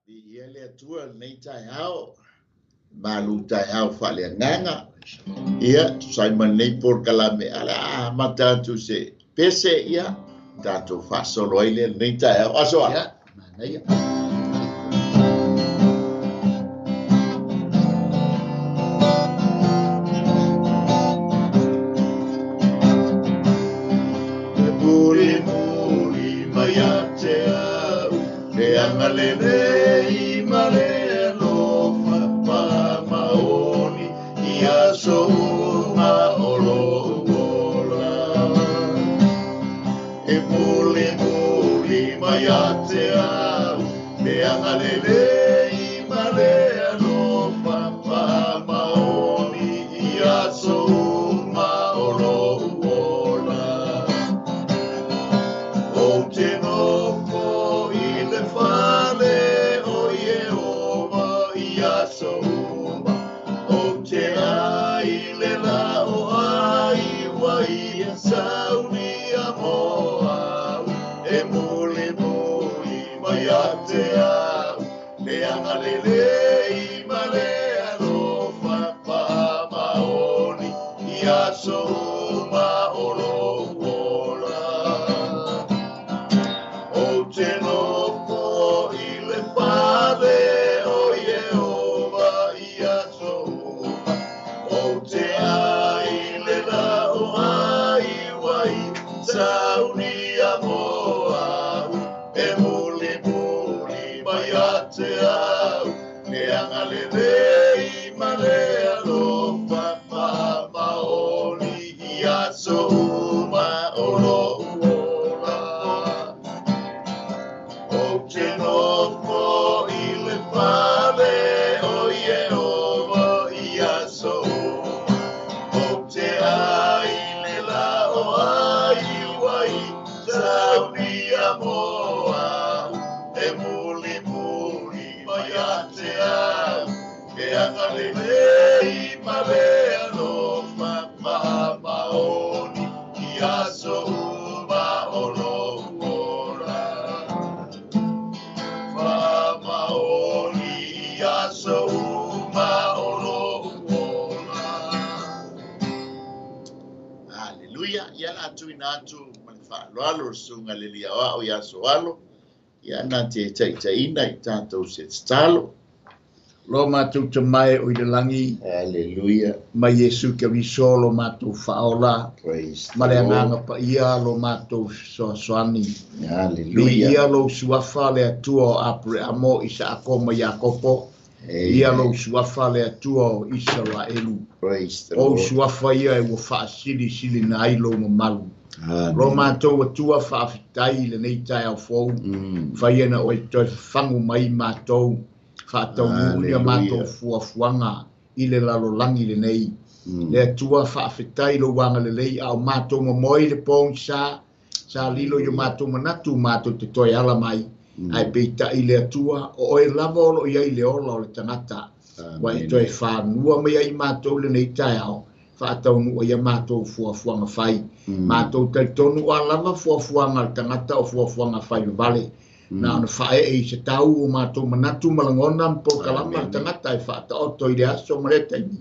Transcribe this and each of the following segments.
Viia le Atua i lenei taeao, malu taeao faaleagaga. Ia, tusa ai ma lenei polokalame, a o le a amata atu i se pese, ia, tatou faasolo ai lea lenei taeao. Aso A. Ia, manaia. E mulimuli mai ia te au, le agalelei ma le alofa faamaoni i aso uma o lou ola. E mulimuli mai ia te au, le agalelei ma le alofa faamaoni i aso uma o lou ola. Ou te nofo i le fale o Ieova i aso uma, ou te ai le lao ai ua ia saunia mo au, e mulimuli mai ia te au, le agalelei ma le alofa faamaoni i aso uma o lou ola. Ou te nofo i le fale o Ieova i aso uma, ou te ai le lao ai ua i saunia mo au, e mulimuli mai ia te au, le agalelei ma le alofa faamaoni i aso uma o lou ola. Ou te nofo i le fale o Ieova i aso uma, ou te ai le lao ai ua i saunia mo au, e mulimuli mai ia te au, le agalelei ma le alofa faamaoni i aso uma o lou ola. Faamaoni i aso uma o lou ola. Haleluia. Ia la tuina atu ma le faaaloalo le susuga le Alii Aoao ia Soalo. Ia na te taitaiina i tatou se tatalo. Lo matou tamae o i le lagi. Haleluia. Mai Iesu Keriso lo matou faaola. Praise the Ma le Lord. agaga paia lo matou fesoasoani. Haleluia. Viia lou suafa le Atua o Apereamo, Isaako ma Iakopo. Amen. Ia lou suafa le Atua o Isaraelu. Praise the O Lord. suafa ia e ua faasilisili ai lou mamalu. Amen. Lo matou Atua faafetai i lenei taeao fou. Fai na oe toe fafagu mai matou. Faataunuu ia Hallelujah. matou fuafuaga i le lalolagi lenei. Le Atua faafetai lou agalelei a o matou momoe i le pogisa. Sa lilo i o matou manatu matou te toe ala mai. Ae peitai le Atua, o oe lava o loo i ai le ola o le tagata. Ua e Amen. toe fanua mai ai matou lenei taeao. Faataunuu ia matou fuafuaga fai. Matou talitonu o a lava fuafuaga a le tagata o fuafuaga fai vavale. Na ona faaee i se tau o matou manatu ma lagona ma polokalama a le tagata e faataoto i le aso ma le taimi.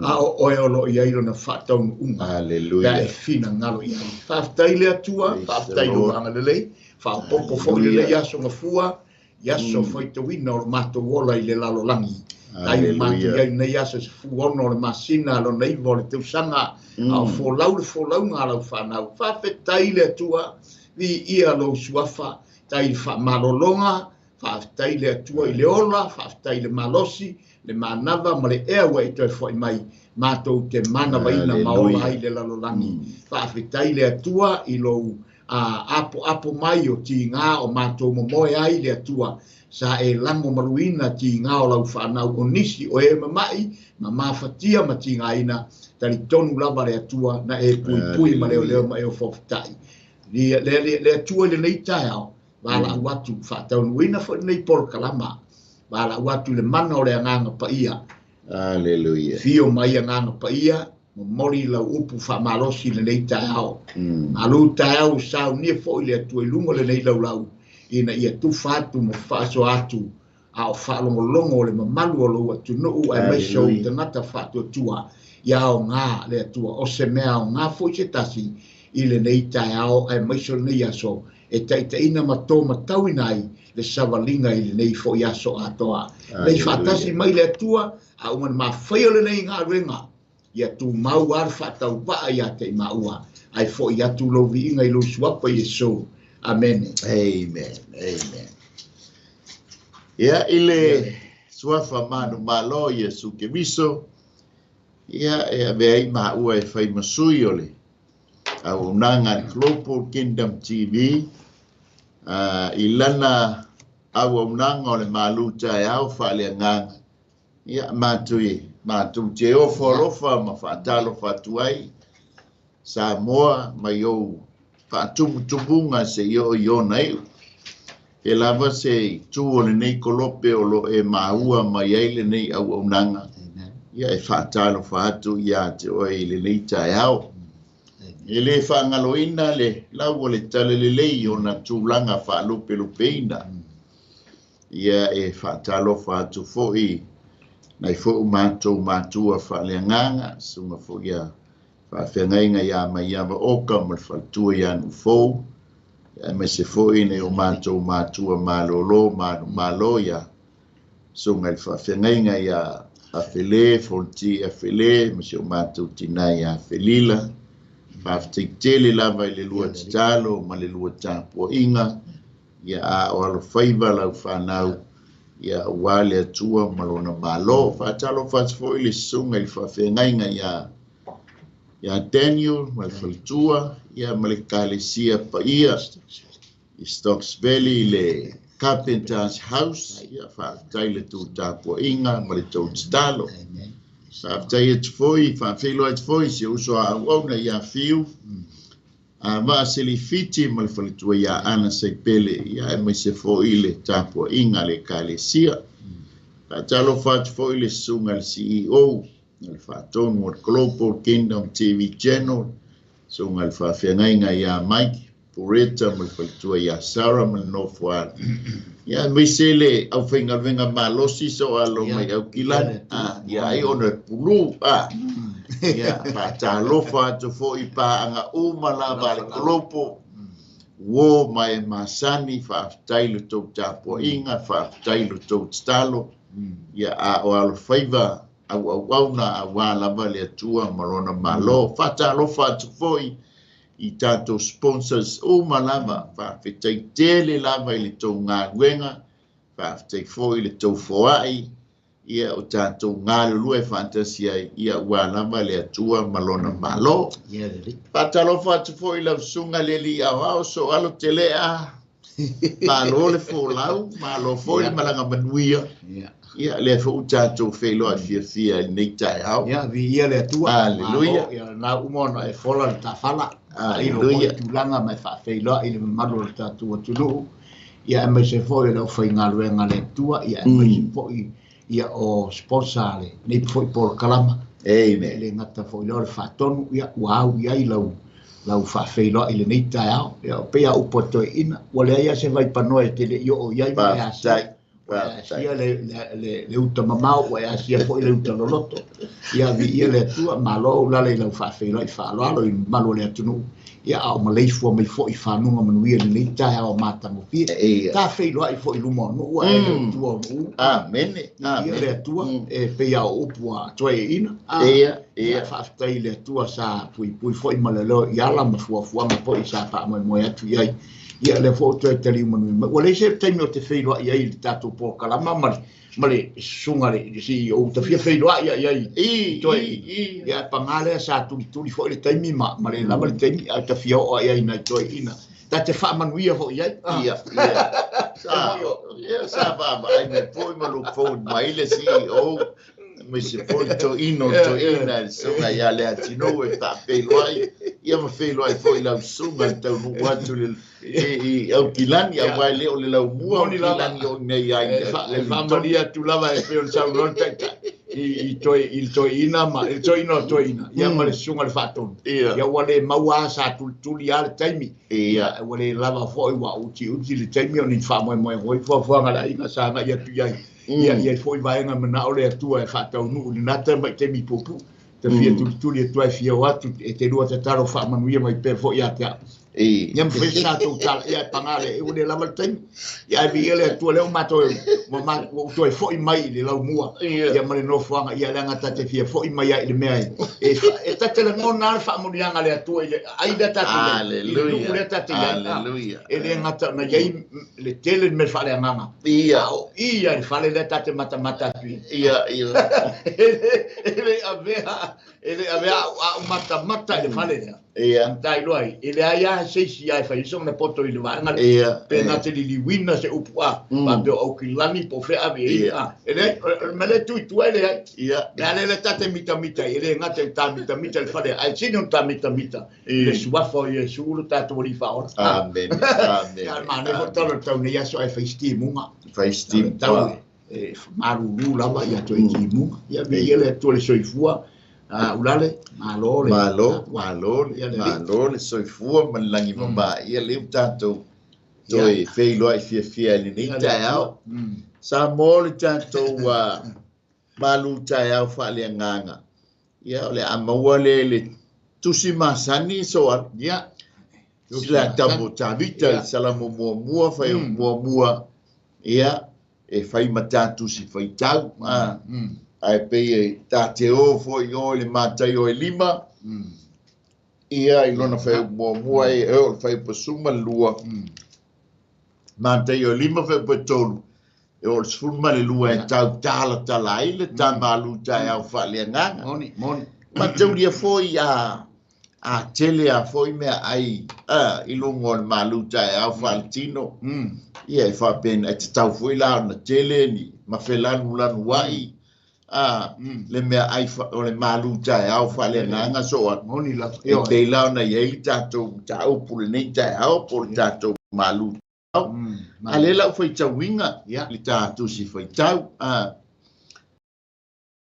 A o oe o loo i ai lona faataunuuga. Hallelujah. Pe a e finagalo i ai. Faafetai le Atua, Praise the faafetai lou Lord. agalelei, faaopoopo foi Hallelujah. lenei aso gafua, i aso faitauina o le matou ola i le lalolagi. Tai Hallelujah. matou i ai lenei aso 16 o le masina, lona 9 o le tausaga, a o folau le folauga a lau fanau. Faafetai le Atua, viia lou suafa, tai le faamalologa, faafetai le Atua i le ola, faafetai le malosi, le manava ma le ea ua e toe foi mai, matou te manavaina ma ola ai le lalolagi. Faafetai le Atua i lou apoapo mai o tiga o matou momoe ai le Atua. Sa e lago maluina tiga o lau fanau o nisi o e mamai, ma mafatia ma tigaina, talitonu lava le Atua na e puipui ma leoleo ma e ofofotai. Le Atua i lenei taeao, valaau atu, faataunuuina foi lenei polokalama, valaau atu le mana o le agaga paia. Hallelujah. Fio mai agaga paia, momoli lau upu faamalosi i lenei taeao. Malu taeao saunia foi le Atua i luga o lenei laulau, ina ia tufa atu ma faasoa atu A o faalogologo o le mamalu o lou atunuu aemaise o tagata faatuatua ia aoga le Atua o se mea aoga foi se tasi i lenei taeao aemaise o lenei aso e taitaiina ma tōmatauina ai le savaliga i lenei foi aso atoa. Nei faatasi mai le Atua a uma mafai o lenei galuega ia tumau a le faatauvaa ia te i maua ai foi atu lou viiga i lou suafa Iesu. Amene. Amen. Amen. Ia ile suafa manu malo Iesu Keriso ia e ave ai maua e fai masui o le auaunaga Global Kingdom TV i lana auaunaga o le malu taeao faaleagaga ia matou te ofo alofa ma faatalofa atu ai Samoa mai ou faatumutumuga seia oo i ona iu. E lava se itu o lenei kolope o lo e maua mai ai lenei auaunaga ia e faatalofa atu ia te oe i lenei taeao. E le faagaloina le lau o le talalelei ona tulaga faalupelupeina. Ia e faatalofa atu foi nai foi matou matua faaleagaga suga foi ia faafeagaiga ia Maiava Oka ma le faletua ia Nufou aemaise foi nai o matou matua malolo manumalo ia suga i le faafeagaiga ia Afele Fonti Afele ma si o matou tina ia Felila. Faafetai tele lava i le lua tatalo ma le lua tapuaiga ia a o alofaiva lau fanau ia ua le Atua ma lona malo. Faatalofa atu foi le susuga i le faafeagaiga ia Daniel ma le faletua ia ma le Kalesia paia i Stocks Valley le Carpenter's House ia faafetai le tutapuaiga ma le tou tatalo. Faafetai atu foi faafeiloai atu foi si uso a auauna ia Fiu a Vaaselifiti ma le faletua ia Ana Saipele ia aemaise foi le tapuaiga le Kalesia. Faatalofa atu foi le susuga i le CEO le faatonu o le Global Kingdom TV Channel susuga i le faafeagaiga ia Mike Pureta ma le faletua ia Sarah ma le nofoalu. Ia aemaise le aufaigaluega malosi so alo mai Aukilani ia ai ona pulu ia faatalofa atu foi paaga uma lava le kolopo uo ma e masani. Faafetai le tou tapuaiga, faafetai le tou tatalo ia a o alofaiva auauauna auā lava le Atua ma lona malo. Faatalofa atu foi i tatou sponsors uma lava, faafetai tele lava i le tou galuega, faafetai foi i le tou foai ia o tatou galulue faatasi ai ia ua lava le Atua ma lona malo. Faatalofa atu foi i lau susuga le alii aoao so alo telea malo le folau, malo foi le malaga manuia. Ia lea foi ua tatou feiloai fiafia i lenei taeao. Ia viia le Atua. Aleluia. Ia na uma ona e fola le tafala. Aleluia. Tulaga ma e faafeiloai i le mamalu o le tatou atunuu. Ia aemaise foi o le aufaigaluega le Atua. Ia aemaise foi ia o sponsor le nei foi polokalama. Amen. Le gata foi lea o le faatonu. Ia ua au i ai lau faafeiloai i lenei taeao. Ia o pei a upu a toeaina ua leai lava se vaipanoa e te le i oo i ai ma e asia. Asia le uta mamao, ua e asia foi le uta loloto. Ia viia le Atua, malo ulale i lau faafeiloai faaaloalo i le mamalu o le atunuu. Ia a o maleifua mai foi i fanuga manuia i lenei taeao matagofie. Ta feiloai foi i luma o nuu ae le tua o nuu. Amene. Viia le Atua, e pei a o upu a toeaina. Ia faafetai i le Atua sa puipui foi ma le leo i ala ma fuafuaga foi sa faamoemoe atu i ai. Ia lea foi o toe taliu manuia mai. Ua leai se taimi o te feiloai ai i le tatou polokalama ma le susuga le CEO tafia feiloai ai ai i toe ia pagā lea sa tulituli foi le taimi ma le lava le taimi a tafia oo ai ai nai toeaina. Ta te faamanuia foi ai. Ia ia sa vaavaai mai foi ma look forward mai le CEO aemaise foi le toeaina o le toeaina le susuga ia Leatinuu e faafeiloai ia ma feiloai foi lau susuga le taunuu atu i Aukilani auā e le o le laumua o Aukilani o i inei ai E faamalie atu lava e pei ona saunoa le taitai. I toe i toeaina ma i toeaina o toeaina ia ma le susuga i le faatonu. Ia ua le maua lava sa tulituli lava le taimi. Ia ua le lava foi ua utiuti le taimi o ni faamoemoe foi fuafuaga a le aiga sa agai atu i ai. Ia i ai foi vaega manao le Atua e faataunuu i lena tamai taimi puupuu. Te fia tulituli atu ai fia o atu e te lua tatalo faamanuia mai pea foi ia te au. Ia ma fai sa tou tala, ia e paga lea, ua le lava le taimi. Ia ae viia le Atua lea ua matou, ua ou toe foi mai i le laumua, ia ma le nofoaga, ia leaga ta te fia foi mai ai i le mea e, e ta te lagona lava le faamanuiaga a le Atua i le ai lea ta te i ai, i le nuu lea ta te i ai. E le gata ona i ai le tele le mea faaleagaga, a o i i le fale lea ta te matamata atu i ai. E le avea, e le avea au matamata i le fale lea. Na ta iloa ai, e leai lava se isi e fai ai sona poto i le vaega lea. Pe na te liliuina se upu a, faapea o Aukilani po o fea ave i ai. E leai, o le mea lea e tu i tua e leai. Le a lea ta te mitamita ai, e le gata i le ta mitamita i le fale, ae sili ona ta mitamita i le suafa o Iesu lo tatou Alii Faaola. Amen. Amen. Ia, manaia foi tala o le tau nei aso ae fai stimuga. Fai stimuga. Tau e malulu lava ia toe timuga. Ia viia le Atua le soifua. Ulale, malo le malo, malo, malo le soifua ma le lagi mama. Ia leu tatou toe feiloai fiafia i lenei taeao. Sa mo le tatou malu taeao faaleagaga. Ia o le a maua le le tusi masani so a. Ia. Sila tamo Tavita i Salamo muamua fai muamua. Ia e fai ma tatusi faitau. Ae pei e ta te o foi o i le matai o e lima. Ia i lona fai muamua e o le fai pasuma lua. Matai o lima fai pa tolu. E o le sefulu ma le lua e tau tala tala ai le ta malu taeao faaleagaga. Moni, moni. Ma taulia foi a tele a foi mea ai i luga o le malu taeao faaletino. Ia e faapena e tatau foi la ona tele ni ma felanulanu ai le mea ai o le malu taeao faaleagaga so atu. Moni lava. E pei la ona i ai le tatou mataupu lenei taeao po o le tatou malu. A le lau faitauina le tatusi faitau.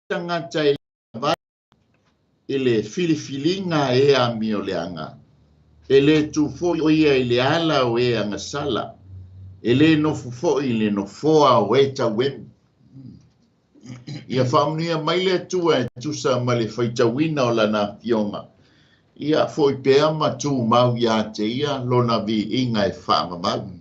Tagata e i le filifiliga e amio leaga. E le tu foi o ia i le ala o e agasala. E le nofo foi i le nofoa o e tauemu. Ia faamanuia mai le Atua e tusa ma le faitauina o lana afioga. Ia foi pea ma tumau ia te ia lona viiga e faamamalu.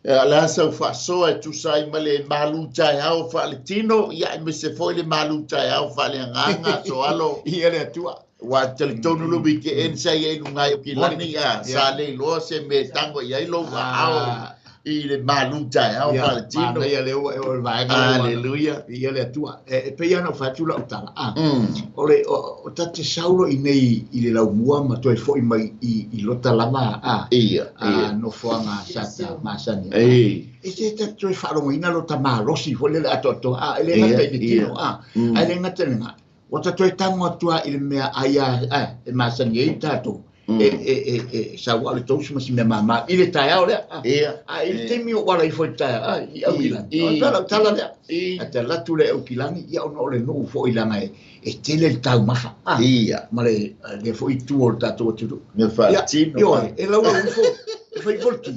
E la sau faasoa e tusa ai ma le malu taeao faaletino, ia e mese foi le malu taeao faaleagaga so alo. Ia le Atua. Ua talitonu le weekend sa i ai luga i Aukilani, sa le iloa se mea e tago i ai lou aao i le malu taeao faaletino. Ia le ua e o le vaega lea. Aleluia. Ia le Atua. E pei ana fatu lau tala. O le o tate saulo i nei i le laumua ma toe foi mai i lota lava Ia. Nofoaga sa ta masani. E te ta toe faalogoina lota malosi foi le atoatoa. E le gata i le tino. Ae le gata i lena. Ua ta toe tago atu i le mea ai e masani ai tatou. E sau le tausi ma si mea mama i le taeao lea. A i le taimi o wala i foi taeao, i Aukilani. O tala tala lea. A te latu le Aukilani, ia ona o le nuu foi langa e tele le taumafa. Ma le le foi tu o le tatou atunuu. Mea faaletino. Ia, e laulau ifo, e fai ifo le ti.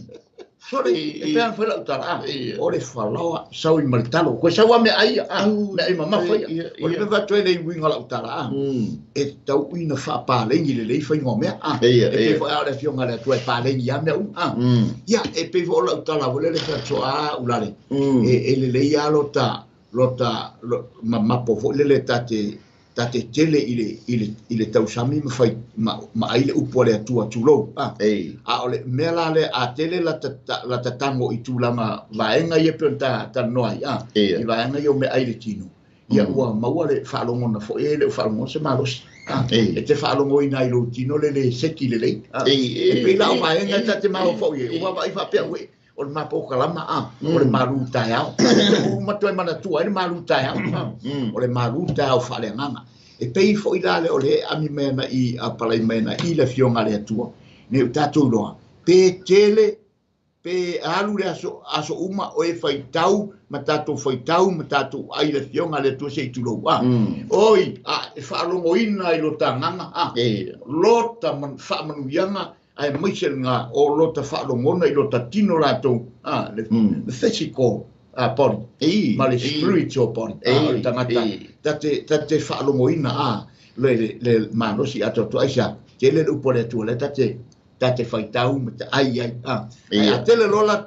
Sole, e pea fai lau tala. O le falaoa, sau i ma le talo. Koe sau a mea ai, mea ai mamafa ia. O le mea faatoe le uiga lau tala. E tau ina faapalegi le lei faiga o mea. E pei foi a o le afioga le Atua e palegi a mea uma. Ia, e pei foi o lau tala foi lele faatoa ulale. E lelei a lota, lota, mamapo foi lele tate tele i le tausami ma fai ma ai le upu a le Atua tulou. A o le mea la le a tele la ta tango i tulaga vaega ia pe ona ta noa ai. I vaega ia o mea ai le tino. Ia ua maua le faalogona foi e le o faalogo se malosi. E te faalogoina ai lou tino le le seki lelei. E pei la o vaega ta te mafaufau i ai. Ua vaai faapea ue o le mapokalama o le malu taeao. O matoe manatua ai le malu taeao. O le malu taeao faaleagaga. E pei foi la le o le ami mai ana i a palai mai ana i le afioga a le Atua. Nei o tatou iloa, pe tele Pe alu le aso, aso uma o e faitau, ma tātou faitau, ma tātou ai le fionga le tua se i tulou. Oi, a, e whaalogoina i lo tānganga, a, lota man, whaamanuianga, ai maise ngā o lota whaalogona i lota tino rātou, a, le, le physical body, ma le spiritual body, a, o le tangata, tate whaalogoina, a, le malosi ato atu aisa, te le upo le atua le tate whaitau ma te ai ai, a. A tele lola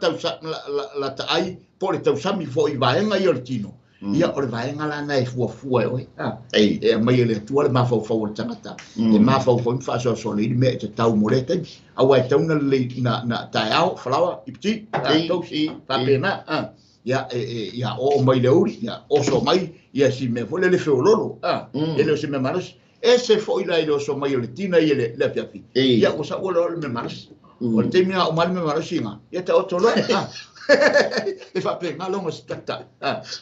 la ta ai, po le tausami fo i vaenga i o le tino. Ia o le vaenga la na e fuafua e oe. E mai e le atua le mafaufau o le tangata. E mafaufau i whaasoasoa le mea e te tau mo le taimi. Aua e tauna le na taeao, falawa, ipiti, tausi, whapena. Ia ia o mai le uri, ia oso mai, ia si mea fo le le feololo. E le o se mea malosi. E se fo i la i le oso mai o le tina i le afiafi. Ia o sa ua le mea malosi. O le taimi o mai le mea malosi ngā. Ia te oto loa. E whape ngā longa se tata.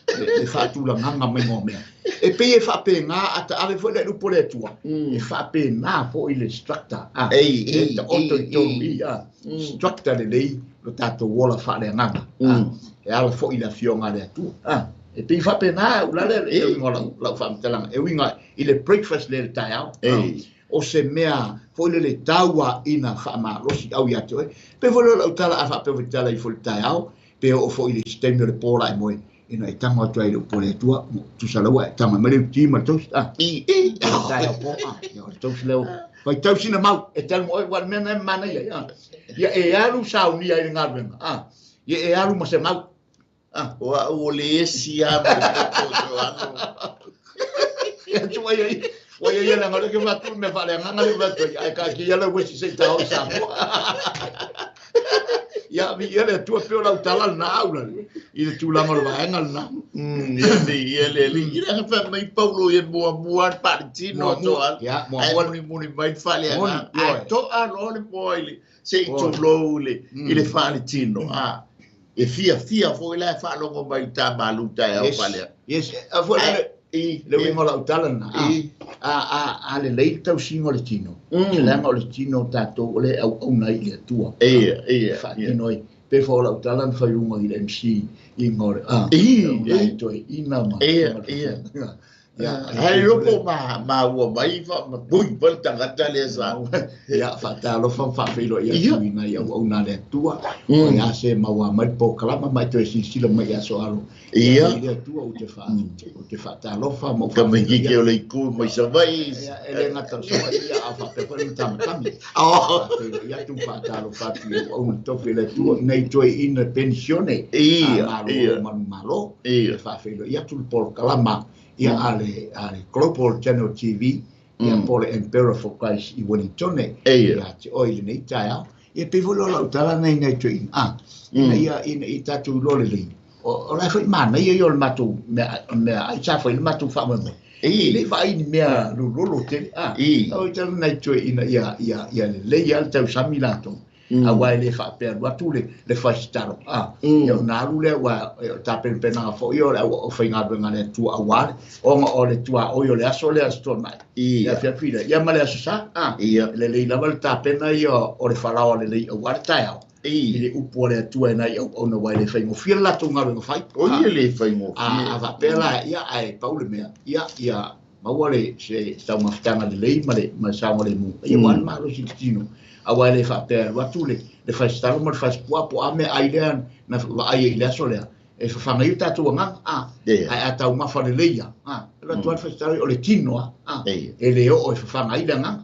E whaatula nganga mai ngō mea. E pei e whape ngā ata ave fo le upo le atua. E whape ngā fo i le structure. E ta oto i tolu i. Structure le lei lo tātou wola whaale nganga. E ala fo i le fionga le atua. E pei whape ngā ulale e winga lau whaamtalanga. E winga i le breakfast le le taeao. O se mea fo le le taua ina whaamalosi au ia te oe. Pe fo le lau tala a whape fo tala i fo le taeao. Pe o fo i le stemi o le pōla e moe. Ina e tango atu ai le upo le atua. Tusa laua e tanga mai le uti ma le tausi. I taeao pō. Ia o le tausi leo. Whai tausi na mau. E tala mo oe wale mea na e mana ia. Ia e alu saunia i le ngaluenga. Ia e alu ma se mau. O a o le esi a ma le toto ano. Ia tua ia i. Wa ia ia langa le ke watu me whale nganga le watu ai ka ki ia le wesi se tau sa mo. Ia mi ia le tua pe o lau tala na aula i le tūlanga o le vaenga na. Ia le ia le le ia fa mai Paulo ia mua mua pa tino to al. Ia mua mua ni muni mai whale anga. Ai to a lo le mo i le se i tulou le i le whale tino. A e fia fia fo i la whalongo mai tā malu tai au whale. Yes, a fo le I le winga lau tala na. A le lei tausiga o le tino. Leaga o le tino tātou o le auauna i le Atua. Ia. Faatino ai. Pe fa o lau tala na failuga i le MC i nga o le I toe ina ma. Ia. Hai loko ma ua mai fa ma pui pa le tagata lea sa. Ia faatalofa ma faafeiloai atu ina i auauna le Atua. O le a se maua mai le polokalama ma e toe silasila mai aso alo. Ia. I le Atua ou te faatalofa ma ou Ka mai kike o le iku mai Savaii. Ia e le gata o Savaii ia a faapea foi le matamatagi. Faafeiloai atu ma faatalofa atu i auauna tofi e le Atua ina i toe ina penisione. Ia. Malo manumalo. Ia. E faafeiloai atu le polokalama. Ia a le Global Channel TV, ia po le Emperor for Christ i Wellington. Ia te oi le nei taeao. Ia pe fo lo lau tala nei nei tui. Ina ia ina i tātou lo le lei. O lai foi mana ia i o le matou mea ai sa foi le matou whaamoemoe. Le vai ni mea lulolo tele. Tau i tala nei tui ina ia le lei ia le tausami lātou. A wai le whaapea atu le whaisitaro. Ia o nā alu lea wa tāpenpenanga fo i o le o whaingaruenga le tua awale. Onga o le tua oi o le aso le aso tua mai. Ia whiawhira. Ia ma le aso sa. Le lei lava le tāpena ia o le wharawa le lei awale taeao. I le upu o le atua e nai au ona wai le whaingofia le lātou ngaruenga whai. O ia le whaingofia. A whapea la ia ae pau le mea. Ia ia maua le se taumafutaga le lei ma le saoga le mu. Ia ua le malosi le tino. A wai le whapea atu le whaisitaro ma le whaisipua po a mea ai lea na vaai i le aso lea. E whawhanga iu tātou anganga. Ai a tau mafa le leia. Le atu le whaisitaro o le tino. E le o e whawhanga i le anganga.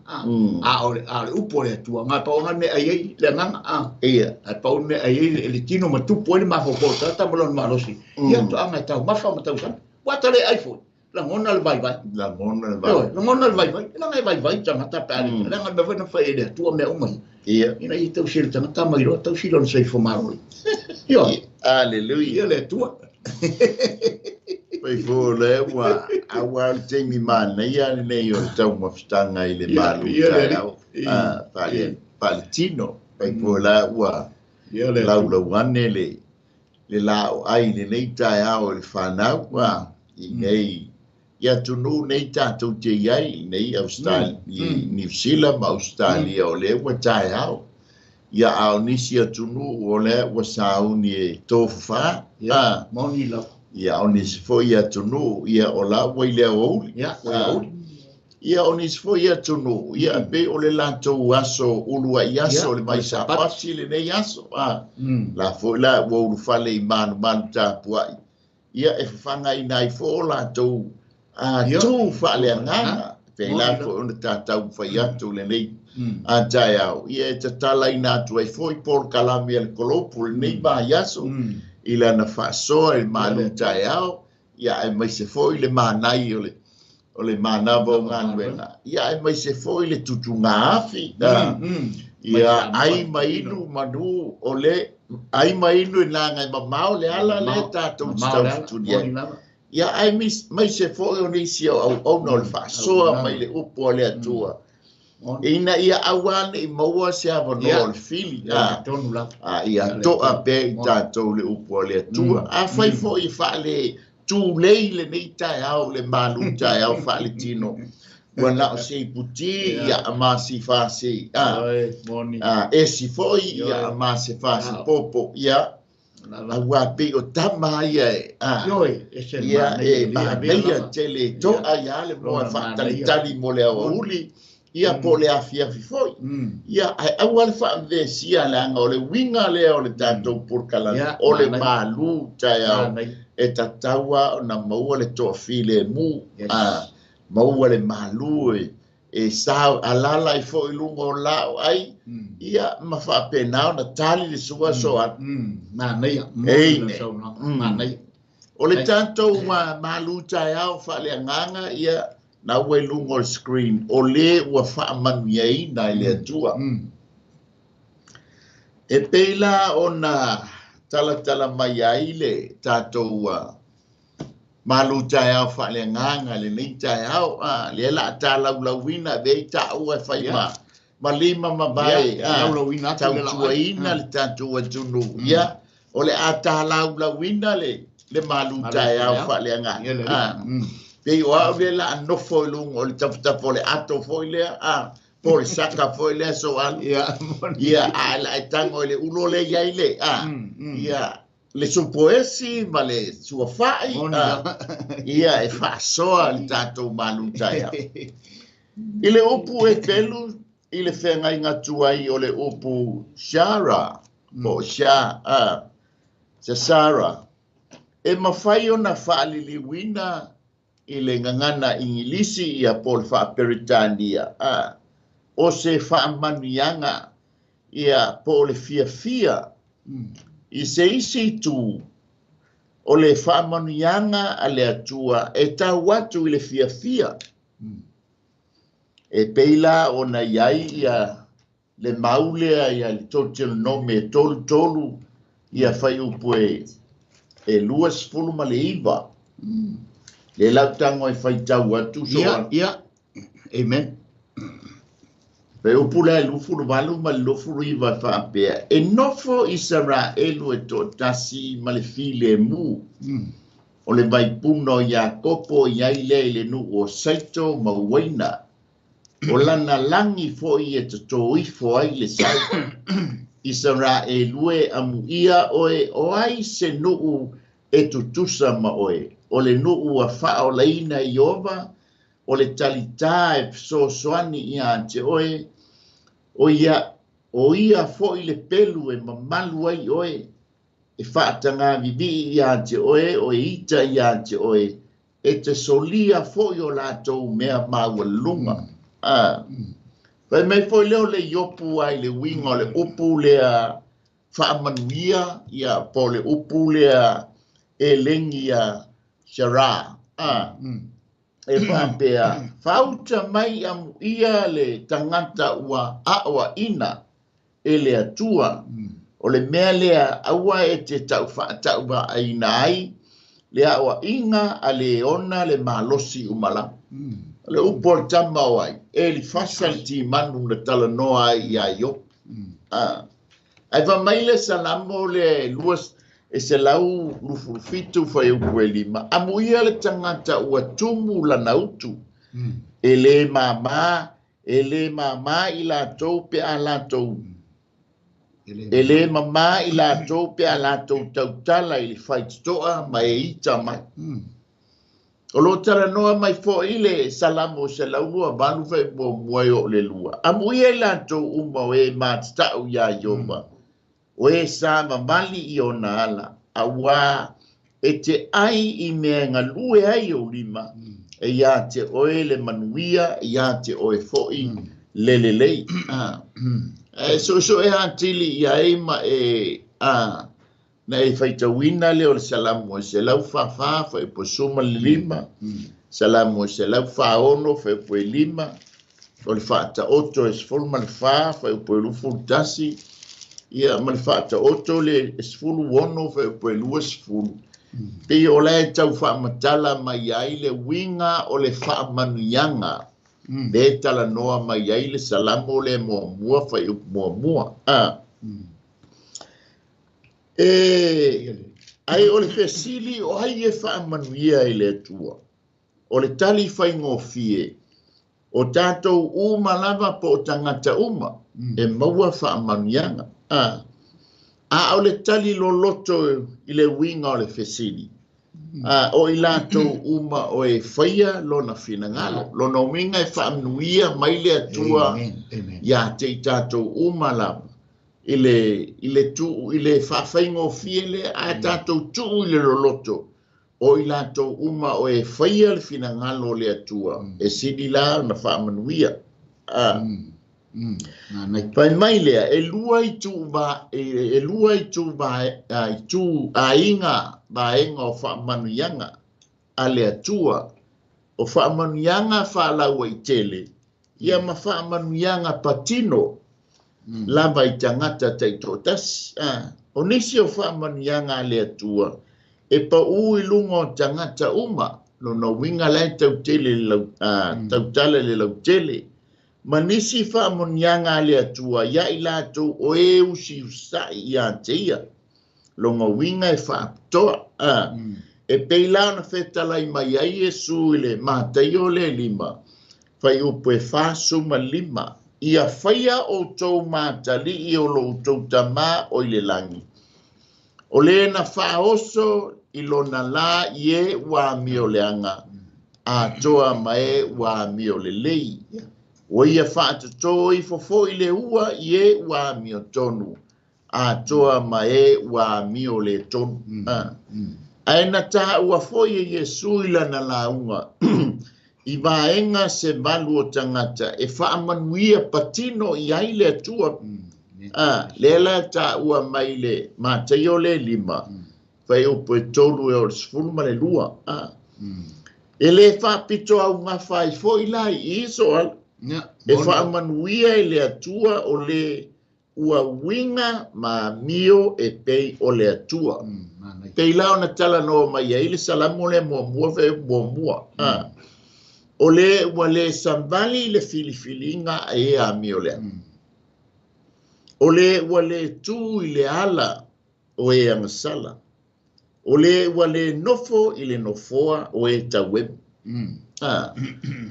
A o le upo le atua. Ngā pau ngā mea ai ai le anganga. Ai pau mea ai ai le tino ma tupu ai le mafofo tata ma lona malosi. Ia to anga tau mafa ma tau sami. Wata le ai foi. Langona le vai vai. Langona le vai. Langona le vai vai. Langa e vai vai tangata pe ali. Langa me foi na fai le atua mea uma. Ia. Ina i tau sila tangata mai roa tau sila na soifua malō. Ia. Hallelujah. Ia le atua. Pai fo le ua aua le taimi manaia lenei o le taumafutaga i le malu taeao. Faaletino. Pai fo la ua laulauane le lao ai lenei taeao i le whanau. I nei ia tunu nei tātou te iai, nei Australia, New Zealand ma Australia o le ua taeao. Ia a o nisi atunuu o lea ua sauni e tofafa. Ia, moni lava. Ia o nisi foi atunuu, ia o la ua i le aoauli. Ia, ua i aoauli. Ia o nisi foi atunuu, ia pei o le latou aso uluai aso le mai Sapati lenei aso. La foi la ua ulufale i malumalu tapuai. Ia e fafagaina ai foi o latou tu faaleagaga. Pei la foi ona tatou fai atu lenei taeao. Ia e tatalaina atu ai foi polokalame a le kolopu lenei vaiaso i lana faasoa i le malu taeao. Ia aemaise foi le manai o le manava o galuega. Ia aemaise foi le tutugaafi. Ia ai ma inu manu o le ai ma inu i laga e mamao le ala le tatou taufetuli ai. Ia ai maise foi o nisi o auauna o le faasoa mai le upu a le Atua. Ina ia aua nei maua se avanoa o le fili. Ia toa pea i tatou le upu a le Atua. Afai foi faale tulei lenei taeao le malu taeao faaletino. Ua na o se iputi ia ma si fasi. Esi foi ia ma se fasi popo. Ia aua pei o tama ia e ia e manaia tele to'a ia le moa faatalitali mo le aoauli. Ia po le afiafi foi. Ia ae aua le faavesia leaga o le uiga lea o le tatou polokalame o le malu taeao e tatau ona maua le toafilemu. Maua le malu e sao alala ai foi i luga o lao ai. Ia ma faapena ona tali le sua so atu. Manaia. Eine. O le tatou malu taeao faaleagaga ia na ua i luga o le screen o le ua faamanuiaina i le Atua. E pei la ona talatala mai ai le tatou malu taeao faaleagaga lenei taeao. Lea la talaulauina vei taua e fai ma lima mavae tautuaina le tatou atunuu. Ia o le a talaulauina le malu taeao faaleagaga. Pei o au le la nofo i luga o le tafatafa o le ato foi lea, po le saka foi lea so alu. Ia a la e tango i le ulo le iai le. Ia le supoesi ma le suafai. Ia e faasoa le tatou malu taeao. I le upu e pelu i le feagaiga tuai o le upu Shara po Sha Sasara e mafai ona faaliliuina i le gagana Igilisi ia po le faaperitania o se faamanuiaga ia po o le fiafia. I se isi itu o le faamanuiaga a le Atua e tau atu i le fiafia. E pei la ona iai ia le maulea ia le Teuteronome 33 ia faiupu e 29. Le lautago e faitau atu so. Ia, amen. Faiupu lea 28 ma le 29 faapea. E nofo Isaraelu e toatasi ma le filemu. O le vaipuna o Iakopo iai lea i le nuu o Saito ma Uaina. O lana lagi foi e totoifo ai le sau. Isaraelu e amuia oe o ai se nuu e tutusa ma oe. O le nuu a faaolaina i Ova, o le talitā e fesoasoani ia te oe, o ia foi le pelu e mamalu ai oe, e faatagavivii ia te oe, o e ita ia te oe, e te solia foi o latou mea maualuga. Fai mai foi lea o le Iopu ai le uiga o le upu lea faamanuia, ia po le upu lea e legi ia Shara. E faapea, fauta mai amuia le tagata ua aoaina e le Atua. O le mea lea aua e te taufaatauvaaina ai le aoaiga a le ona le malosi umala. O le upu o le tama o ai, e lifasa le timanu na talanoa ai ia Iopu. Ai fa mai le Salamo le 227 faiupu e 5. Amuia le tagata ua tumu lana utu. E le mamā i latou pe a latou E lē mamā i latou pe a latou tautala i le faitotoa ma e ita mai. O loo talanoa mai foʻi le Salamo 128 faaipoa e oo le lua. Amuia i latou uma o e matatau iā Ieova, o e savavali i ona ala, auā e te ai i mea e galue ai ou lima, e iā te oe le manuia, e iā te oe foʻi le lelei. E soesoe atili i ai ma e a na e faitauina lea o le Salamo e 144 fuaiupu e 15, Salamo e 146 fuaiupu e 5, o le faataoto e 14 fuaiupu e 21, ia ma le faataoto le 16 fuaiupu e 20. Pei o la e tau faamatala mai ai le uiga o le faamanuiaga le talanoa mai ai le Salamo le muamua fuaiupu muamua. E ai o le fesili o ai e faamanuia i le Atua. O le tali faigofie, o tatou uma lava po o tagata uma e maua faamanuiaga. A o le tali loloto i le uiga o le fesili. O i latou uma o e faia lona finagalo. Lona uiga e faamanuia mai le Atua ia te i tatou uma lava. I le tuu i le faafaigofie lea ae tatou tuu i le loloto o i latou uma o e faia le finagalo o le Atua e sili la ona faamanuia. Fai mai lea, e lua itu aiga vaega o faamanuiaga a le Atua. O faamanuiaga faalauaitele ia ma faamanuiaga patino lava i tagata taitoatasi. O nisi o faamanuiaga a le Atua e pau i luga o tagata uma, lona uiga la e tautele tautala le lautele. Ma nisi faamanuiaga a le Atua ia i latou o e usiusai ia te ia. Lona uiga e faapitoa. E pei la ona fetalai mai ai Iesu i le Mataio le 5, fuaiupu e 45. Ia faia outou matalii o lo outou tamā o i le lagi. O le na faaoso i lona lā i e ua amio leaga, atoa ma e ua amio lelei. Ua ia faatotō ifo foʻi le ua i e ua amio tonu, atoa ma e ua amio le tonu. Ae na taua foi e Iesu i lana lauga i vaega se valu o tagata e faamanuia patino i ai le Atua. Lea la taua mai le Mataio le 5, fuaiupu e 3 e o le 12. E lē faapito augafa ai foʻi la i i so ala. E faamanuia i le Atua o le ua uiga ma amio e pei o le Atua. Pei la ona talanoa mai ai le Salamo le muamua fuaiupu 1. O le ua le savali le filifiliga e amio lea. O le ua le tu i le ala o e agasala. O le ua le nofo i le nofoa o e tauemu.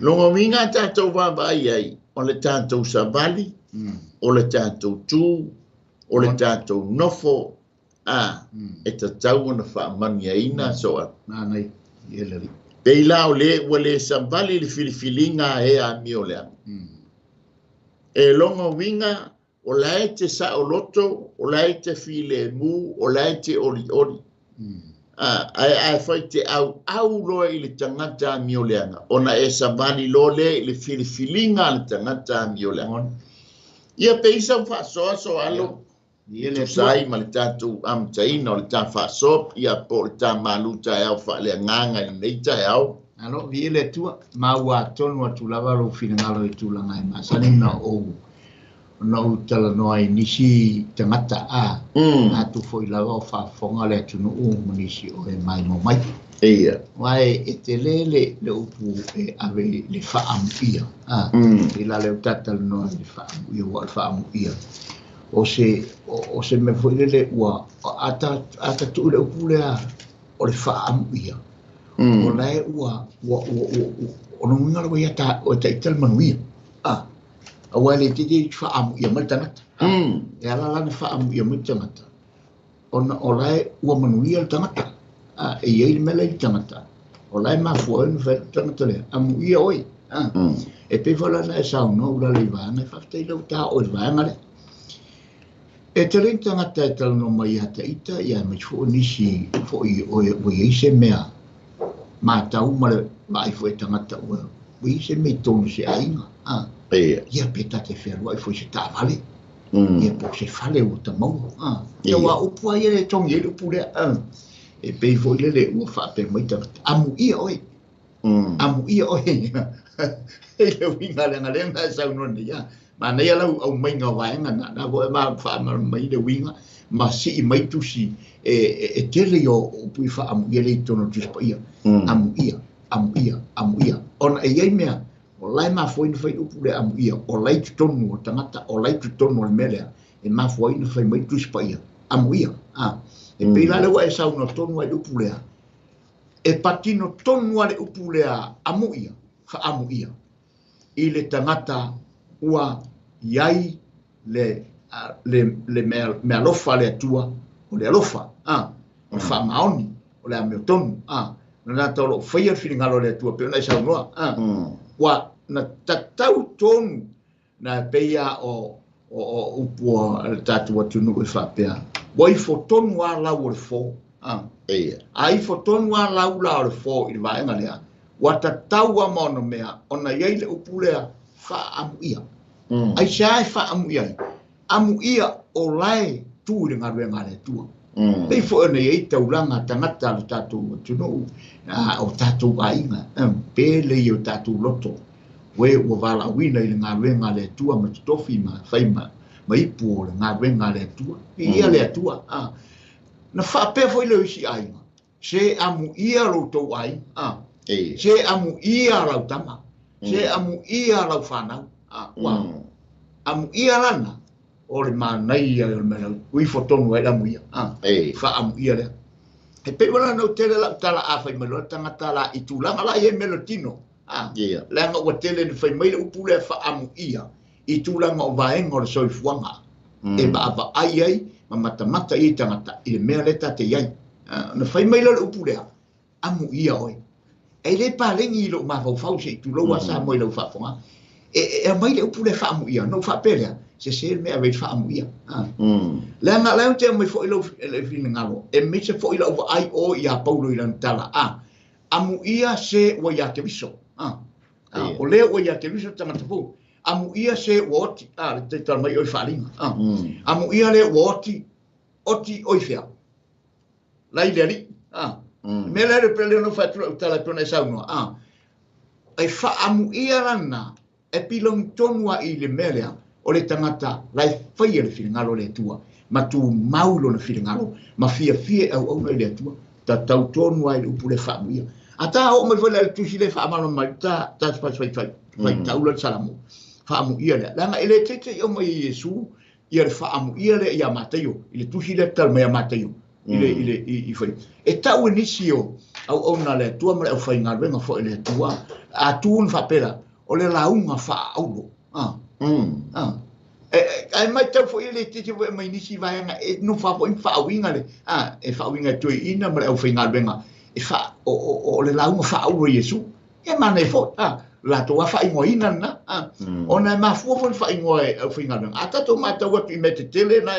Lona uiga tatou vaavaai ai, o le tatou savali, o le tatou tu, o le tatou nofo, e tatau ona faamanuiaina so ala. Pei la o le ua le savali le filifiliga e amio leaga. E lona uiga o la e te saoloto, o la e te filemu, o la e te olioli. Ae fai te au au loa i le tagata amio leaga, ona e savali loa lea i le filifiliga a le tagata amio leaga. Ia pe isa u faasoa so alo, tusa ai ma le tatou amataina o le ta faasoa, ia po o le ta malu taeao faaleagaga i lenei taeao. Alo, vi le Atua, ma ua tonu atu lava lou finagalo i tulaga e masani na ou na ou talanoa i nisi tagata a atu foi lava o faafofoga le atunuu ma nisi o e maimoa mai. Uae e tele le upu e ave le faamuia. I la le o tatalanoa i le faamuia, ua o le faamuia. O se mea foi lele ua ata tuu le upu lea o le faamuia. O la e ua o lona uiga lava ia ta o e taita le manuia. Aua e le itiiti faamuia mai le tagata. E ala la ona faamuia mai le tagata ona o la e ua manuia le tagata. E i ai le mea la i le tagata o la e mafua ai ona fai atu le tagata lea, amuia oe. E pei foi la ona e saunoa Ulalei i vaega, e faafetai lea ua ta oo i le vaega lea. E tele ni tagata e talanoa mai ia te ita, ia aemaise foi o nisi foi ua i ai se mea matau ma le vaai foi a tagata ua i ai se mea i totonu o se aiga. Ia pe ta te fealuai foi i se taavale, ia po o se fale ua ta maua. Ia aua o upu lava ia e togi ai le upu lea. E pei foi lele ua faapea mai tagata, amuia oe. Amuia oe. I le uiga leaga lea na e saunoa nei. Manaia lau aumaiga o vaega na, na foi ma faamalamalama mai le uiga ma sii mai tusi e tele i o upu i faamuia le i totonu o le Tusi Paia. Amuia, amuia, amuia. Ona e i ai mea, o la e mafua ai ona fai upu lea amuia, o la e i totonu o le tagata, o la e i totonu o le mea lea, e mafua ai ona fai mai le Tusi Paia, amuia. E pei la lea ua e saunoa tonu ai i le upu lea, e patino tonu lava le upu lea amuia, faamuia, i le tagata ua i ai le meaalofa a le Atua, o le alofa, o le faamaoni, o le amiotonu, na tagata o lo o faia le finagalo o le Atua, pei ona e saunoa, ua na tatau tonu, na pei lava o upu a le tatou atunuu e faapea, ua ifo tonu lava lau o le fo. A ifo tonu lava lau la o le fo i le vaega lea, ua tatau lava ma ona mea, ona i ai le upu lea faaamuia. Aisea e faamuia ai? Amuia o la e tu i le galuega a le Atua. Pei foi ona i ai taulaga tagata a le tatou atunuu, o tatou aiga, pele ia o tatou loto, oe ua valaauina i le galuega a le Atua ma totofi ma fai ma ipu o le galuega a le Atua. Viia le Atua. Na faapea foi lea o isi aiga, se amuia lo tou aiga, se amuia lau tama, se amuia lau fanau. Ua amuia lana, o le manaia o le mea ua ifo tonu ai le amuia. Faamuia lea. E pei wala na tele lau tala a fai mai loa le tagata la i tulaga la i ai mea o le tino. Leaga ua tele na fai mai le upu lea faamuia i tulaga o vaega o le soifuaga. E vaavaai ai ma matamata i ai tagata i le mea lea ta te i ai. Na fai mai loa le upu lea, amuia oe. E le paleni i lou mafaufau se i tulou a Samoa i lau faafofoga. E aumai le upu lea faamuia, na ou faapea lea, sese le mea e ave i le faamuia. Leaga la ou te aumai foi lau finagalo, e aemaise foi lau vaai o ia Paulo i lana tala, amuia se ua ia Keriso. O lea ua ia Keriso tagata fou. Amuia se ua oti, le taitala mai o i faaaliga. Amuia le ua oti, oti o i fea. Lai le alii. Mea lea le pele ona fai atu lau tala e pei ona e saunoa. E faamuia lana, e pilongi tonu a i le mea lea, o le tagata la e faia le finagalo o le Atua, ma tumau lona finagalo, ma fiafia e auauna i le Atua, tatau tonu ai le upu le faamuia. A ta oo mai foi le tusi le faamalamalama mai, ta fai fai fai, fai taula le Salamo, faamuia lea. Leaga e le teitei o mai e Iesu, ia le faamuia lea ia Mataio, i le tusi lea tatala mai ia Mataio, i fai. E tau e nisi o auauna le Atua ma le aufaigaluega foi le Atua, a tu ona faapea, o le lauga faaaulo. Ai mai tau foi le tete foi mai nisi vaega e nofo foi ma faauiga le, e faauiga e toeaina ma le aufaigaluega, e fa, o le lauga faaaulo i Iesu. E manaia foi, latou a faaigoaina lena, ona e mafua foi le faaigoa e aufaigaluega. A tatou matau atu i mea tetele na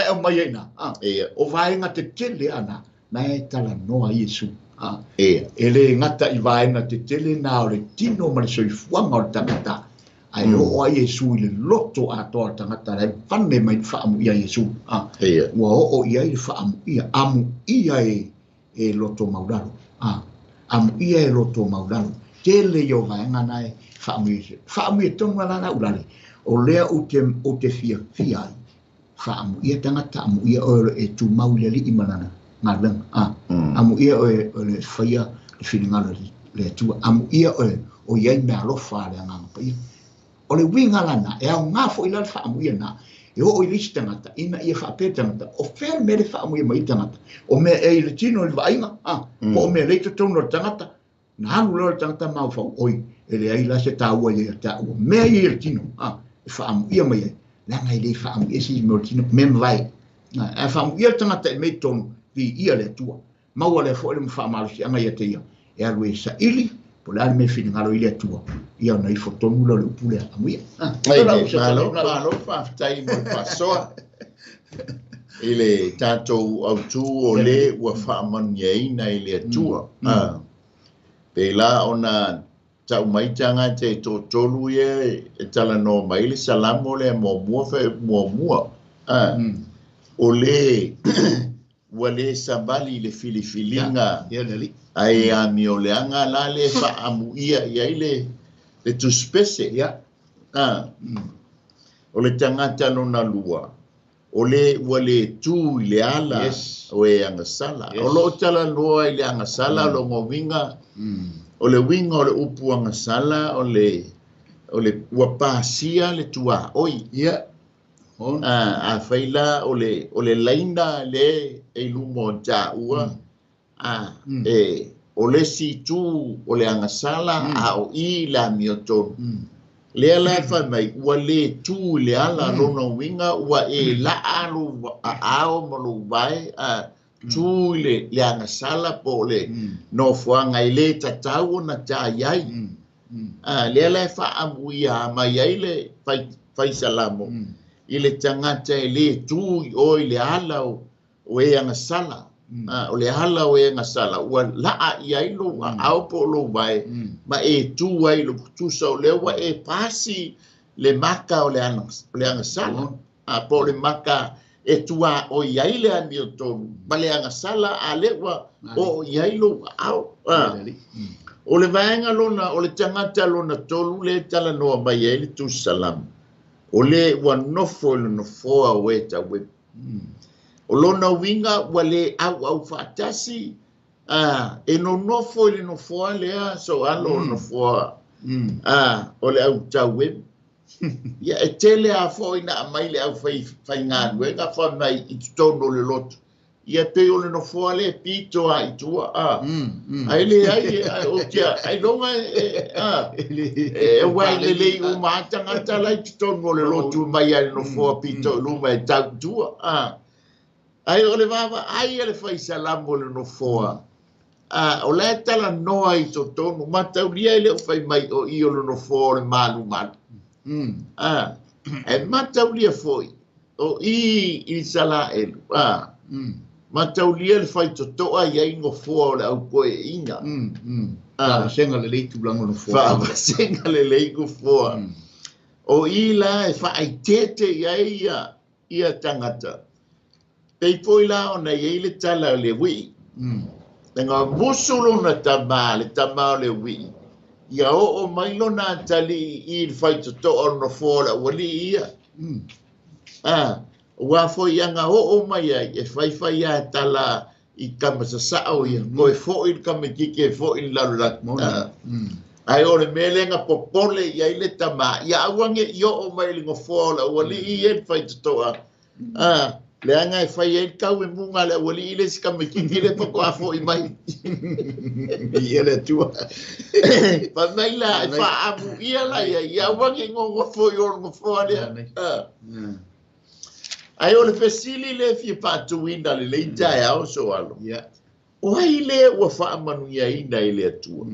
e aumai ai na, o vaega tetele ana, na e talanoa Iesu. E le gata i vaega tetele na o le tino ma le soifuaga o le tagata, ae oo ai Iesu i le loto atoa o le tagata, la e vane mai le faamuia Iesu. Ua oo i ai le faamuia, amuia e loto maulalo. Amuia e loto maulalo. Tele i o vaega na e faamuia. Faamuia tonu ala la ulale. O lea ou te fiafia ai. Faamuia tagata, amuia oe e tumau i le alii ma lana galuega. Amuia oe o le faia le finagalo le Atua. Amuia oe o i ai meaalofa a le Agaga Paia. O le uiga lana, e aoga foi la le faamuia na, e oo i le isi tagata, ina ia faapea tagata, o fea le mea le faamuia mai tagata, o mea e i le tino i le vaaiga, po o mea le i totonu o le tagata, na alu loa le tagata mafaufau, oi, e leai la se taua ia ia te au, mea ia i le tino, e e faamuia mai ai leaga e lē faamuia se isi mea o le tino mea mavae ae faamuia le tagata i mea i totonu viia le Atua maua lea foi le faamalosiaga ia te ia e alu e saili po o le a le mea finagalo i le Atua ia ona ifo tonu lea o le upu lea amuia. Malo malo faafetai mo le faasoa i le tatou autū o lē ua faamanuiaina i le Atua. Pei la ona ta'u mai tagata e to'atolu ia e talanoa mai le Salamo lea muamua fa muamua o lē ua lē savali i le filifiliga ae amioleaga la le fa'amu'ia i ai le tusipese. O le tagata lona lua o lē ua lē tū i le ala o e agasala. O lo'o talanoa i le agasala o loga uiga o le uiga o le upu agasala o le ua pasia le tuā'oi. Afai la o le laina le e i luma o tāua e o le isi itu o le agasala a o i le amiotonu lea la e fai mai ua lē tū i le ala lona uiga ua e la'a lou aao ma lou vae tū i le agasala po o le nofoaga e lē tatau ona tā i ai. Lea la e fa'aamuia mai ai le faisalamo i le tagata e lē tū i o i le ala o e agasala. O le ala o e agasala ua la'a i ai lou aao po o lou vae ma e tū ai le tusa o lea ua e pasi le maka o le agasala po o le maka e tuā'oi ai le amiotonu ma le agasala a lea ua o'o i ai lou aao. O le vaega lona o le tagata lona tolu le talanoa mai ai le Tusi Salamo o lē ua nofo i le nofoa o e tauepu. O lona uiga ua lē auau fa'atasi e nonofo i le nofoa lea so alo o le nofoa o le autauepu. Ia e tele a fo'i na aumai le au faigaluega fai i totonu o le lotu ia pei o le nofoa le pito a i tua ai leai ailoga e uā i lelei uma a tagata la i totonu o le lotu mai ai le nofoa pito i luma e tau i tua ai o le vaavaai a le faisalamo o le nofoa o la e talanoa i totonu mataulia e lē o fai mai o i o le nofoa o le malumalu e mataulia foi o i i Isalaelu mataulia le faitoto'a i ai nofoa o le aukoe'iga faavasega lelei tulaga o nofoa faavasega lelei nofoa o i la e fa'aitete i ai ia tagata pei foi la ona i ai le tala o le ui'i lega musu lona tamā le tamā o le ui'i ia o'o mai lona atali'i i le faitoto'a o le nofoa o le auali'i ia ua foi aga o'o mai ai e faifai a tala i kama sasa'o ia koe fo'i le kamakiki e fo'i le lalolagi ae o le mea lea ga popole i ai le tamā ia aua ge'i o'o mai le nofoa o le auali'i ia le faitoto'a leaga e fai ai le tau e muga le auali'i le isi kamakiki le faatoa fo'i mai ia le Atua fai mai la e fa'aamu'ia la ia ia aua ge'i gogofo i o le nofoa lea ae o le fesili le fia fa'atuina lelei taeao so alo o ai lē ua fa'amanuiaina i le Atua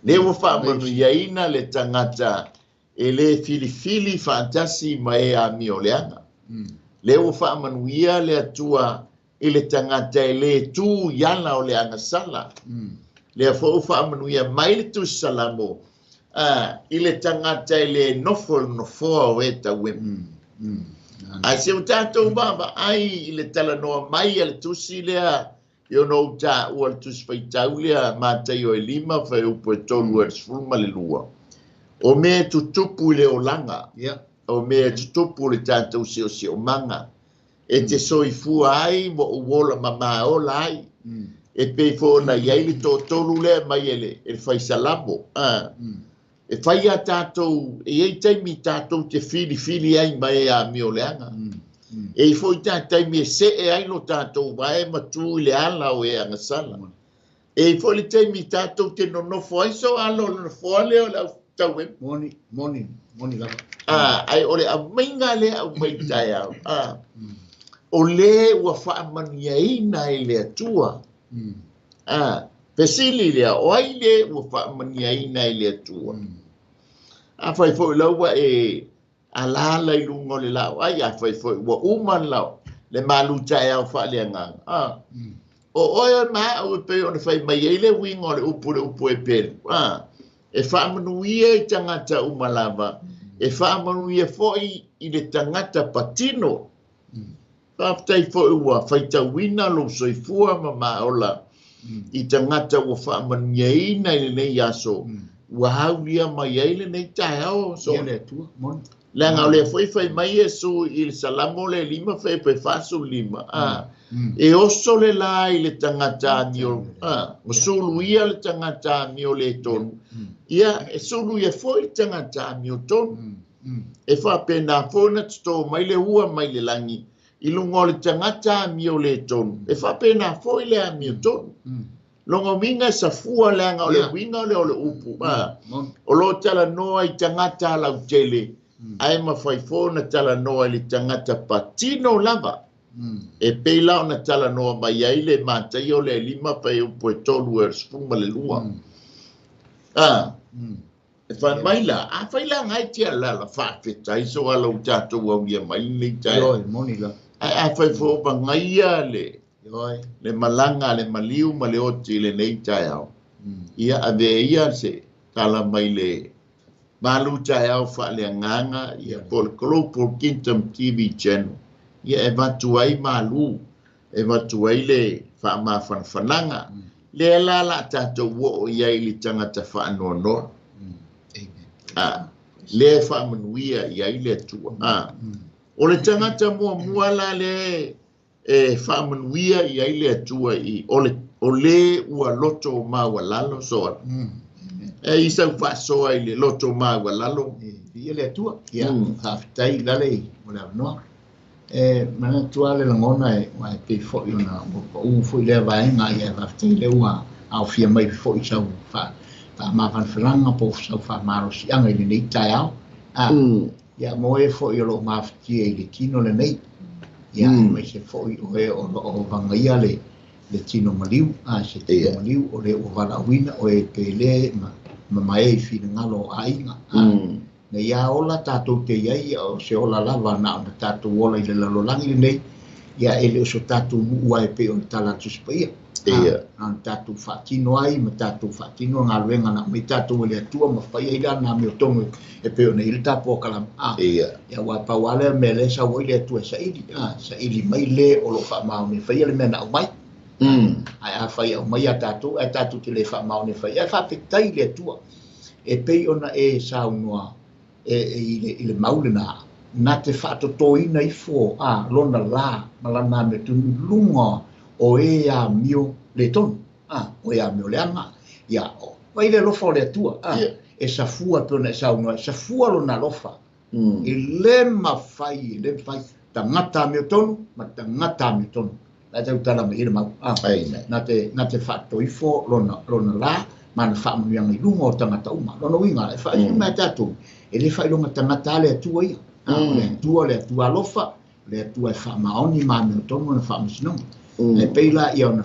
lē ua fa'amanuiaina le tagata e lē filifili fa'atasi ma e amioleaga lē ua fa'amanuia le Atua i le tagata e lē tū i ala o le agasala lea fo'u fa'amanuia mai le Tusi Salamo i le tagata e lē nofo i le nofoa o e tauemu ae se o tatou vaavaai i le talanoa mai a le tusi lea i ona ou tā'ua le tusi faitau lea Mataio e 5 faeupu e 3 e le 12 o mea e tutupu i le olaga o mea e tutupu i le tatou siosiomaga e te soifua ai ma ou ola mamā ola ai e pei foi ona i ai le to'atolu lea mai e le faisalamo e fai a tatou e iai taimi tatou te filifili ai ma e amioleaga e i fo'i tā taimi e se'e ai lo tatou vae ma tū i le ala o e agasala e i fo'i le taimi tatou te nonofo ai so alo o le nofoa lea o le autauemu moni moni Moni lava. Ai o le aumaiga lea aumai taeao. O le ua faamanuiaina e le Atua. Fesili lea, o ai le ua faamanuiaina e le Atua? Afai foi lau ua e alala i luga o le lao ai, afai foi ua uma le lao, le malu taeao faaleagaga. O oe ma au e pei ona fai mai ai le uiga o le upu e pelu. E faamanuia i tagata uma lava, e faamanuia foi i le tagata patino. Faafetai foi ua faitauina lou soifua ma maola i tagata ua faamanuiaina i lenei aso, ua aulia mai ai lenei taeao. So, le Atua, moni. Leaga o lea foi fai mai Iesu i le Salamo le 5 fai pe 45. E oso le la i le tagata amio, ma suluia le tagata amio le tonu. Ia, e suluia foi le tagata amio tonu. E faapena foi na toto mai le ua mai le lagi i luga o le tagata amio le tonu. E faapena foi le amio tonu. Longa uiga e safua leaga o le uiga o le o le upu. O lo talanoa i tagata lautele, ae mafai foi ona talanoa i le tagata patino lava. E pei la ona talanoa mai ai le Mataio le 5 fai upu e 3 e 12. E fai mai la, a fai la ngai tia la la faafetai so ala o tatou aulia mai lenei taeao. Ioe, moni la. Ae afai foi o magaia le le malaga le maliu ma le oti i lenei taeao. Ia ave ia se tala mai le malu taeao faaleagaga, ia po le Global Kingdom TV Channel. Ia e vatu ai malu, e vatu ai le faamafanafanaga. Lea la la tatou oo i ai i le tagata faanoanoa. Le faamanuia i ai le Atua. O le tagata muamua la le e faamanuia i ai le Atua i o le ua loto maualalo soa. E i sau faasoa i le loto maualalo. Ia le Atua. Ia, faafetai lale o le avanoa. E manatua le lagona e ua e pei foi ona ua pau foi lea vaega, ia faafetai le ua aofia mai foi sau faamafanafanaga po o sau faamalosiaga i lenei taeao. Ia mo e foi o loo mafatia i le tino lenei. Ia aemaise foi o e o loo vagaia le tino maliu, se tino maliu o le ua valaauina o e pele ma mae i finagalo o aiga. Na ia ola tatou te iai o se ola lava na ona tatou ola i le lalolagi lenei, ia e le o so tatou nuu ai pei o le tala a le Tusi Paia. Na ona tatou faatino ai ma tatou faatino galuega na aumai tatou e le Atua ma fai ai lana amiotonu e pei ona i ai le tapuakalama. Ia ua pau lava lea mea lea e sau ai le Atua e saili, saili mai le o loo faamaoni e faia le mea na aumai. Ae afai aumai ia tatou, ae tatou te le faamaoni e faia, ae faafetai i le Atua e pei ona e saunoa e i le mau lena, na te faatotoina ifo lona la ma lana amiotonu i luga o e amio le tonu, o e amio leaga. Ia, vai le alofa o le Atua, e safua pe ona e saunoa, e safua lona alofa. E le mafai, e le mafai, tagata amiotonu ma tagata amiotonu. La tau tala mai i le mau. Na te faatoifo lona la, ma na faamanuiaga i luga o tagata uma. Lona uiga, e faailoga mai tatou, e le faailoga tagata le Atua ia. O le Atua, le Atua alofa, le Atua e faamaoni ma amiotonu na faamasinoga. E pei la ia ona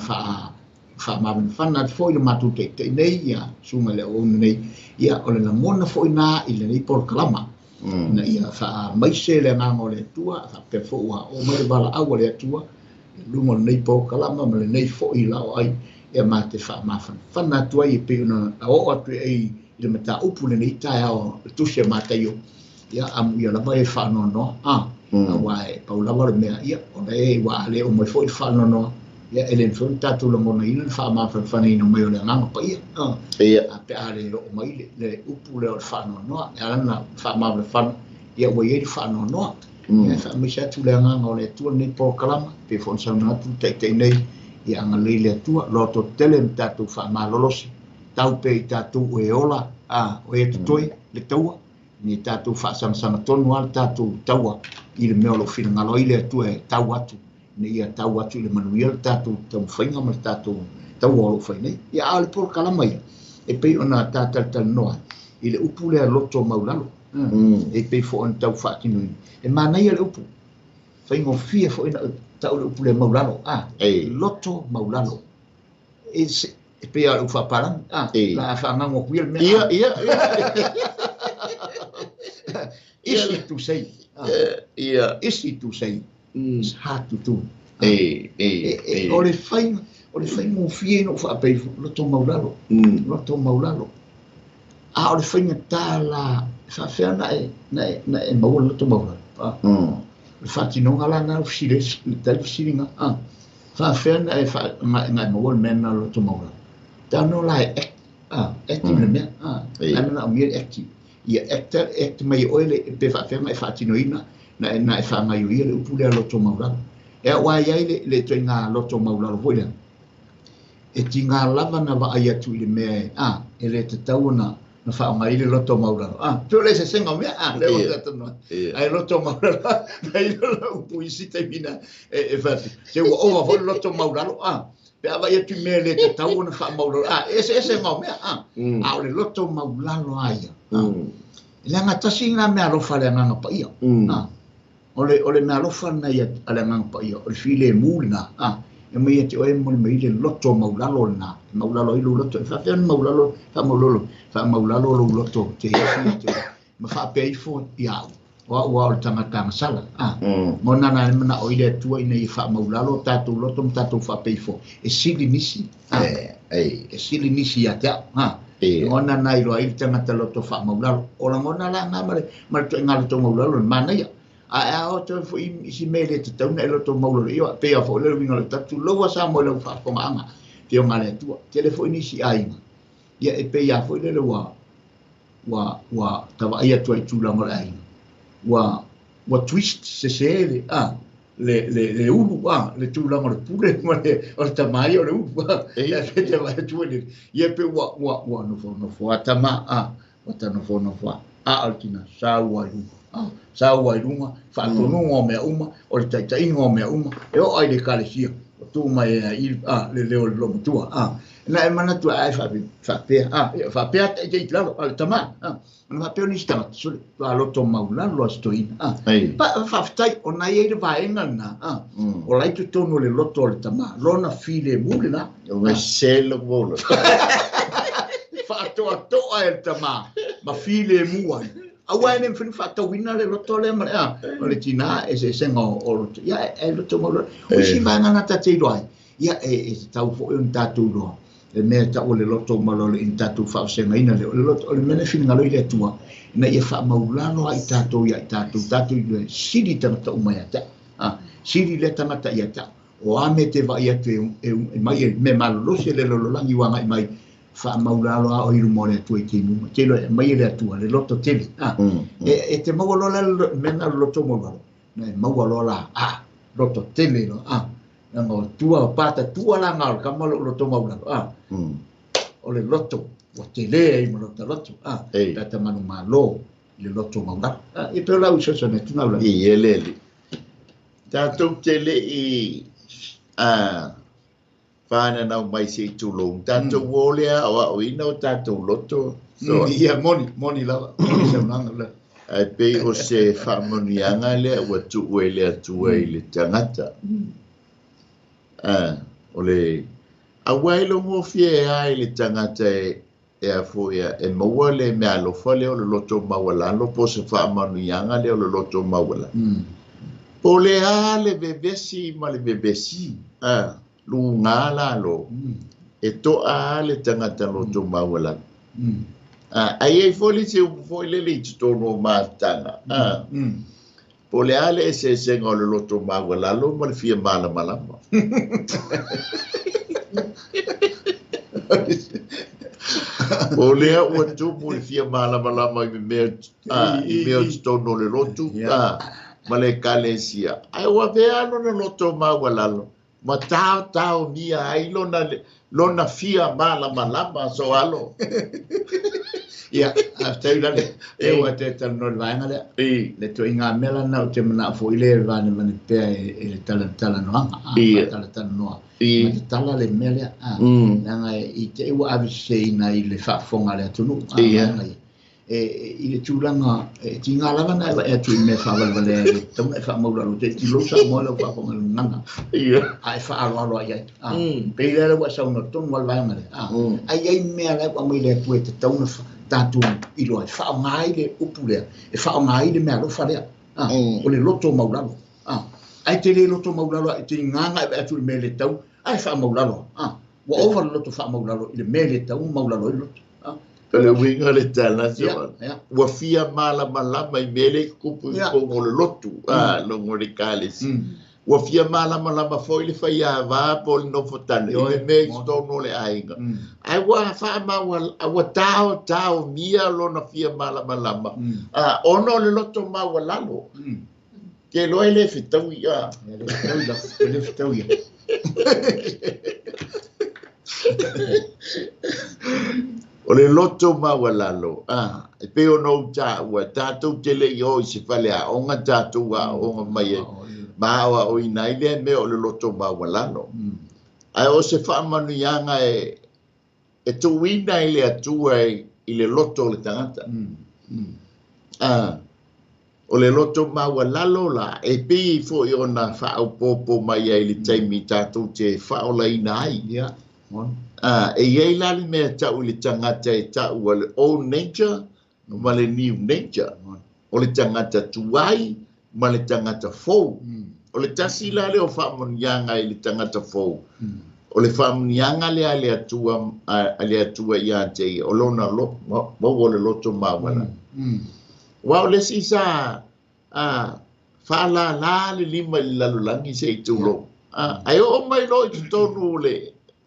faamafanafana atu foi le matou taita'i nei, ia susuga i le auauna nei, ia o le lagona foi na i lenei polokalama. Ina ia faamaise le agaga o le Atua, faapea foi ua oo mai le valaau a le Atua i luga o lenei polokalama ma lenei foi lao ai, ia ma te faamafanafana atu ai e pei ona oo atu ai i le mataupu lenei taeao le Tusi a Mataio. Ia amuia lava e faanoanoa, aua e pau lava le mea, ia o le ua a le oo mai foi le faanoanoa, ia e le mafai ona tatou lagonaina le faamafanafanaina mai o le agaga paia. A pe a le oo mai le upu lea o le faanoanoa, e ala ona faamafanafana, ia ua i ai le faanoanoa. Ia e faamaise atu le agaga o le Atua lenei polokalama, pei foi ona saunoa atu le taita'i nei, ia agalelei le Atua, loto tele ma tatou faamalolosi, tau pea i tatou o e ola, o e totoe le taua, ni tatou faasagasana tonu lava le tatou taua i le mea o loo finagalo ai le Atua e tau atu, ina ia tau atu i le manuia le tatou taumafaiga ma le tatou taua o loo fai nei. Ia a o le polokalama ia, e pei ona tatalatalanoa i le upu lea loto maulalo. E pei fo'i ona tau faatinoina. E manaia le upu, faigofie fo'i ona ta'u le upu le maulalo, a loto maulalo. E pei a o le upu faapalagi, a la a faagago atu ia le mea. Ia, ia, ia. Easy to say. Ia. Easy to say. It's hard to do. E, e, e. O le faigofie ina ou faapea ifo, loto maulalo. Loto maulalo. A o le faigata la, e faafefea na e maua le loto maulalo. O le faatinoga la na fesili le tali fesiliga. Faafefea na e maua le mea na loto maulalo. Tano la e act. Active le mea. Ai manaomia le active. Ia act mai oe le pe faafefea na e faatinoina na e faagaioia le upu lea loto maulalo. E au ai ai le ituaiga loto maulalo foi lea. E tiga lava na vaai atu i le mea e le tatau ona na faaaoga ai le loto maulalo. Pe o le eseesega o mea, lea ua tatou ai loto maulalo, ai le upu isi taimi na e fai se ua ova foi le loto maulalo, pe a vaai atu i mea e le tatau ona faamaulalo, eseesega o mea, a o le loto maulalo a ia. E leaga tasi lena mea alofa a le Agaga Paia. O le mea alofa lena ia a le Agaga Paia, o le filemu lena, e mai ia te oe mo le mai le loto maulalo lena, e maulalo ai lou loto, e faapea ona maulalo, faamaulalo lou loto, te ifi te oe, ma faapea ifo ia au, o au o le tagata agasala, mo nana e manao i le Atua ina ia faamaulalo tatou loto ma tatou faapea ifo, e sili nisi, e sili nisi ia te au, lagona na iloa ai le tagata loto faamaulalo, o lagona la nga ma le ituaiga loto maulalo le manaia. A o toe foi isi mea le tatau na e loto maulalo, ia pei foi le uiga o le tatu loua sa mo le faafofogaaga fioga a le Atua. Tele foi nisi aiga, ia e pei a foi lele ua tavaai atu ai i tulaga o le aiga. Ua twist sese le ulu, le tulaga o le pule ma le o le tama ia o le ulu. Ia pe te vaai atu le ia pe ua nofo a tama, ua ta nofo a o le tina sau ai luga. Sau ai luga, faatonuga o mea uma, o le taitaiga o mea uma, e oo ai le ekalesia, o tu mai ai le leo o le lomatua. Na e manatu ai faapea, faapea taitai i lalo, a le tama, ona faapea o nisi tagata, sole, a loto maulalo a se toeaina. Faafetai, ona e i ai le vaega lena, o la e i totonu o le loto o le tama, lona filemu lena. O se le volo. Faatoatoa e le tama, ma filemu ai. Aua e le mafai ona faatauina le loto lea ma le o le tina eseesega o loto. Ia e loto maulalo. O isi vaega na tatou iloa ai, ia e tatau foi ona tatou iloa. Le mea ta'u o le loto maulalo ina tatou faavasegaina lea. O le loto, o le mea na finagalo i le Atua, ina ia faamaulalo ai tatou ia i tatou, tatou iloa sili tagata uma ia te au. Sili lea tagata ia te au. O a mea te vaai atu e mai e mea malolosi e le lalolagi ua agai mai, faamaulalo a o i luma o le Atua i taimi uma. Te iloa e aumai e le Atua le loto tele. E te maua loa la le mea na o le loto maulalo, na e maua loa la, loto tele loa, leaga o tua o patatua la nga o le kama o loto maulalo, o le loto ua tele ai ma lota loto, pe ta manumalo i le loto maulalo. E pei o lau fesoasoani atu na ula. I elele. Tatou te le'i whananau mai se i tulou. Tatou o lea o aoina o tatou loto. Ia, moni lava. Moni saunoaga lea. Ai pei o se faamanuiaga lea ua tuu e le Atua i le tagata. O le aua e logofie ai le tagata e a foi e maua le mea alofa lea o le loto maualalo po se faamanuiaga lea o le loto maualalo. Po le a le vevesi ma le vevesi. Luga lalo. E to'a le tagata loto maualalo. Ai ai foi le se upu foi lele i totonu o mafutaga. Po le a le eseesega o le loto maualalo ma le fia malamalama. O lea ua tumu le fia malamalama i mea i mea o totonu o le lotu, ma le ekalesia. Ai ua vea lona loto maualalo, ma tao mia ai lona fia malamalama so alo. Ia, faafetai lale. E ua te talanoa i le vaega lea. Le ituaiga mea lana ou te manao foi lea e vanevane pea e le talatalanoaga. Talatalanoa. Ma tatala le mea lea. Leaga i te i ua aveseseina i le faafofoga a le atunuu. Vaega ia. E i le tulaga e tiga lava na e vaai atu i mea faavalevalea e le tatau ona e faamaulalo te tulou Samoa i lau faafofoga i le gagana a e faaaloalo ai ai. Pei lea ua e saunoa tonu lava i le vaega lea. Ae i ai mea la ua aumai le Atua e tatau ona tatou iloa e faaaoga ai le upu lea, e faaaoga ai le meaalofa lea. O le loto maulalo. Ae te le loto maulalo e tiga na e vaai atu i le mea e le tatau ae faamaulalo. Ua ova le loto faamaulalo i le mea e le tatau ona maulalo ai le loto. O le uiga o le tala, ua fia malamalama i mea lea e tutupu i totonu o le lotu, logo o le Ekalesia. Ua fia malamalama foi le faiāvā po o le nofotane i le mea i totonu o le aiga. Ae ua ua taotaomia lona fia malamalama, ona o le loto maualalo. Ke iloa e le fetaui. E le fetaui lava, e le fetaui. O le loto maualalo, e pei ona ou taua, tatou te le i o i se faleaoga, tatou aooga mai ai, ma aoaoina ai lea mea o le loto maualalo. Ae o se faamanuiaga e tuuina i le Atua i le loto o le tagata. O le loto maualalo la, e pei foi ona faaopoopo mai ai i le taimi tatou te faaolaina ai. E i ai la le mea tau i le tagata e taua le old nature ma le new nature. O le tagata tuai ma le tagata fou. O le tasi la lea o faamanuiaga i le tagata fou. O le faamanuiaga lea a le Atua, a le Atua ia te ia, o lona maua o le loto maualalo. Aua o le isi sa faalala le lima i le lalolagi se i tulou. Ae oo mai loa i totonu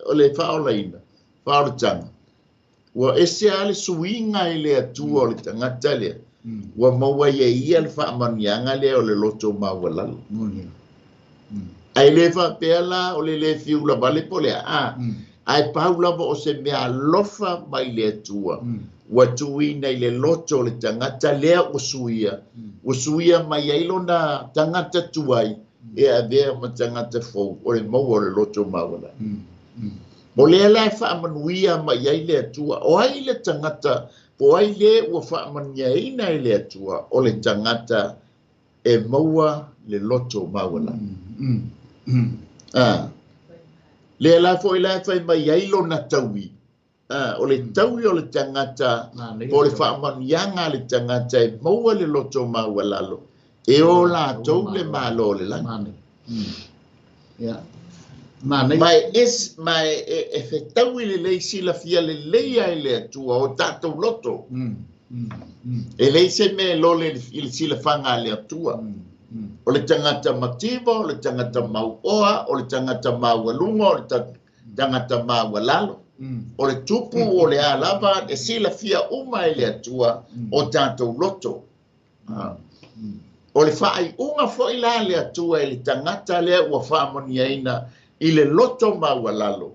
o le faaolaina, faaolataga, ua ese lava le suiga i le Atua o le tagata lea. Ua maua ai e ia le faamanuiaga lea o le loto maualalo. Ae le faapea la o le le fiu lavale po o le a, ae pau lava o se mea alofa mai le Atua. Ua tuuina i le loto o le tagata lea ua suia. Ua suia mai ai lona tagata tuai e avea ma tagata fou, o le maua o le loto maualalo. O lea la e faamanuia mai ai le Atua. O ai le tagata, po o ai le ua faamanuiaina e le Atua, o le tagata e maua le loto maualalo. Lea la foi la e fai mai ai lona taui. O le taui o le tagata, po o le faamanuiaga a le tagata e maua le loto maualalo, e o latou le Malo o le lagi. Ma e fetaui lelei silafia lelei ai le Atua o tatou loto. E leai se mea e lole i le silafaga a le Atua. O le tagata mativa, o le tagata mauoa, o le tagata maualuga, o le tagata maualalo. O le tupu o le a lava e silafia uma e le Atua o tatou loto. O le faaiuga foi la le Atua i le tagata lea ua faamanuiaina i le loto maualalo.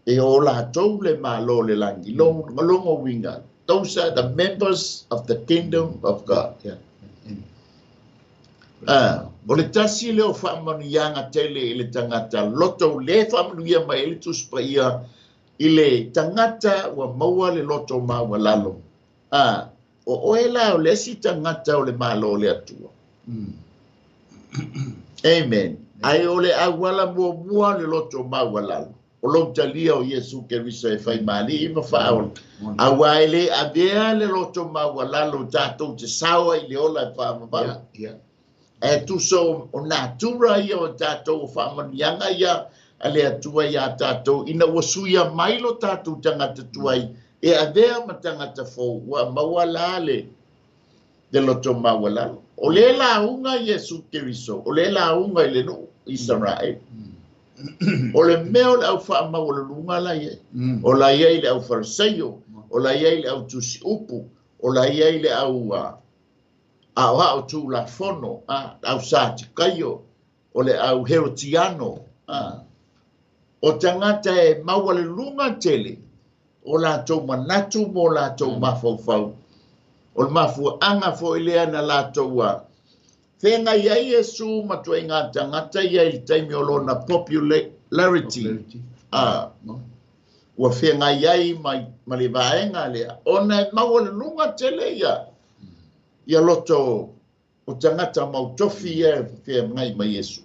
E o latou le Malo o le lagi. Logo uiga. Those are the members of the kingdom of God. O le tasi lea o faamanuiaga tele i le tagata loto le faamanuia mai ai le Tusi Paia i le tagata ua maua le loto maualalo. O oe la o le isi tagata o le Malo o le Atua. Amen. Ae o le auala muamua le loto maualalo. O lou talia o Iesu Keriso e fai ma alii ma faaola. Aua e le avea le loto maualalo tatou te sao ai i le ola e faavavau. Ae tusa o natura ia o tatou o faamanuiaga ia a le Atua ia tatou, ina ua suia mai lo tatou tagata tuai e avea ma tagata fou, ua maua la le loto maualalo. O le lauga Iesu Keriso, o le lauga i le nuu Israel. O le mea o le au faamaualuluga la iai. O la iai le au Fariseio, o la iai le au tusiupu, o la iai le au aoao tulafono, au Satikaio, o le au Herodiano. O tagata e maualuluga tele, o latou manatu mo latou mafaufau. O le mafuaaga foi lea na latou feagai ai Iesu ma ituaiga tagata ia i le taimi o lona popularity. Ua feagai ai ma le vaega lea ona e maualuluga tele ia loto o tagata mautofi ia e feagai ma Iesu.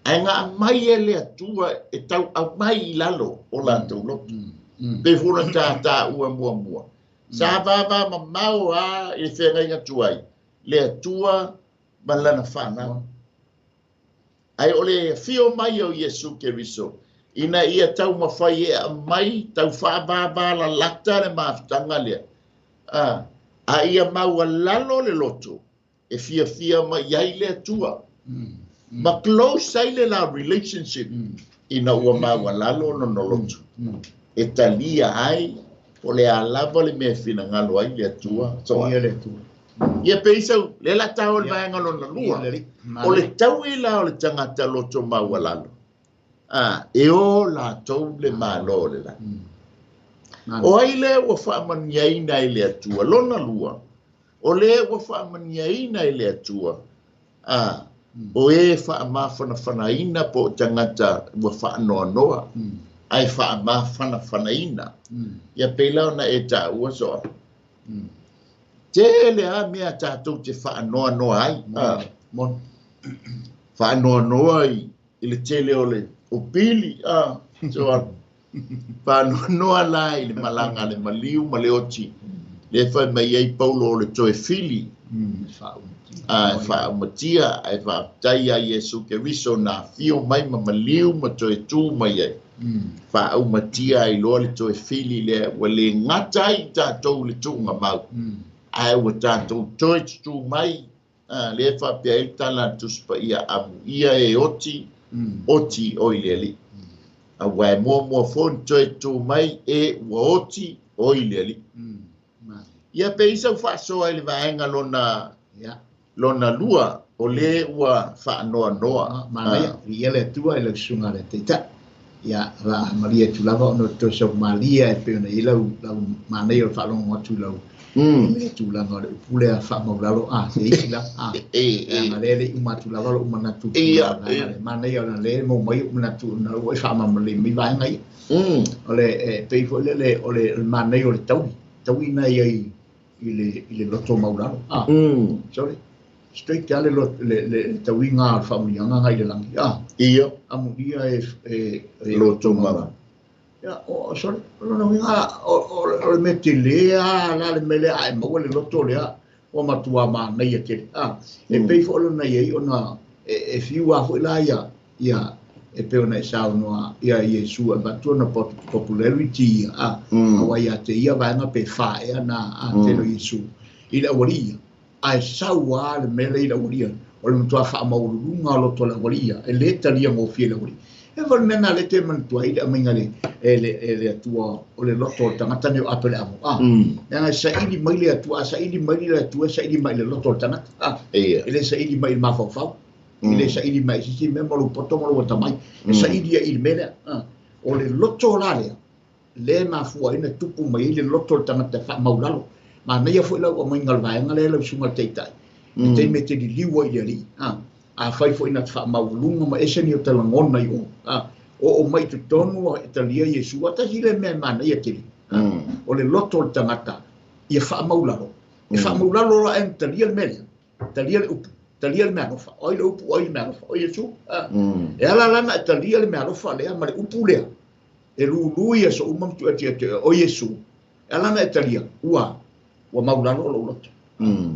Ae aumai e le Atua e tau aumai i lalo o latou loto. Pe fua na taua muamua. Sa vava mamao a i le feagaiga tuai le Atua ma lana fanau. Ae o le afio mai o Iesu Keriso ina ia taumafai e aumai tau faavavalalata le mafutaga lea. A ia maualalo le loto e fiafia mai ai le Atua. Ma close ai le la relationship ina ua maualalo lona loto. E talia ai po le a lava le mea e finagalo ai le Atua. So, Ia le Atua. Ia pe isau, le la tau o le vaega lona lua. O le taui la o le tagata loto maualalo. E o latou le malo le la. O ai lea ua faamanuiaina e le Atua? Lona lua, o le ua faamanuiaina e le Atua, o e faamafanafanaina po o tagata ua faanoanoa, ae faamafanafanaina. Ia pei la ona e taua soa. Tele a mea tatou te faanoanoa ai. Faanoanoa i le tele o le o pili. So, faanoanoa la i le malaga le maliu ma le oti. Le fai mai ai Paulo o le toe fili. Faaumatia ae faafetai ia Iesu Keriso na afio mai ma maliu ma toe tu mai ai. Faaumatia ai loa le toe fili lea ua le gata ai tatou le tuuga mau. Ae ua tatou toe tutu mai. Le faapea ai le tala a le Tusi Paia amuia e oti, oti oi le Alii. Aua e muamua foi ona toe tu mai e ua oti oi le Alii. Ia pe i sau faasoa i le vaega lona lua o le ua faanoanoa. Manaia, ia le Atua i lau susuga le Taitai. Ia, la malia atu lava ona toe sau malia e pei ona i lau manaia o le faalogo atu i lau le tulaga o le upu lea faamaulalo se isi la leaga lea le i uma atu lava lou manatu le manaia ona lea maua mai ou manatu ona ua e faamalamalama mai vaega ia. O le pei foi lele o le manaia o le taui na ia i le loto maulalo. Sorry. Straight le le tauiga o le faamanuiaga ngai le lagi. Ia. Amuia e loto maulalo. Ia, sorry. O lona uiga o le mea tele la le mea lea ae maua le loto lea ua matua manaia tele. E pei foi lona iai ona e fiu a foi la ia e pei ona e saunoa ia Iesu e avatu ona popularity ia. Aua ia te ia vaega pe fa ea na tele o Iesu i le aualii ia. Ae sau a le mea lea i le aualii ia. O le matua faamaualuluga o loto o le aualii ia. E le talia gofie le aualii. E foi le mea na le te manatua ai le aumaiga e le Atua o le loto o le tagata nei o Apeleamo. Leaga e saili mai le Atua, a saili mai le Atua, e saili mai le loto o le tagata. E le saili mai i le mafaufau. E le saili mai i sisi mea ma lou poto ma lou atamai. E saili ia i le mea lea. O le loto la lea, le mafua ai na tupu mai ai le loto o le tagata e faamaulalo. Manaia foi lau aumaiga o le vaega lea lau susuga le Taitai. E taimi e te liliu ai i le Alii. A fai foi na te faamaualuga ma ese ni o talagona i o. O mai totonu e talia Iesu. A tasi le mea manaia tele. O le loto o le tagata ia faamaulalo. E faamaulalo la e talia le mea lea. Talia le upu. Talia le mea alofa. Oi le upu, oi le mea alofa. O Iesu. E ala lana e talia le mea alofa lea ma le upu lea. E lulu ia so uma mtu ati ati o Iesu. E ala lana e talia. Ua maulalo lou loto.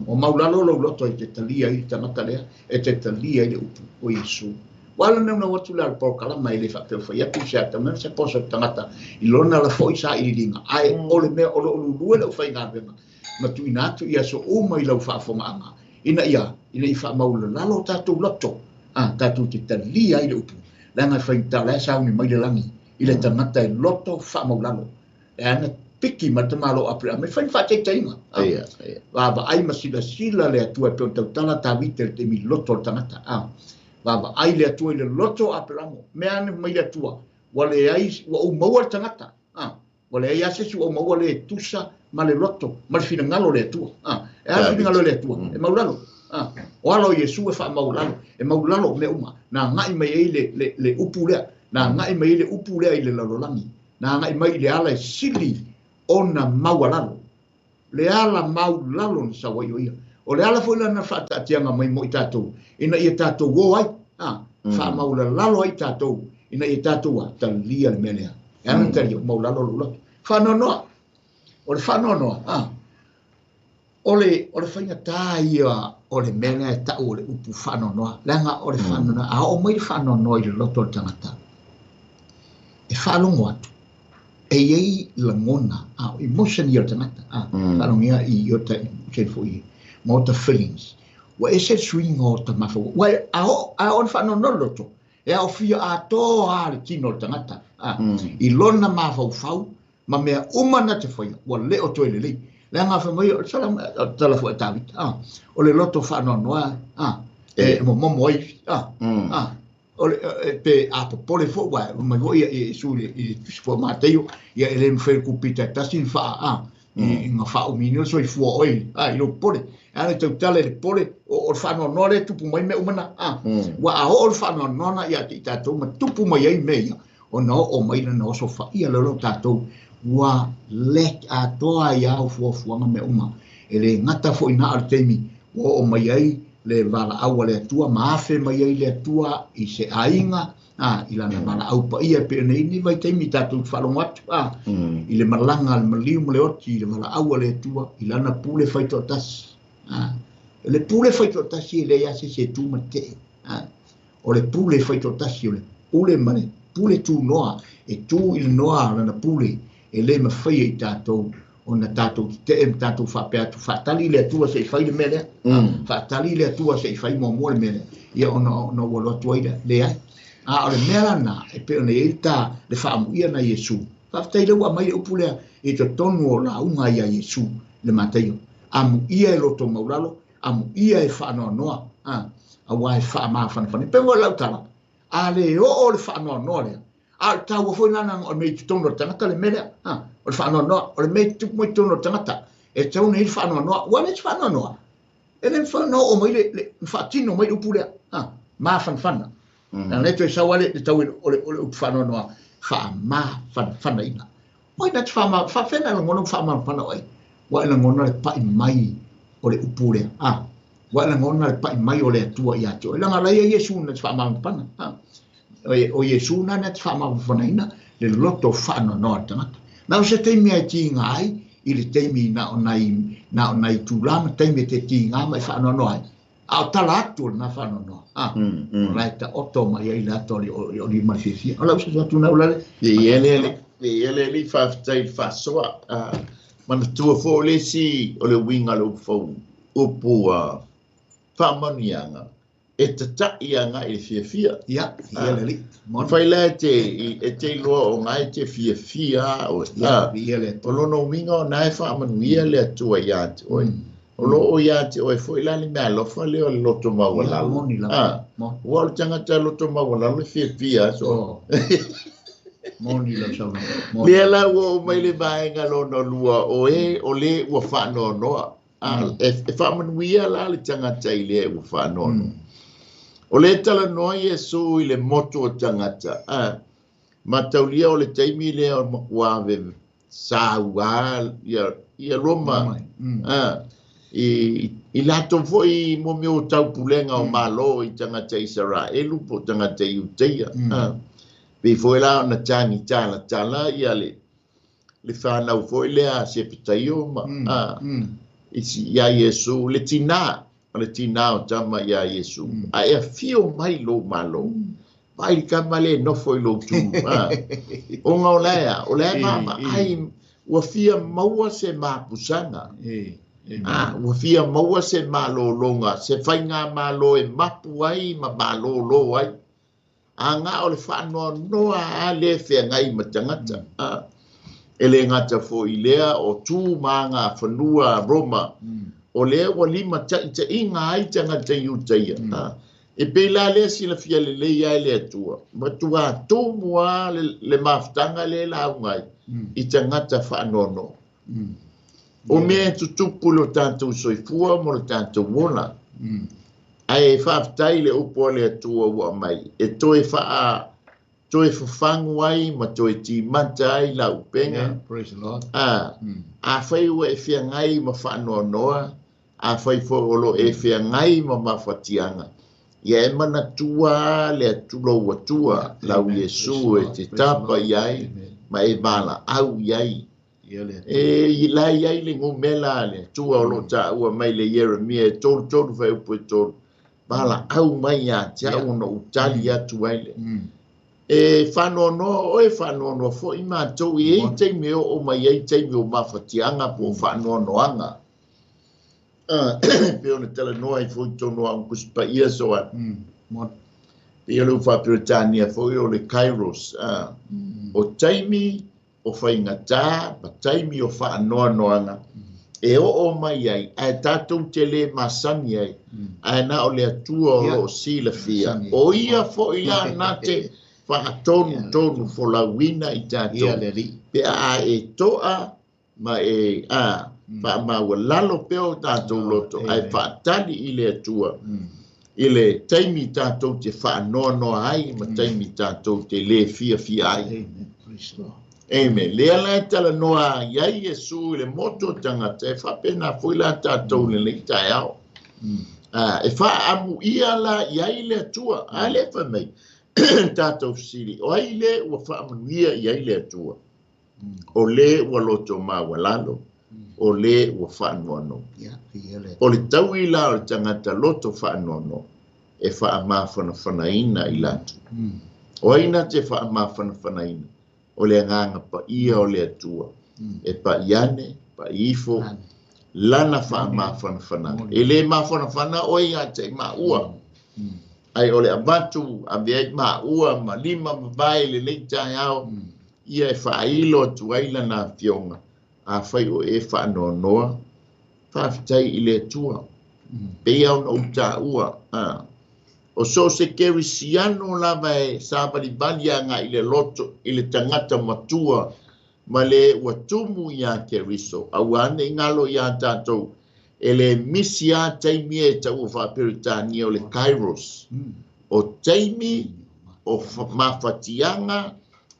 O maulalo lou loto e te talia i le tagata lea, e te talia i le upu o Iesu. Ua ala naunau atu le ala polokalama e le faapea fai atu se ata mea se poso tagata i lona la foi sa ililiga. Ae o le mea o loo lulue lau faigaluega ma tuuina atu i aso uma i lau faafogaaga. Ina ia faamaulalalo tatou loto. Tatou te talia ai le upu. Leaga e faigata la e sauni mai le lagi i le tagata e loto faamaulalo. Leaga piki ma te malo apre me fai faataitaiga. Vaavaai ma silasila le Atua e pei ona tautala Tavita i le taimi loto o le tagata. Vaavaai le Atua i le loto o Aperamo. Mea ane mai le Atua. Ua leai, ua ou maua le tagata. Ua leai a se isi ua ou maua le tusa ma le loto, ma le finagalo o le Atua. E a le finagalo o le Atua? E maulalo. O alo o Iesu e faamaulalo. E maulalo mea uma. Na agai mai ai le upu lea. Na agai mai ai le upu lea i le lalolagi. Na agai mai i le ala e sili ona maualalo. Le ala maulalo na sau ai o ia. O le ala foi lana faataatiaga mai mo i tatou, ina ia tatou o ai, faamaulalalo ai tatou, ina ia tatou talia le mea lea. E ala talia, maulalo lou loto. Faanoanoa. O le faanoanoa, o le faigata ia o le mea lea e tau o le upu faanoanoa. Leaga o le faanoanoa, a oo mai le faanoanoa i le loto o le tagata, e faalogo atu, e iai lagona, emotion ia o le tagata, faalogia i ota emotion foi, ma ota feelings. Ua ese le suiga o ota mafaufau. Ua a oo na faanoanoa le loto, e aofia atoa le tino o le tagata, i lona mafaufau, ma mea uma na te faia, ua le o toe lelei. Leaga fai mai o le tala foi a Tavita, o le loto faanoanoa, e momomo ai, o le pe apopole foi ua mai foi ia Iesu i le tusi foi o Mateio, ia e le mafai le kupita e tasi na faa, i nga faaumini o le soifua oe, i lou pole. E ala tautala i le pole, o le faanoanoa lea tupu mai mea uma na, Ua a oo le faanoanoa na ia te i tatou ma tupu mai ai mea ia, ona oo mai lana oso faia le lo tatou, ua lek atoa ai au fuafuaga mea uma. E le gata foi na o le taimi, ua oo mai ai le valaau a le Atua, ma afe mai ai le Atua i se aiga, i lana valaau paia pe nei ni vaitaimi tatou te faalogo atu, i le malaga le maliu ma le oti, i le valaau a le Atua, i lana pule faitoatasi. Le pule faitoatasi e leai lava se isi e tu ma tetee. O le pule faitoatasi, o le pule ma le pule tunoa, e tu i le noa lana pule, e le mafai e i tatou ona tatou tetee ma tatou faapea atu, faatali le Atua se i fai le mea lea. Faatali le Atua se i fai muamua le mea lea. Ia ona ua alu atu ai lea, leai. A o le mea lana, e pei ona i ai le faamuia na Iesu. Faafetai lea ua aumai le upu lea i totonu o lauga ia Iesu le Mataio. Amuia e loto maulalo, amuia e faanoanoa, aua e faamafanafana. Pe ua lau tala, a le oo le faanoanoa lea, a o le taua foi lana o le mea i totonu o le tagata le mea lea, o le faanoanoa, o le mea i tupu mai totonu o le tagata, e tatau ona i ai le faanoanoa. Ua le se faanoanoa, e le mafai ona oo mai le faatino mai le upu lea, mafanafana. Na le toe sau lava le tau o le upu faanoanoa, faamafanafanaina. Oi na te faafena lagona ua faamafanafana oe, ua e lagona le pai mai o le upu lea, ua e lagona le pai mai o le Atua ia te oe. Leaga la ia Iesu na te faamafanafana, o Iesu na te faamafanafanaina le loto faanoanoa le tagata. Na o se taimi ai tiga ai, i le taimi na o nai tula ma taimi e te tiga ma e faanoanoa ai. A o tala atu o lena faanoanoa, o la e taoto mai ai le ata o lima le fiafia. O lau se atu na ulale. E ele ele faafetai le faasoa. Manatua foi o le isi o le uiga o le upu upu faamanuiaga, e tatai agai i le fiafia. Ia, ia le alii. Fai la e te iloa o na e te fiafia oe. Ia le O lona uiga o na e faamanuia le Atua ia te oe. O loo ia te oe foi la le mea alofa lea o le loto maualalo. Moni lava. Ua o le tagata loto maualalo e fiafia aso. Moni lau saunoaga. Lea la ua oo mai le vaega lona lua o e o le ua faanoanoa. E faamanuia la le tagata i le ua faanoanoa. O le talanoa Iesu i le motu o tagata. Mataulia o le taimi lea o matua veve saua ia Roma. I latou foi mo mea o taupulega o malo i tagata Isaraelu po o tagata Iuteia. Pei foi la ona tagi talatala ia le whanau foi lea Sepetaio ma ia Iesu, le tina, o le tina o tama ia Iesu. A e afio mai lou malo, vai le kama le nofo i lou tu. Ona o lea, o lea mama, ai, ua fia maua se mapusaga. Ua fia maua se malologa, se faiga malo e mapu ai ma malolo ai. A ngā o le whaanoanoa a le whengai ma tangata. E le ngata foi lea o tū mā ngā whanua Roma. O lea ua lima taitainga ai tangata Iutaia. E pei la lea silafia lelei ai le Atua. Matua tūmua le mafutaga le lauga ai i tagata faanoanoa. O mea e tutupu i lo tatou soifua mo lo tatou ola. Ae faafetai le upu a le Atua ua aumai e toe faa Toe fafagu ai ma toe timata ai lau upega. Yeah, praise the Lord. Afai ua e feagai ma faanoanoa, afai foi o lo e feagai ma mafatiaga, ia e manatua le Atua ua tua, lau Iesu e te tapa i ai, ma e valaau i ai. E la i ai le gumela le Atua o lo taua mai le Ieremia e 33 fuaiupu e 3. Valaau mai ia te au ona ou tali atu ai le. E faanoanoa oe, faanoanoa foi matou i ai taimi e oo mai ai taimi o mafatiaga po o faanoanoaga. Pe ona talanoa ai foi tonu au Tusi Paia so a. Pei o le faa-Peretania foi o le Kairos. O taimi o faigata ma taimi o faanoanoaga e oo mai ai, ae tatou te le masani ai, ae na o le Atua o lo o silafia. O ia foi la na te faatonu tonu folauina i tatou. Pe a e toa ma e faamaualalo pea o tatou loto, ae faatali i le Atua. I le taimi tatou te faanoanoa ai ma taimi tatou te le fiafia ai. Amen. Lea la e talanoa iai Iesu i le motu o tagata, e faapena foi la tatou lenei taeao. E faaamuia la iai le Atua. A le fai mai tatou fesili, o ai le ua faamanuia iai le Atua? O le ua loto maualalo, o le ua faanoanoa. O le taui la o le tagata loto faanoanoa, e faamafanafanaina i latou. O ai na te faamafanafanaina? O le agaga paia o le Atua. E paiane, paifo, lana faamafanafanaga. E le mafanafana oe ia te i maua. Ai o le avatu, ave ai maua, ma lima mavae le lei taeao, ia e faailo atu ai lana afioga. Afai o e faanoanoa, faafetai i le Atua. Pei ona ou taua, o so se kerisiano lava e savalivali agai i le loto, i le tagata matua, ma le ua tumu ia Keriso. Aua ne i galo ia tatou, e le misi a taimi e taua faa-Peretania o le Kairos. O taimi o mafatiaga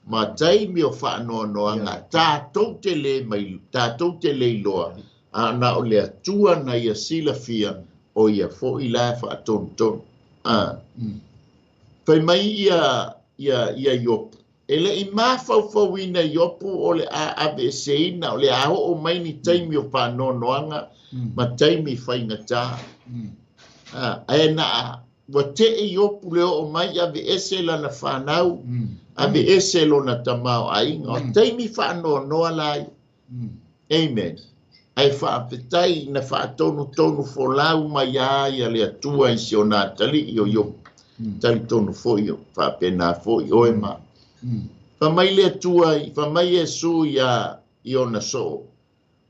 ma taimi o faanoanoaga, tatou te le mai, tatou te le iloa, a na o le Atua na ia silafia, o ia foi la e faatonutonu. Fai mai ia Iopu. E le i mafaufauina Iopu o le a aveeseina, o le a oo mai ni taimi o faanoanoaga ma taimi faigata. Ae na ua tee Iopu le oo mai aveese lana fanau, aveese lona tamaoaiga. O taimi faanoanoa la ia. Amen. Ae faafetai na faatonutonu folau mai a ia le Atua i si ona atalii o Iopu. Talitonu foi o faapena foi oe ma. Fai mai le Atua, fai mai Iesu ia i ona soo.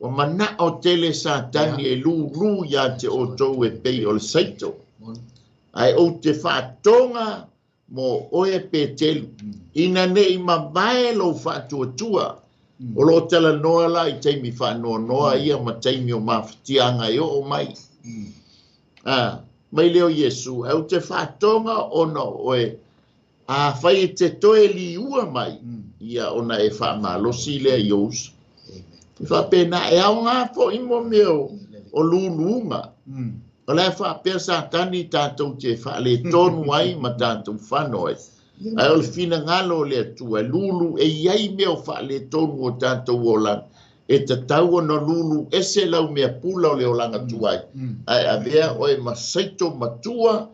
Ua manao tele Satani e lulu ia te outou e pei o le saito. Ae ou te faatoga mo oe Petelu. Ina nei mavae lou faatuatua. O lo talanoa la i taimi faanoanoa ia ma taimi o mafatiaga e oo mai. Mai leo Iesu, ae ou te faatoga ona oe, a fai e te toe liua mai, ia ona e faamalosi lea i ou uso. E faapena, e aoga foi mo mea o luluga. O la e faapea Satani tatou te faaletonu ai ma tatou fano ai. Ae o le finagalo o le Atua, lulu e iai mea o faaletonu o tatou olaga. E tatau ona lulu ese lau mea pula o le olaga tuai. Ae avea oe ma saito matua,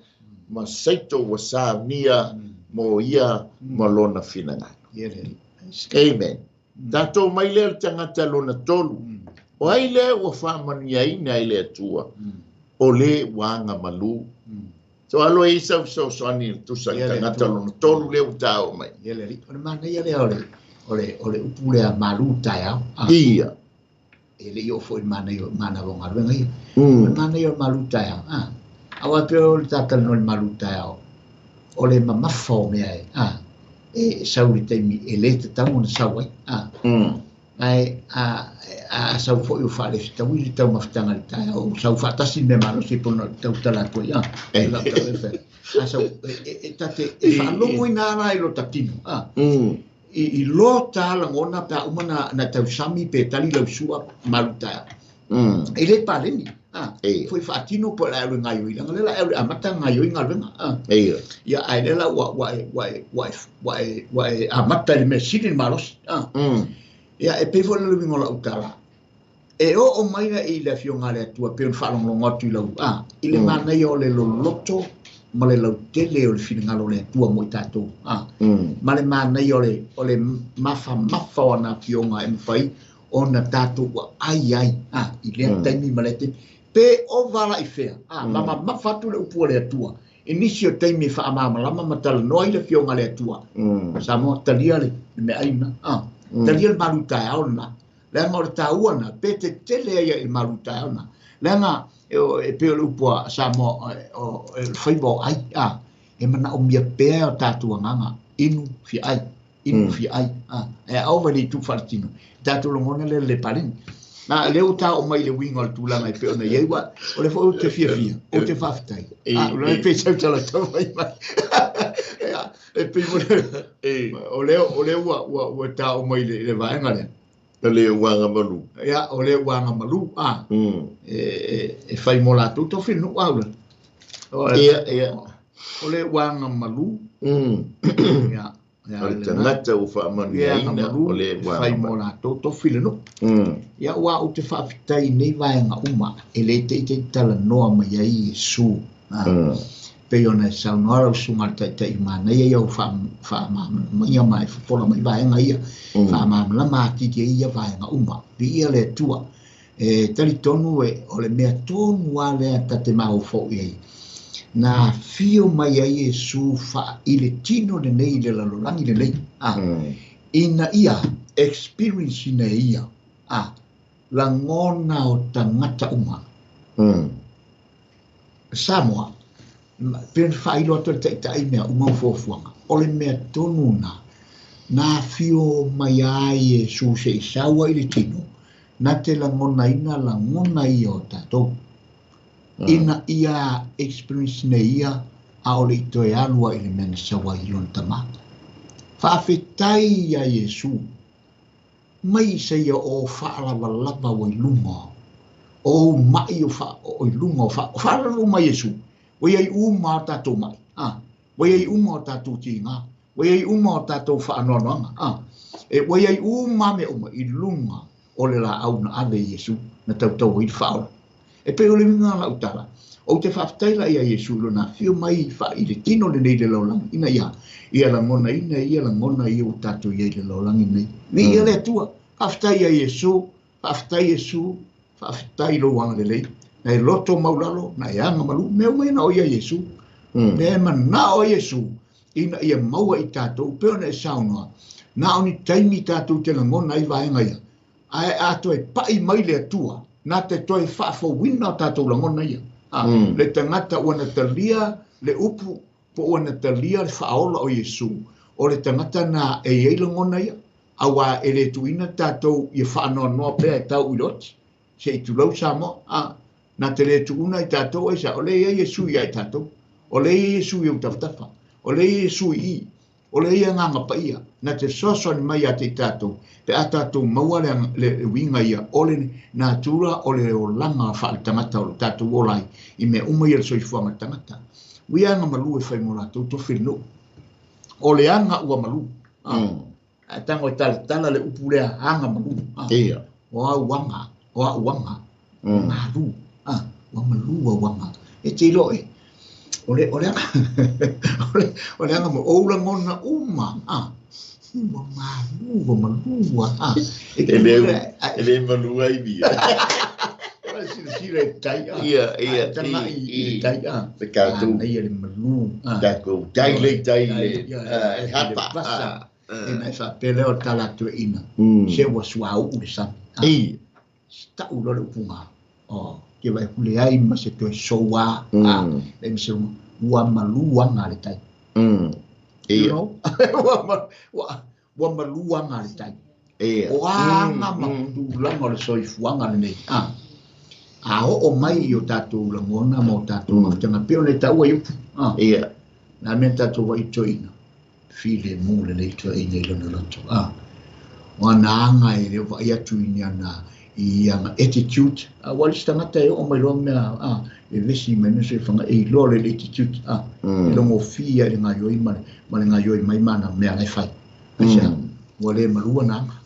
ma saito ua saunia mo ia ma lona finagalo. Amen. Tatou mai lea le tagata lona tolu. O ai lea ua faamanuiaina i le Atua, o le ua agamalu. So alo e isa fesoasoani i le tusa i tagata lona tolu lea ua taua mai. Ia le alii. O le manaia lea o le upu lea malu taeao. Ia. E le i oo foi i le manaia o manava o galuega ia. O le manaia o le malu taeao. Aua pei o le tatalanoa i le malu taeao, o le mamafa o mea e, e sau i le taimi e le tatau ona sau ai. Ae a sau foi o faalefetaui le taumafataga i le taeao, ua sau faatasi le mea malosi pei ona tautala atu ai, a. A sau e ta te e faalogoina lava la i lota tino, i lota lagona pe a uma na tausami pe tali lau sua malu taeao. E le paleni. Foi faatino po o le a alu e gaoioi, leaga o lea o le a alu e amata gaoioi galuega. Ia, ae lea la ua e amata i le mea sili le malosi. Ia, e pei foi o le uiga o lau tala, e oo mai la i le Afioga a le Atua pei ona faalogologo atu i lau, i le manaia o le loloto ma le lautele o le finagalo o le Atua mo i tatou, ma le manaia o le mafamafa o ana afioga e mafai ona tatou aai ai, i lea taimi ma lea taimi. Pe ova la i fea, ma mamafa atu le upu a le Atua, i nisi o taimi e faamalamalama ma talanoa ai le Afioga a le Atua. Samoa, talia le meaai lena, talia le malu taeao lena, leaga o le taua lena, pe tetele ai i le malu taeao lena, leaga e pei o le upu a Samoa, o le faiva o ai, e manaomia pea o tatou agaga, inu fia ai, inu fia ai, e aova i le itu faaletino, tatou lagona lea le paleni. Na lea ua taoo mai i le uiga o le tulaga e pei ona i ai, ua o le foi ou te fiafia, ou te faafetai. O le pei tautalatau mai mai. E pei o lea ua taoo mai i le vaega lea. O le uaga malu. Ia, o le uaga malu, e fai mo latou tofi nuu aula. Ia, ia. O le uaga malu. Ia. O le tagata ua faamanuiaina, o le uaga fai mo latou tofi le nuu. Ia, ua ou te faafetai nei vaega uma, e le teitei talanoa mai ai Iesu. Pei ona e saunoa lau susuga i le Taitai manaia ia ua faamalamalama ma e fofola mai vaega ia, faamalamalama atili ai ia vaega uma. Viia le Atua. E talitonu o le mea tonu lava lea ta te mafaufau i ai. Na afio mai ai Iesu i le tino lenei i le lalolagi lenei. Ina ia experience ina ia lagona o tagata uma. Samoa, pei ona faailo atu le Taitai mea uma o fuafuaga. O le mea tonu na, na afio mai ai Iesu se i sau ai i le tino, na te lagonaina lagona ia o tatou. Ina ia experience nei ia, a o le i toe alu ai i le mea na sau ai i lona tama. Faafetai ia Iesu, mai se ia o faalavalava ua i luga, o mai o i luga, o faalavalava mai Iesu, ua iai uma o tatou mai, ua iai uma o tatou tiga, ua iai uma o tatou faanoanoaga, ua iai uma mea uma i luga o le laau na ave Iesu, na tautau ai le faaola. E pei o le uiga lau tala, ou te faafetai la ia Iesu i lona afio mai i le tino lenei i le lalolagi, ina ia lagonaina ia lagona ia ua tatou i ai i le lalolagi nei. Viia le Atua, faafetai ia Iesu, faafetai Iesu, faafetai lou agalelei, na e loto maulalo, na e aga malu, mea uma ia na o ia Iesu. Lea e manao ai Iesu, ina ia maua i tatou, pei ona e saunoa, na o ni taimi tatou te lagona ai vaega ia, ae a toe pai mai le Atua, na te toe faafouina o tatou lagona ia. Le tagata ua na talia le upu, po ua na talia le faaola o Iesu, o le tagata na e iai lagona ia, aua e le tuuina tatou ia faanoanoa pea e tau i le oti, se i tulou Samoa, na te le tuuna i tatou ai sa, o le iai Iesu ia i tatou, o le iai Iesu i au tafatafa, o le iai Iesu i i, o le ia agaga paia, na te fesoasoani mai ia te i tatou, pe a tatou maua le uiga ia, o le natura o le olaga faaletagata o le tatou ola ai, i mea uma ia le soifuaga o le tagata. Ua ia aga malu e fai mo latou tofi le nuu. O le aga ua malu. Ae tago e talatala le upu lea aga malu. O au aga, o au aga. Malu. Ua malu au aga. E te iloa e. O le aga, o le aga mo o lagona uma. Ua malu, ua malu. E le malu ai via. Silasila i tai. Ia, ia. Tanga i tai. Te tatou. Ia le malu. Tatou tai le tai le. Hapa. E nai faapea o tala atu e ina. Se ua suauu le sami. Tau loa le upuga. O, ke vai kule ai ma se toe soua. Le ma se ua malu aga le tai. You know? Ua malu aga le tai. O aga ma tulaga o le soifuaga lenei. A oo mai i o tatou lagona ma o tatou mafutaga pei ona e taua i upu. Na mea tatou vaitoina filemu lelei toeaina i lona loto. O ana aga e le o vaai atu i ana i ana attitude. Ua le isi tagata e oo mai loa mea e vevesi mai mea soifuaga e iloa le attitude. E logofia i le gaoioi ma le gaoioi mai ma ana mea la e fai. Aisea, ua le malua na aga.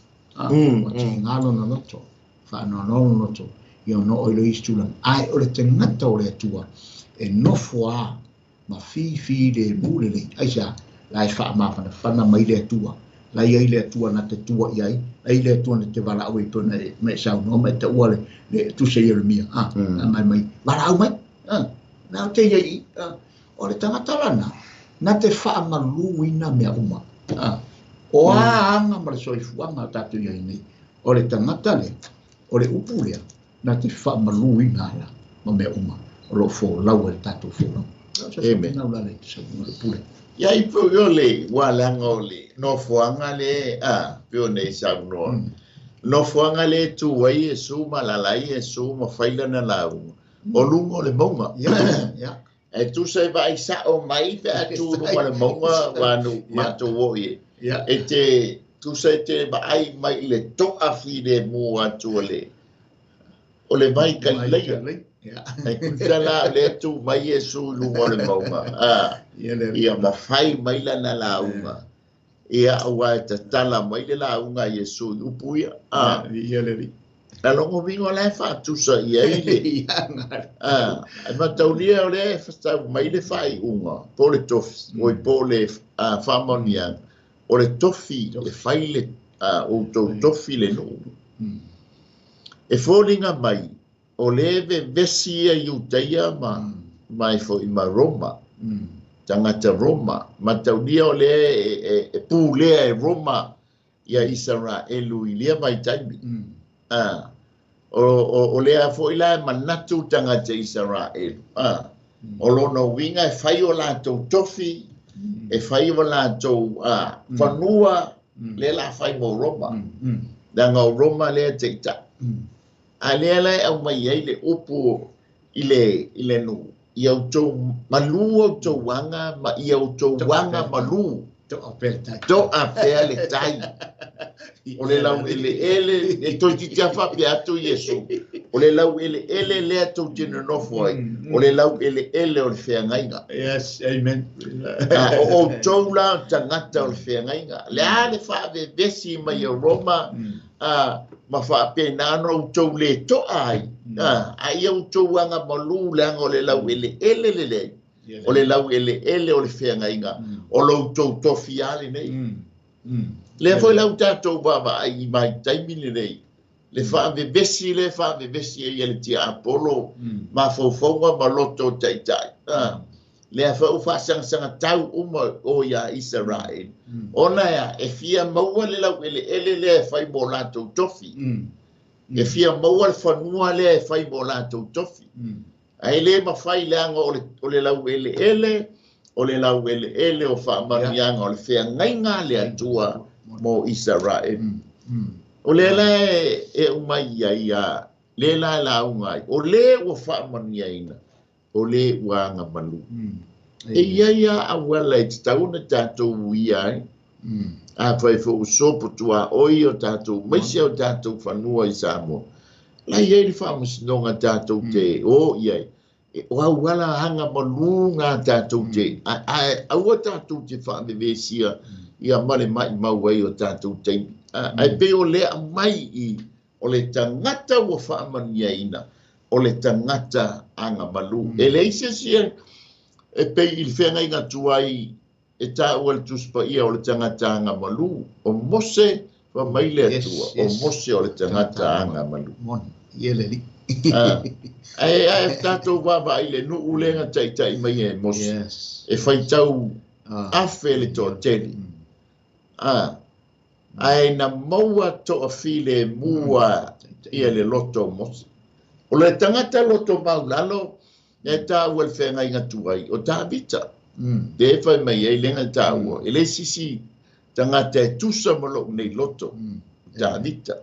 Ua tiga lona loto, faanoanoa lona loto, ia ona oo i le isi tulaga. Ae o le tagata o le Atua e nofo a ma fifilemu lelei. Aisea, la e faamafanafana mai le Atua. La i ai le Atua na te tua i ai, la i le Atua na te valaau ai pei ona ma e saunoa ma e taua le tusa Ieremia. Mai mai, valaau mai. Na o te ia i. O le tagata lana, na te faamaluina mea uma. O a aga ma le soifuaga o tatou i ai nei. O le tagata lea, o le upu lea, na te faamaluina ala ma mea uma. O lo folau e le tatou folau. Amen. Ia i pau o le walanga o le nofoaga le pei ona e saunoa. Nofoaga le tu ai Iesu ma alaala ai Iesu ma fai lana lauga. O luga o le mauga. E tusa e vaai sao mai pe a tu i luga o le mauga ua matou oo i ai. E te tusa e te vaai mai i le to'a filemu atu o le vai Galileia. E tusa la le tu mai Iesu i luga o le mauga. Ia ma fai mai lana lauga. Ia ua e tatala mai le lauga a Iesu i upu ia. Na logo vingo la e faatusa i ai le. E mataulia o le fatau mai le faaiuga, po le tofi, oi po le faamaoniaga, o le tofi e fai le outou tofi le nuu. E foliga mai, o le vevesi ia Iutaia ma e foi ma Roma, tagata Roma, mataulia o le e pulea e Roma ia Isaraelu i lea vaitaimi. O lea foi la e manatu tagata Isaraelu. O lona uiga e fai o latou tofi, e fai o latou fanua, lea la fai mo Roma. Leaga o Roma lea taitai. A lea la e aumai ai le upu i le nuu, ia outou malu outou aga ma ia outou aga malu. To'a pea le tai. O le laueleele, e toeitiiti lava faapea atu Iesu. O le laueleele lea tou te nonofo ai. O le laueleele o le feagaiga. Yes, amen. O outou la o tagata o le feagaiga. Le a le faavevesi mai o Roma, ma faapena ona outou le to'a ai. A ia outou aga malu leaga o le laueleele lelei. O le laueleele o le feagaiga. O lo outou tofi a lenei. Lea foi lau tatou vaavaai i vaitaimi lenei. Le faavevesi le faavevesi ai e le tiapolo, mafaufauga ma loto taitai. Lea foi ua faasagasagataau uma o ia Isaraelu. Ona ea, e fia maua le laueleele lea e fai mo latou tofi. E fia maua le fanua lea e fai mo latou tofi. Ae le mafai leaga o le laueleele, o le laueleele o faamanuiaga o le feagaiga le Atua mo Isaraelu. O lea la e aumai ai a le la e lauga ai, o le ua faamanuiaina, o le ua agamalu. E ia ia auala e tatau ona tatou uia ai. A fai foi o sopo tuaoi o tatou maise o tatou fanua i Samoa. La i ai le faamasinoga tatou te o i ai. O auala agamalu ngā tatou te, ae aua tatou te faavevesia ia ma le maimau ai o tatou taimi. Ae pei o lea aumai i o le tagata ua faamanuiaina, o le tagata agamalu. E leai se isi e pei i le feagaiga tuai e taua le Tusi Paia o le tagata agamalu. O Mose fa mai le Atua, o Mose o le tagata agamalu. Ae tatou vaavaai le nuu lea na taitai mai e Mose. E faitau afe le toatele. Ae na maua toafilemu ia le loto o Mose. O le tagata loto maulalo, e taua le feagaiga tuai, o Tavita. Le fai mai ai le na taua. E le sisi tagata e tusa ma lou nei loto. Tavita.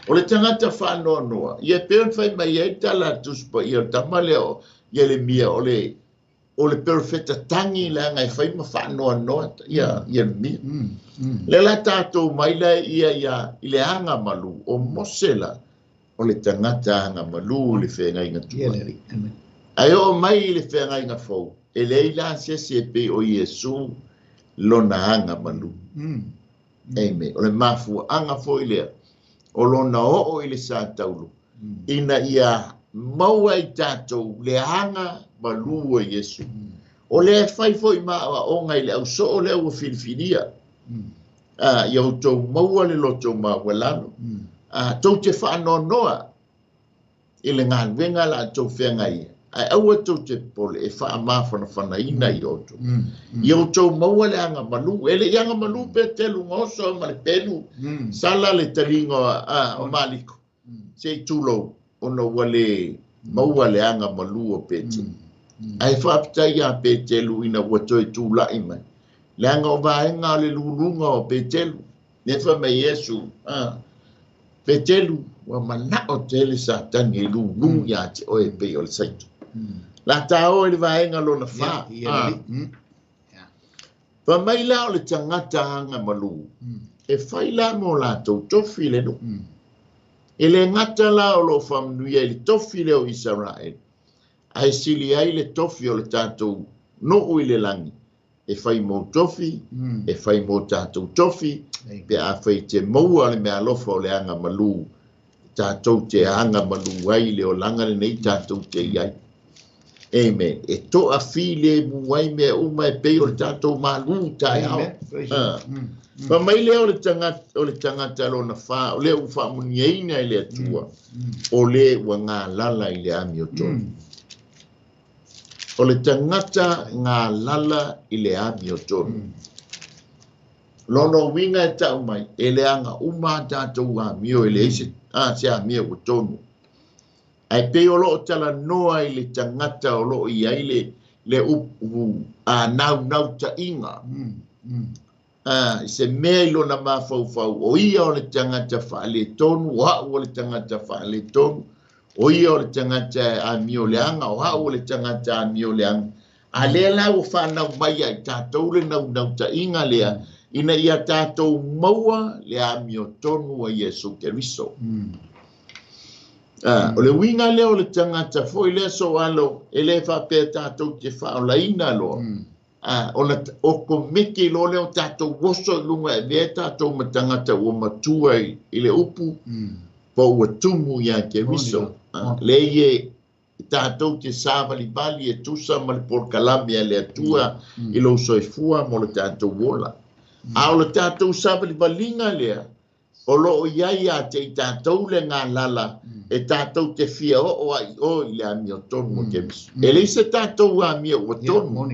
O le tagata faanoanoa, ia pei ona fai mai ai tala a Tusi Paia o le tama lea o Ieremia, o le perofeta tagi leaga e fai ma faanoanoa ia Ieremia. Le la tatou mai la ia i le agamalu o Mose la, o le tagata agamalu i le feagaiga tuai. Ae oo mai i le feagaiga fou, e leai la se isi e pei o Iesu lona agamalu. Amen. O le mafuaaga foi lea, o lona oo i le sa taulu, ina ia maua i tatou le agamalu o Iesu. O lea fai foi ma aoaoga i le ausoo lea ua filifilia. Ia outou maua le loto maualalo. Tou te faanoanoa i le galuega la outou feagaia. Ae aua tou te popole e faamafanafanaina i outou. Ia outou maua le agamalu. E le i agamalu Petelu goso ma le pelu. Sala le taliga o Maliko. Se i tulou, ona ua le maua le agamalu o Petelu. Ae faafetai ia Petelu ina ua toe tulai mai. Leaga o vaega o le luluga o Petelu. Nefa mai Iesu, Petelu, ua manao tele Satani e lulu ia te oe pei o le saito. La tā o i le vaega lona fa. Fa mai la o le tagata agamalu, e fai la mo latou tofi le nuu. E le gata la o loo faamanuia i le tofi lea o Isaraele, ae sili ai le tofi o le tatou nuu i le lagi, e fai mo tofi, e fai mo tatou tofi, pe a fai te maua le meaalofa o le agamalu, tatou te agamalu ai le olaga lenei tatou te i ai. Amen. E toa file mu ai mea uma e pei o le tatou malu taeao. Fa mai lea o le tagata lona fa, o lea ua faamuniaina i le Atua, o le ua galala i le amiotonu. O le tagata galala i le amiotonu. Lona uiga e tau mai, e leaga uma a tatou amio e leai se amio ua tonu. Ae pei o loo talanoa i le tagata o loo i ai le upu naunauta-iga. Se mea i lona mafaufau, o ia o le tagata faaletonu, o au o le tagata faaletonu, o ia o le tagata amio leaga, o au o le tagata amio leaga. A lea la ua whanau mai ai tātou le naunauta-iga lea, ina ia tātou maua le amiotonu a Iesu Keriso. O le uiga lea o le tagata foi lea so alo, e le faapea tātou te faolaina loa. O komiti loa lea o tātou oso i luga e mea tātou ma tagata ua matua i le upu, po ua tumu ia Keriso. Le ie tātou te savalivali e tusa ma le polokalame a le Atua i lou soifua mo le tātou ola. A o le tātou savalivaliga lea, o loo iai ia te i tātou le galala, e tātou te fia oo ai o i le amiotonu o Keriso. E leai se tātou amio ua tonu.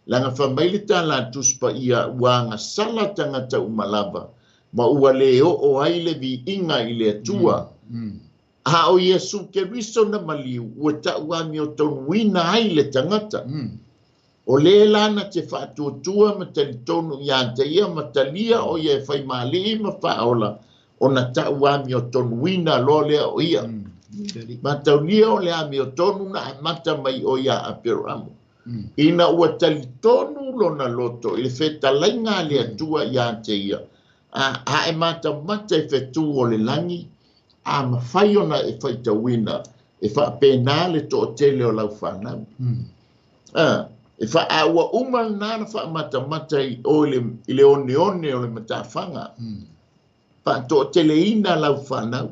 Leaga fai mai le tala a Tusi Paia, ua agasala tagata uma lava, ma ua le oo ai le viiga i le Atua. A o Iesu Keriso na maliu, ua tau amiotonuina ai le tagata. O le lana te faatuatua ma talitonu ia te ia ma talia o ia e fai malii ma faaola, ona tau amiotonuina loa lea o ia. Mataulia o le amiotonu na amata mai o ia Aperamo. Ina ua talitonu lona loto i le fetalaiga a le Atua ia te ia. A e matamata i fetu o le lagi, a mafai ona e faitauina, e faapena le toatele o lau fanau. E fa ua uma lena na faamatamata i o i le oneone o le matafaga. Faatoateleina lau fanau.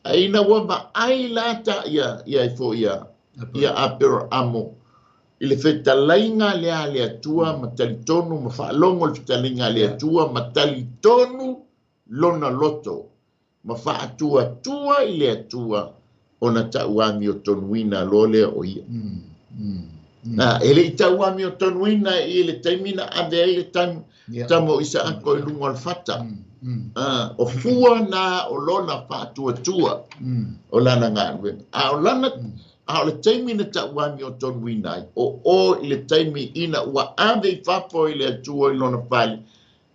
Ae ina ua vaai la ta ia ia ifo ia ia Aperamo i le fetalaiga lea a le Atua ma talitonu ma faalogo le fetalaiga a le Atua ma talitonu lona loto ma faatuatua i le Atua ona tau amiotonuina loa lea o ia. E le i tau amiotonuina i le taimi na ave ai le tama o Isaako i luga o le fata. O fua na o lona faatuatua o lana galuega. A o lana a o le taimi na tau amiotonuina ai, o o i le taimi ina ua ave i fafo i le Atua i lona fale,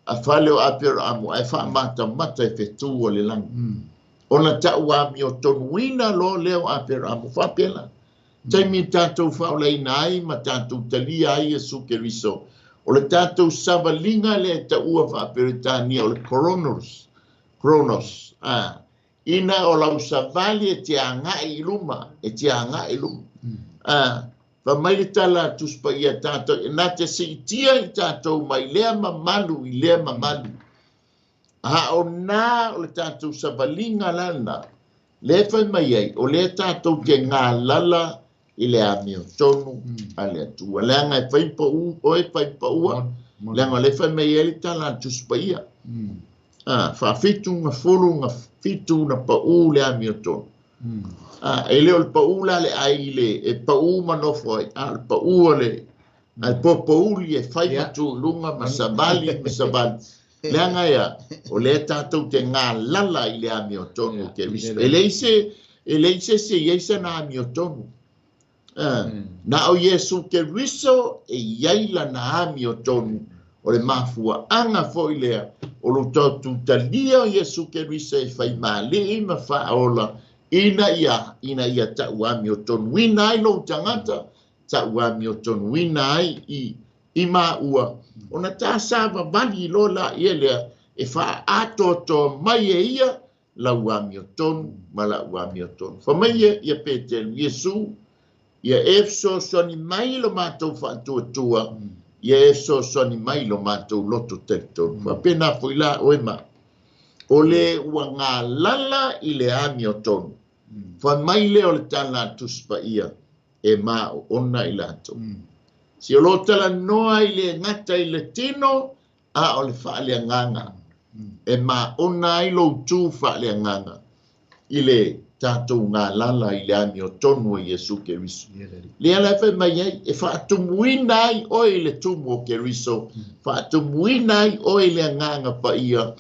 A fale o Aperamo ai fa'amatamata e fetu o le lagi. Ona ta'u amiotonuina loa lea o Aperamo faapela. Taimi tatou fa'aolaina ai ma tatou talia ai Iesu Keriso. O le tatou savaliga lea e ta'ua fa'aperetania o le Kronos. Kronos. Ina o lau savali e te aga'i i luma, e te aga'i i luma. Fa mai le tala tusi paia tatou e na te si'itia i tatou mai lea mamalu i lea mamalu. A o nā o le tatou savaliga lana, lea fai mai ai, o lea tatou te galala i le amiotonu a le Atua. Leaga e fai pa'u, oe fai pa'ua, leaga o lea fai mai ai le tala a le Tusi Paia. 77 na 7 na pa'u le amiotonu. E le o le pa'u la le ai i le e pa'u ma nofo ai, a o le pa'u o le ae popouli e fai ma tu i luga ma savali ma savali. Leaga ia, o lea tatou te galala i le amiotonu o Keriso. E leai se e leai se isi e i ai sana amiotonu. Na o Iesu Keriso e i ai lana amiotonu. O le mafua'aga fo'i lea o lo tatou talia o Iesu Keriso e faimāli'i ma fa'aola ina ia ta'u amiotonuina ai lou tagata, ta'u amiotonuina ai i maua. Ona tasavavali loa la'ia lea e fa'aatoatoa mai e ia lau amiotonu ma la'u amiotonu. Fa mai ia Petelu, Iesu, ia e fesoasoani mai lo matou fa'atuatua, ia e fesoasoani mai lo matou loto talitonu. Fa'apena fo'i la oe ma o le ua galala i le amiotonu. Fa mai lea o le tala a Tusi Paia e ma'o'ona i latou. Si o lo talanoa i le gata i le tino, a o le fa'aleagaga. E ma'ona ai lou tu fa'aleagaga i le tatou galala i le amiotonu o Iesu Keriso. Lea la e fai mai ai, e fa'atumuina ai oe i le tumu o Keriso, fa'atumuina ai oe i le agaga paia,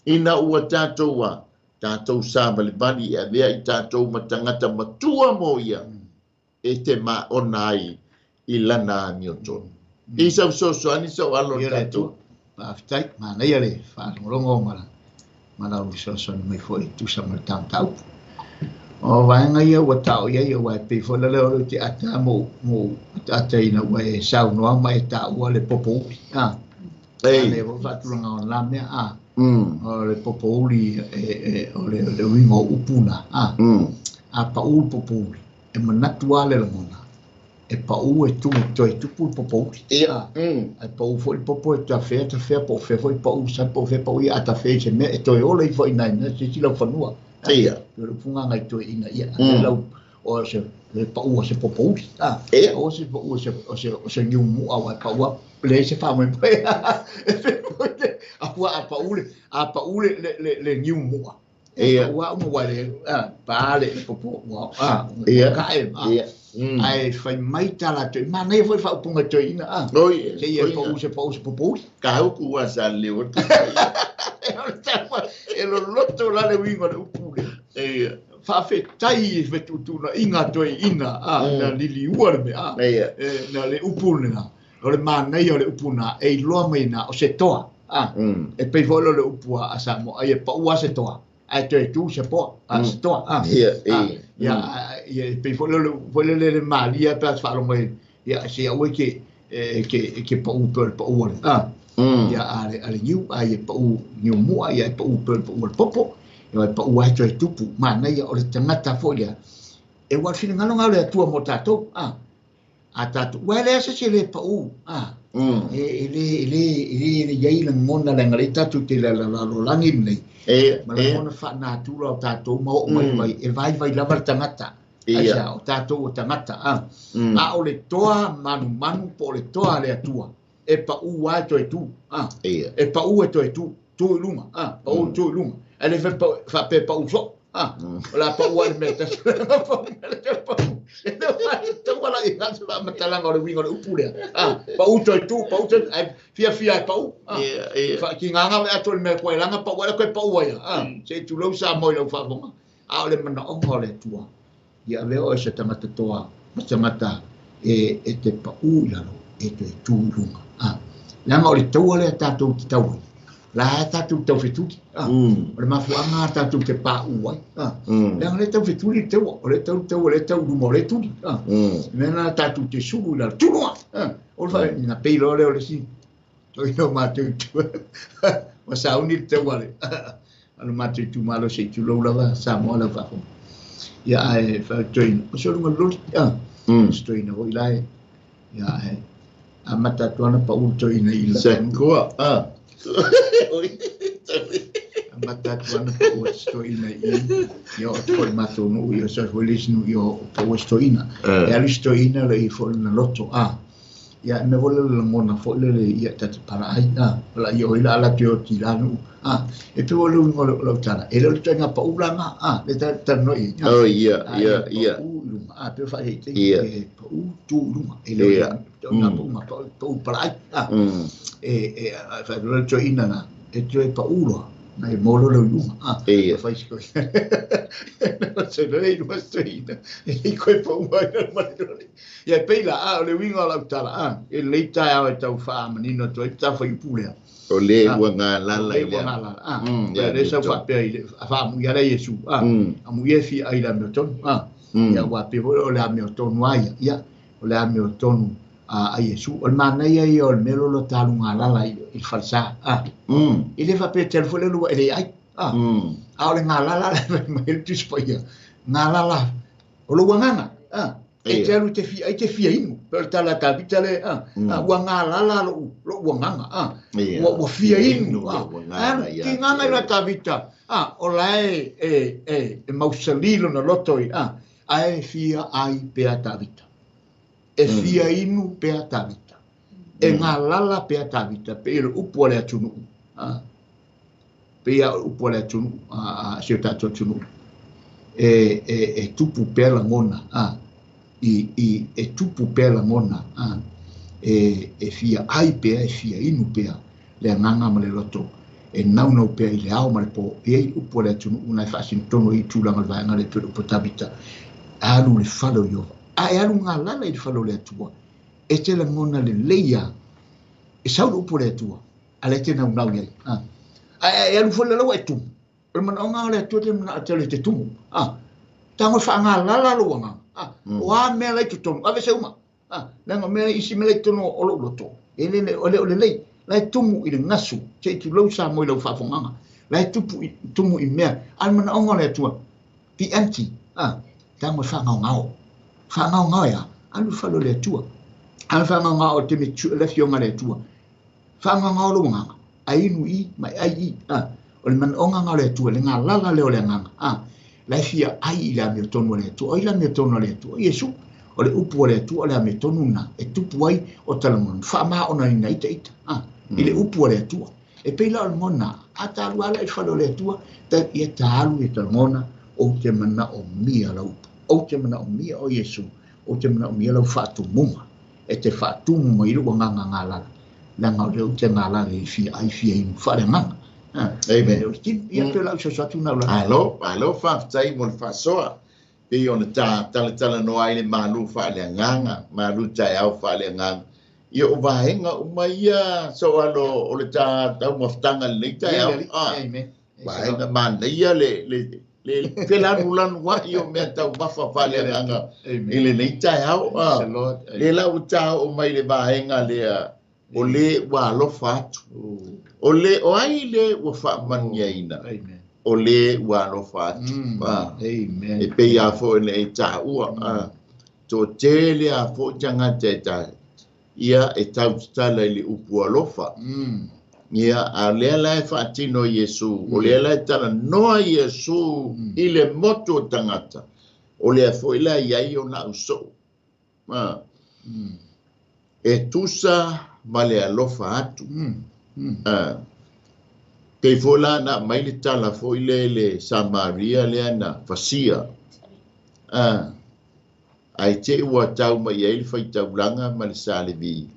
ina ua tatou a, tatou savalivali e avea i tatou ma tagata matua mo ia, e te ma'ona ai i lana amiotonu. I sau fesoasoani sau alo o tatou. Faafetai, manaia le faalogologo ma lau fesoasoani mai foi e tusa ma le mataupu. O vaega ia ua ta'o i ai auā e pei foi la lea o le te ata mo ataataina ua e saunoa ma e ta'ua le popouli a. Ei. Le faatulaga o la mea a. O le popouli e o le uiga o upu na a. A pa'u le popouli e manatu a le lagona e pa'u e tu toe tupu le popouli. Ae pa'u foi le popo e tafea tafea po o fea foi pa'u sa po o fea pa'u ia a tafea i se mea e toe ola ifo i nai mea se isi lau fanua. O le upugaga i toe ina ia lau o se le pa'u o se popouli. O se pa'u o se niumu'a ua e pa'u le se faamoemoe. A ua a pa'u le niumu'a. Ua uma ua le pa le popo ua a ka'e a. Ae fai mai tala toe manaia foi faaupuga toeina a. Oi. Se ia pa'u se pa'u se popouli. Kahuku ua sa leo. E o le taua e loloto la le uiga o le upu lea. Faafetai i fetuutuunaiga toeina a na liliua le mea a. E, na le upu lena. O le manaia o le upu na e iloa mai na o se toa. A. E pei foi le upu a Samoa ai e pa'u a se toa. Ae toe tu se poa, a se toa. A. Ia, ia e pei foi le foi le le malia pe a faalogo mai ia se au e ke pa'u pe le pa'u le. A. Ia a le niu a ia pa'u niu mua ia e pa'u pe le pa'u le popo. Ia e pa'u ai toe tupu manaia o le tagata foi lea. E ua finagalo le Atua mo tatou. A. A tatou ua le asa se le pa'u. A. E le e le e le iai lagona leaga lea tatou te lalolagi lenei. Ma lagona faanatura o tatou ma oo mai mai e vaivai lava le tagata. Aisea o tatou o tagata a. A o le toa manumanu po o le toa a le Atua e pa'u a e toe tu. A. E pa'u e toe tu, tu i luga. A. Pa'u tu i luga. Ae le faapea pa'u so'o. A. O le a pa'u ai le mea tasi. Pa'u. E le taua la i se faamatalaga o le uiga o le upu lea. A. Pa'u toe tu, pa'u toe ae fiafia e pa'u. A. Faakigaga le ato le mea koelaga pa'u ai le koe pa'u ai. A. Se i tulou Samoa i lau faafofoga. A o le manaoga o le Atua. Ia avea oe se tagata toa ma tagata e te pa'u i lalo e toe tu i luga. A. Leaga o le taua lea tatou te tau ai. La tatou taufetuli o le mafuaaga tatou te paʻu ai leaga le taufetuli le taua o le tau taua le tau luma o le tuli mea na tatou te sulu i lalo tuluga o le faina pei loa lea o le si toina o matou tua ma sauni le taua le ale matou itumalo se i tulou lava Samoa lau faafofoga ia ae faatoina o se luga loli se toina foi lae ia ae amata atu ana paʻu toina i la Sekua. Amata atu ana paʻu toina i ia o te matou nuu ia sa foi le isi nuu ia o paʻu toina e alu se toina le i foi na loto ia me vole le lagona foi le ia tate pala ai pala ia o ila ala te o ti la nuu e pe o le uiga o lau tala e le o le toaiga paʻu laga le talanoa i ai Oh ia ia ia paʻu i luga pe faaheitei e paʻu tu i luga e le o na paʻu ma paʻu pala ai e faapea le toeaina na e toe paʻu loa na e molo le luga fai se se le i luga se toeaina e koe paʻu ai na ma le ia pei la o le uiga o lau tala e lelei taeao e tau faamanino atu ai ta faiupu lea o le ua galala i le ua galala le sau faapea i le faamuia lea Iesu amuia e fia ai le amiotonu ia ua pei foi o le amiotonu a ia ia o le amiotonu a Iesu o le manaia ia o le mea lolo talu galala i le falesa e le faapea tele foi le lua e le ai a o le galala le mai le Tusi Paia galala o lou agaga e te alu te fia ai te fia inu pe o le tala a Tavita le ua galala lou agaga ua fia inu ki gaga i la Tavita o la e mausali lona loto i ae fia ai pea Tavita e fia inu pea Tavita e galala pea Tavita pe i le upu a le atunuu pe ia o le upu a le atunuu si o tatou atunuu e tupu pea lagona i e tupu pea lagona e fia ai pea e fia inu pea le agaga ma le loto e naunau pea i le ao ma le po e ai upu a le atunuu na e faasinotonu ai i tulaga o le vaega lea e pei o le upu a Tavita alu le fale o Ieova ae alu galala i le fale o le Atua e te lagona lelei a e sau le upu o le Atua a le te naunau i ai ae alu foi le laua e tumu o le manaoga o le Atua te manao tele te tumu tago faagalala lou agaga o a mea lai totonu ave se uma leaga o mea isi mea lai totonu o lou loto e le o le o lelei la e tumu i le gasu se i tulou Samoa i lau faafogaga la e tumu i mea a le manaoga o le Atua be empty tago e faagaogao faagaogao e a alu fale o le Atua alu faagaogao o te me le afioga a le Atua faagaogao lou agaga ai inu i ma e ai i o le manaoga o le Atua le galala lea o le agaga la e fia ai i le amiotonu o le Atua o i le amiotonu o le Atua Iesu o le upu o le Atua o le amiotonu na e tupu ai o talagona faamaonaina ita ita i le upu o le Atua e pei la o le gona a talu ala i fale o le Atua ia talu i talagona ou te manaomia lau upu ou te manaomia o Iesu ou te manaomia lau faatumuga e te faatumu mai lou agaga galala leaga o lea ou te galala i fia ai fia inu faaleagaga Amen. Ia pe lau soso atu na ula. Alo, alo faafetai mo le faasoa. Pei ona talatalanoa ai le malu faaleagaga, malu taeao faaleagaga. Ia o vaega uma ia so alo o le taumafataga lenei taeao. Amen. Vaega manaia le le felanulanu ai o mea taumafa faaleagaga i lenei taeao. Le la ua taoo mai le vaega lea o le ua alofa atu. O le o ai le ua faamanuiaina. O le ua alofa atu. Amen. E pei a foi le e taua. To tele a foi tagata e ta ia e tautatala i le upu alofa. Ia a lea la e faatino Iesu, o lea la e talanoa Iesu i le motu o tagata. O lea foi la i ai ona ausoo. E tusa ma le alofa atu. Pei foi la na mai le tala foi le le Samaria lea na fasia. Ai te ua tau mai ai le faitaulaga ma le Salevi.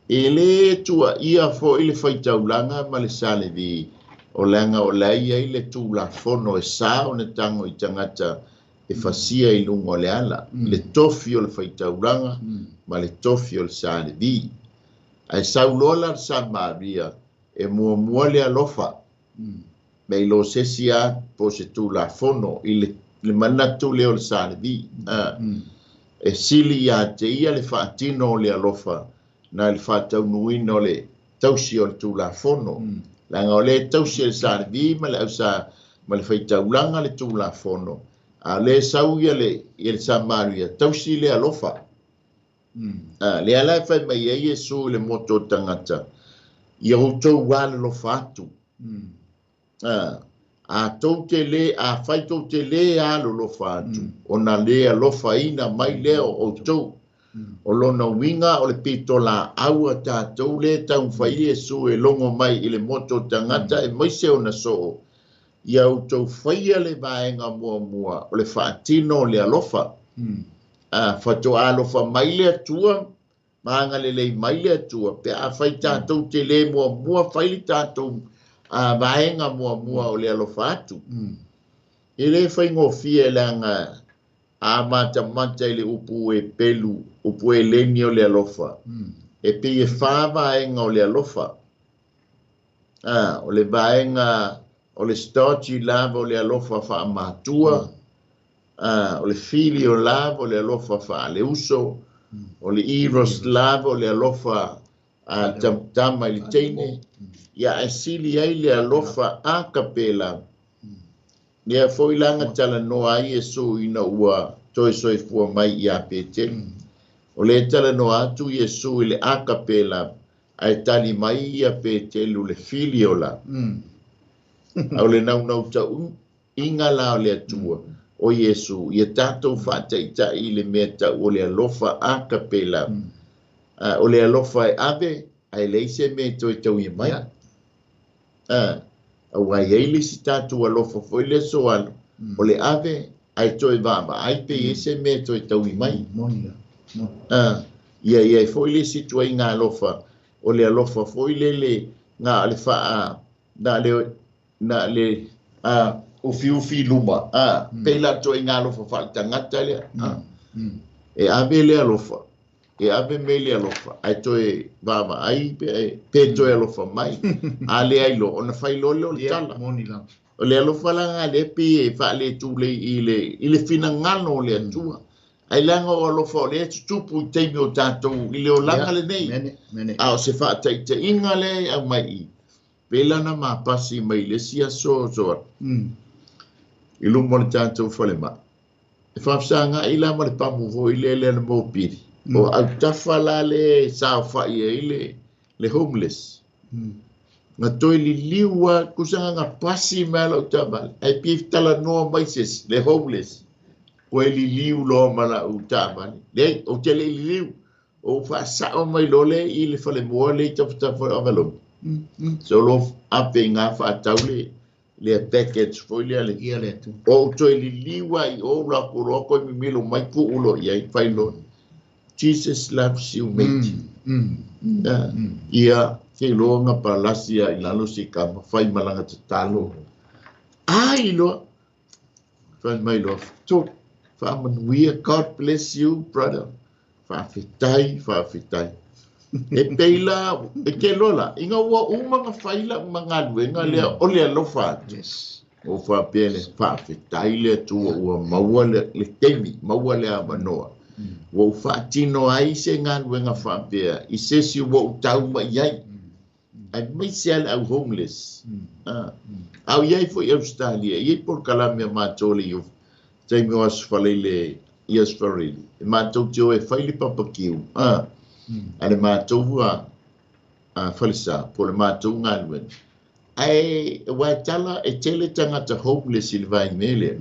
E le tua ia foi le faitaulaga ma le Salevi. O leaga o la i ai le tulafono e sa ona tago i tagata e fasia i luga o le ala. Le tofi o le faitaulaga ma le tofi o le Salevi. Ae sau loa la le Samaria E muamua le alofa. Me i lo se sia po se tulafono i le manatu lea o le Salevi. E sili ia te ia le faatino o le alofa na le faataunuina o le tausi o le tulafono. Leaga o le tausi e le Salevi ma le ausa ma le faitaulaga le tulafono. A le sau ia le Samaria tausi le alofa. Le ala e fai mai ai Iesu i le moto o tagata ia outou alolofa atu. A tou te le, a fai tou te le alolofa atu, ona le alofaina mai lea o outou. O lona uiga o le pito laau a tatou le taumafai Iesu e logo mai i le moto o tagata e maise ona soo. Ia outou faia le vaega muamua o le faatino o le alofa. A faatoa alofa mai le Atua, ma agalelei mai le Atua, pe a fai tatou te le muamua, fai le tatou vaega muamua o le alofa atu. E le faigofie leaga a matamata i le upu e pelu, upu e leni o le alofa. E pei e fa vaega o le alofa. O le vaega o le storge lava o le alofa faamatua, o le filio lava o le alofa faaleuso, o le eros lava o le alofa a tama i le teine, ia e sili ai le alofa agape lava. Lea foi laga talanoa ai Iesu ina ua toe soifua mai ia Petelu. O le talanoa atu Iesu i le agape lava, ae tali mai ia Petelu le filio lava. A o le naunau tauiga la o le Atua o Iesu, ia tatou faataitai i le mea tau o le alofa agape lava. O le alofa e ave, ae leai se mea e toe tauia mai. Aua e i ai le isi tatou alofa foi le aso alo, o le ave, ae toe vaavaai pe i ai se mea e toe taui mai. Ia i ai foi le isi tuaiga alofa, o le alofa foi lele na le faa, na le ufiufi luma. Pe la tuaiga alofa faaletagata lea. E ave le alofa, e ave mai le alofa, ae toe vaavaai pe toe alofa mai. A le ai lo, ona fai loa lea o le tala. O le alofa laga le pe e faaletulei i le finagalo o le Atua. Ai leaga o alofa o le tutupu i taimi o tatou i le olaga lenei. A o se faataitaiga lea e aumai i pe lana mapasi mai le isi aso soa. I luma o le tatou falemai. E faafesagai la ma le pamu foi lea lea na mopili. O autafa la le saofai ai le homeless. Na toe liliu a kusaga na pasi mai lau taavale. Ae pei talanoa mai se isi, le homeless. Koe liliu loa ma lau taavale. Leai, ou te le i liliu. Ou faasao mai loa lea i le falemoa lea i tafatafa o Avalon. So lo ape i ngā faatau le package foi lea le. Ia le atu. O ou toe liliu ai o la ko loa koe mimilo mai kuu lo i ai fai loa. Jesus loves you, mate. Ia, te loa nga palasi a i lalo si kama, fai malanga te talo. Ai loa, fai mai loa, tō, whaamanuia, God bless you, brother. Whaafetai, whaafetai. E peila, e ke loa la, inga ua uma nga fai la uma ngaluenga lea, o le alofa atu. O whaapea le whaafetai le atua ua maua le taimi, maua le avanoa. Ua u faatino ai se galuega faapea i se isi ua ou tau mai ai. Ai mai se ale au homeless. Au iai foi Australia, i ai polokalame a matou le i taimi o aso faleile i aso Faleile. E matou te o e fai le papakiu. A le matou a falesa, po le matou galuega. Ae ua e tala e tele tagata homeless i le vaimea lea.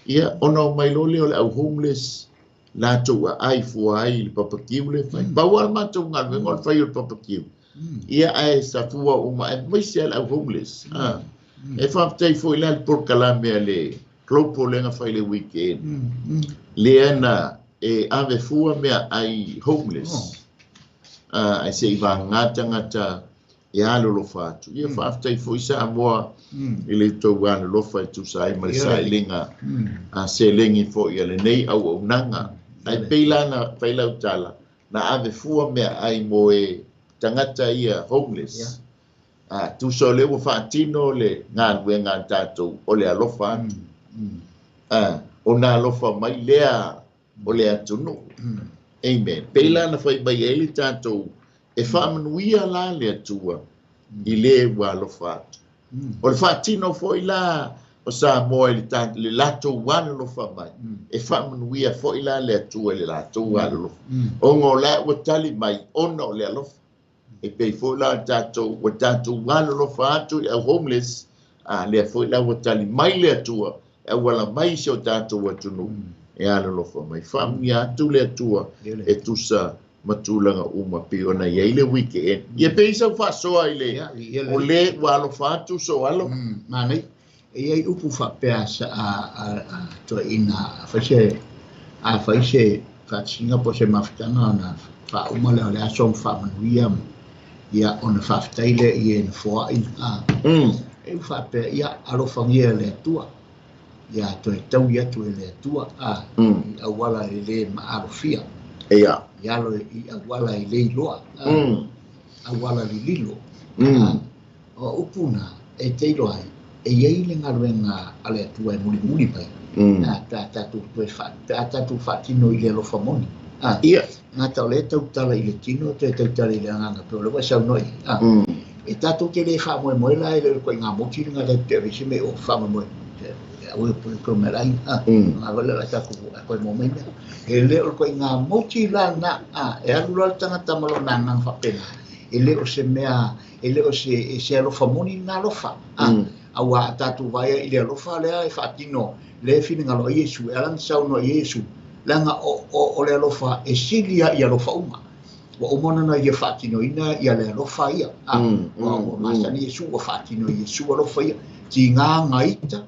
Ia, ona o mai loa lea o le au homeless, latou aai fua ai i le papakiu le fai. Pau lava le matou galuega o le fai o le papakiu. Ia ae safua uma ae maise lava le au homeless. E faafetai foi la le polokalame a le Global lea na fai le weekend. Lea na e ave fua mea ai homeless. Ai se i vaga tagata e alolofa atu. Ia faafetai foi Samoa i le tou alolofa e tusa ai ma le sailiga a seleni foi a lenei auaunaga. Ai pei la na fai lau tala, na ave fua mea ai mo e tagata ia homeless. Tusa o lea ua faatino le galuega a tatou o le alofa atu. Ona alofa mai lea o le atunuu. Amen. Pei la na fai mai ai le tatou e faamanuia la le Atua i le ua alofa atu. O le faatino foi la o Samoa i le latou alolofa mai, e faamanuia foi la le Atua i le latou alolofa. Ona o la ua tali mai ona o le alofa. E pei foi la tatou ua tatou alolofa atu i au homeless, lea foi la ua tali mai le Atua, e auala mai si o tatou atunuu e alolofa mai. Faamanuia atu le Atua e tusa ma tulaga uma pei ona i ai le weekend. Ia pei sau faasoa i le o le ua alofa atu so alo. Manai, e iai upu faapea sa a toeaiina a fai se faatasiga po o se mafutaga ona faauma lea o le aso ma faamanuia ia ona faafetai lea i e na foai. E u faapea ia alofagia e le Atua ia toe taui atu e le Atua i auala e le maalofia. Ia. I alo i auala e le iloa. Auala lililo. O upu na e te iloa ai, e iai le galuega a le Atua e mulimuli mai. Ta tatou toe tatou faatino i le alofa moni. Ia. Gata o le tautala i le tino, toe tautala i le agaga pe o le ua saunoa i ai. E tatou te le faamoemoe la i le koiga moti le ngata te avese me o faamoemoe. E au e pule ko me lai. Nga wale la tatou koe mo mai mea. E le o le koiga moti la na, e alu la le tagata ma lona agaga faapena. E le o se mea, e le o se, e se alofa moni na alofa. Aua a tatou vaea i le alofa lea e faatino le finagalo ai Iesu, e ala na saunoa i Iesu, leaga o le alofa e sili ai alofa uma. Ua uma ona na ia faatinoina ia le alofa ia. Ua masani Iesu, ua faatino Iesu alofa ia. Tiga gaita,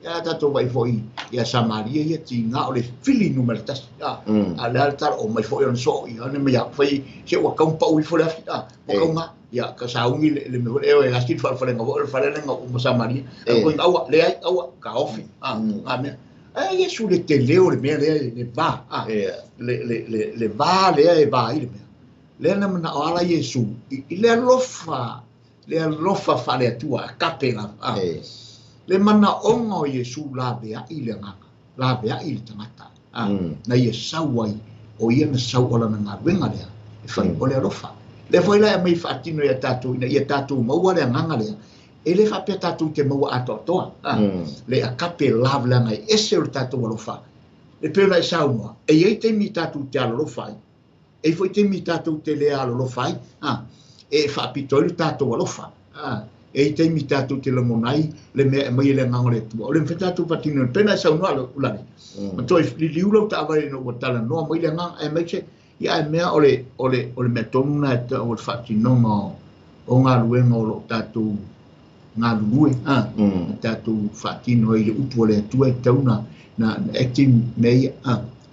ia tatou vai foi ia Samaria ia tiga o le fili numera 1. A le ala tala o mai foi ona soo ia, ona mai fai se ua kaupau ifo le afi. Ua kaunga. Ia, ka saungi le me e o e asi le fale le fale lenga o Samaria. A ko aua le ai aua ka ofi. A mea. E Iesu le te leo le mea lea le va. Le va lea e va i le mea. Le na mana o ala Iesu i le alofa fa le Atua a kape la. Le mana onga o Iesu la vea i le agaga, la vea i le tagata. Na ia sau ai, o ia na sau ola na galuega lea, e fai o le alofa. Le foi la e mai faatino ia tatou, ina ia tatou maua le agaga lea, e le faapea tatou te maua atoatoa. Le agape love leaga e ese o le tatou alofa. E pei ona e saunoa, e iai taimi tatou te alolofa ai, e foi taimi tatou te le alolofa ai, e faapito ai le tatou alofa. E i taimi tatou te lagona ai le mea e mai e le agaga o le Atua. O le mafai tatou faatino, pei ona e saunoa le ulale. Ma toe liliu lau taavale ina ua talanoa mai le agaga, ae mai se, ia ae mea o le mea tonu na e tau o le faatinoga o galuega o loo tatou galulue, na tatou faatino ai le upu o le Atua e tau na acting mea ia,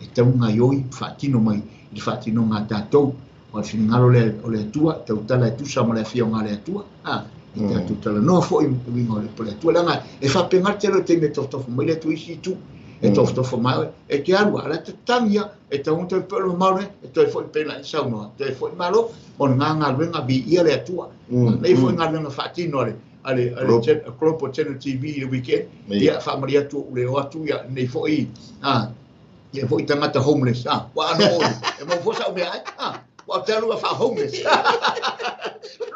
e tau gaioi faatino mai i le faatinoga a tatou. O le finagalo lea o le Atua, tautala e tusa ma le afioga a le Atua, e tatou talanoa foi i uiga o le upu o le Atua. Leaga e faapena le tele o taimi e tofotofo mai le Atua isi itu, e tofotofo mai oe, e te alu, a la te tangia, e tau toe peo le mamao le, e toe foi pei ona e saunoa, toe foi malo, o le galuega viia le Atua. Nei foi galuega faatino a le Global Channel TV i le weekend, ia faamalie atu ou le o atu, ia nei foi, ia foi tagata homeless, ua ano oi, e mau foi sau mea ai, ua te alu a wha homeless.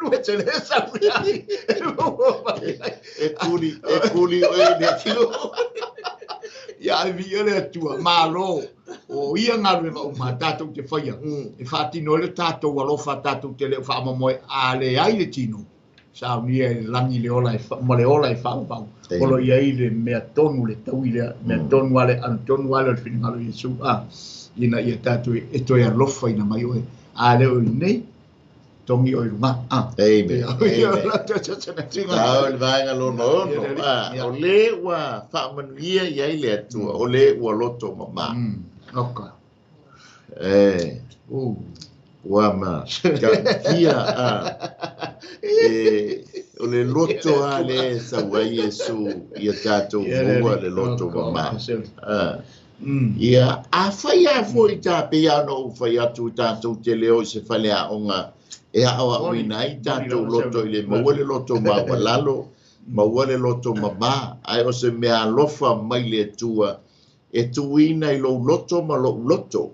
Lue te le sau mea ai. E kuli oe le tino. Ia ai vi le Atua, malo. O ia galuega uma tatou te faia. E faatino ai le tatou alofa, tatou te le faamoemoe a le ai le tino. Saunia e lagi le ola e ma le ola e faavavau. O lo iai le mea tonu le taui lea, mea tonu ale, anu tonu ale o le finagalo o Iesu. Ina ia tatou e toe alofa ina mai oe. A leo i nei, tongi o i luga. Amen. Amen. Tau le vaega lona ono. O le ua faamanuia i ai le Atua, o le ua loto mamā. Oka. Ua ma ka fia e o le loto a le sau ai Iesu ia tatou maua le loto mamā. Ia, a fai a foi ta pe ia no u fai atu tatou te leo i se fale aoga E aoaoina ai tatou loto i le maua le loto maualalo, maua le loto mamā, ae o se meaalofa mai le Atua e tuuina i lou loto ma lou loto.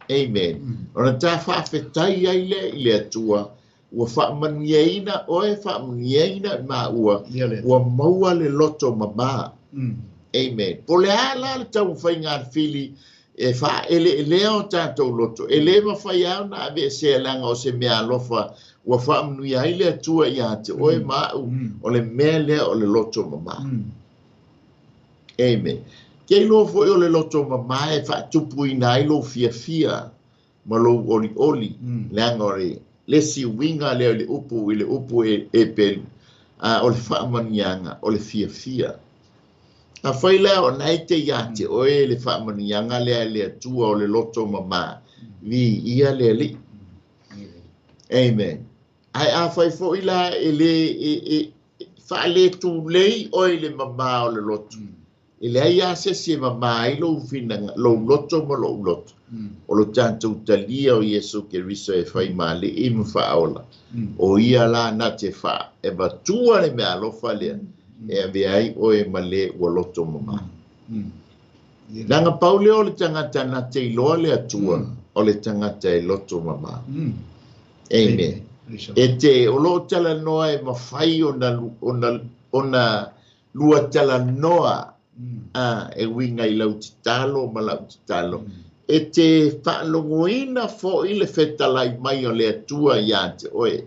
Amen. Ona tā faafetai ai lea i le Atua, ua faamanuiaina oe, faamanuiaina maua, ua maua le loto mamā. Amen. Po le a la le taumafaiga a le fili e faaeleelea o tatou loto, e lē mafai lava ona aveesea leaga o se meaalofa ua faamanuia ai le Atua iā te oe ma a'u, o le mea lea o le loto mamā. Amen. Ke iloa foi o le loto mamā e faatupuina ai lou fiafia ma lou olioli, leaga o le isi uiga lea i le upu i le upu e pelu, a o le faamanuiaga o le fiafia. Afai la o na e te iā te oe le faamanuiaga lea e le Atua o le loto mamā, viia le Alii. Amen. Ae afai foi la e lē e faaletulei oe i le mamā o le loto, e leai lava se isi e mamā ai lou finaga, lou loto ma lou loto, o lo tatou talia o Iesu Keriso e fai ma Alii ma Faaola. O ia la na te faa e matua le meaalofa lea e avea ai oe ma lē ua loto mamā. Leaga pau lea o le tagata na te iloa le Atua, o le tagata e loto mamā. Amen. E te o loo talanoa e mafai ona lua talanoa e uiga i lau tatalo ma lau tatalo. E te faalogoina foi le fetalai mai o le Atua iā te oe.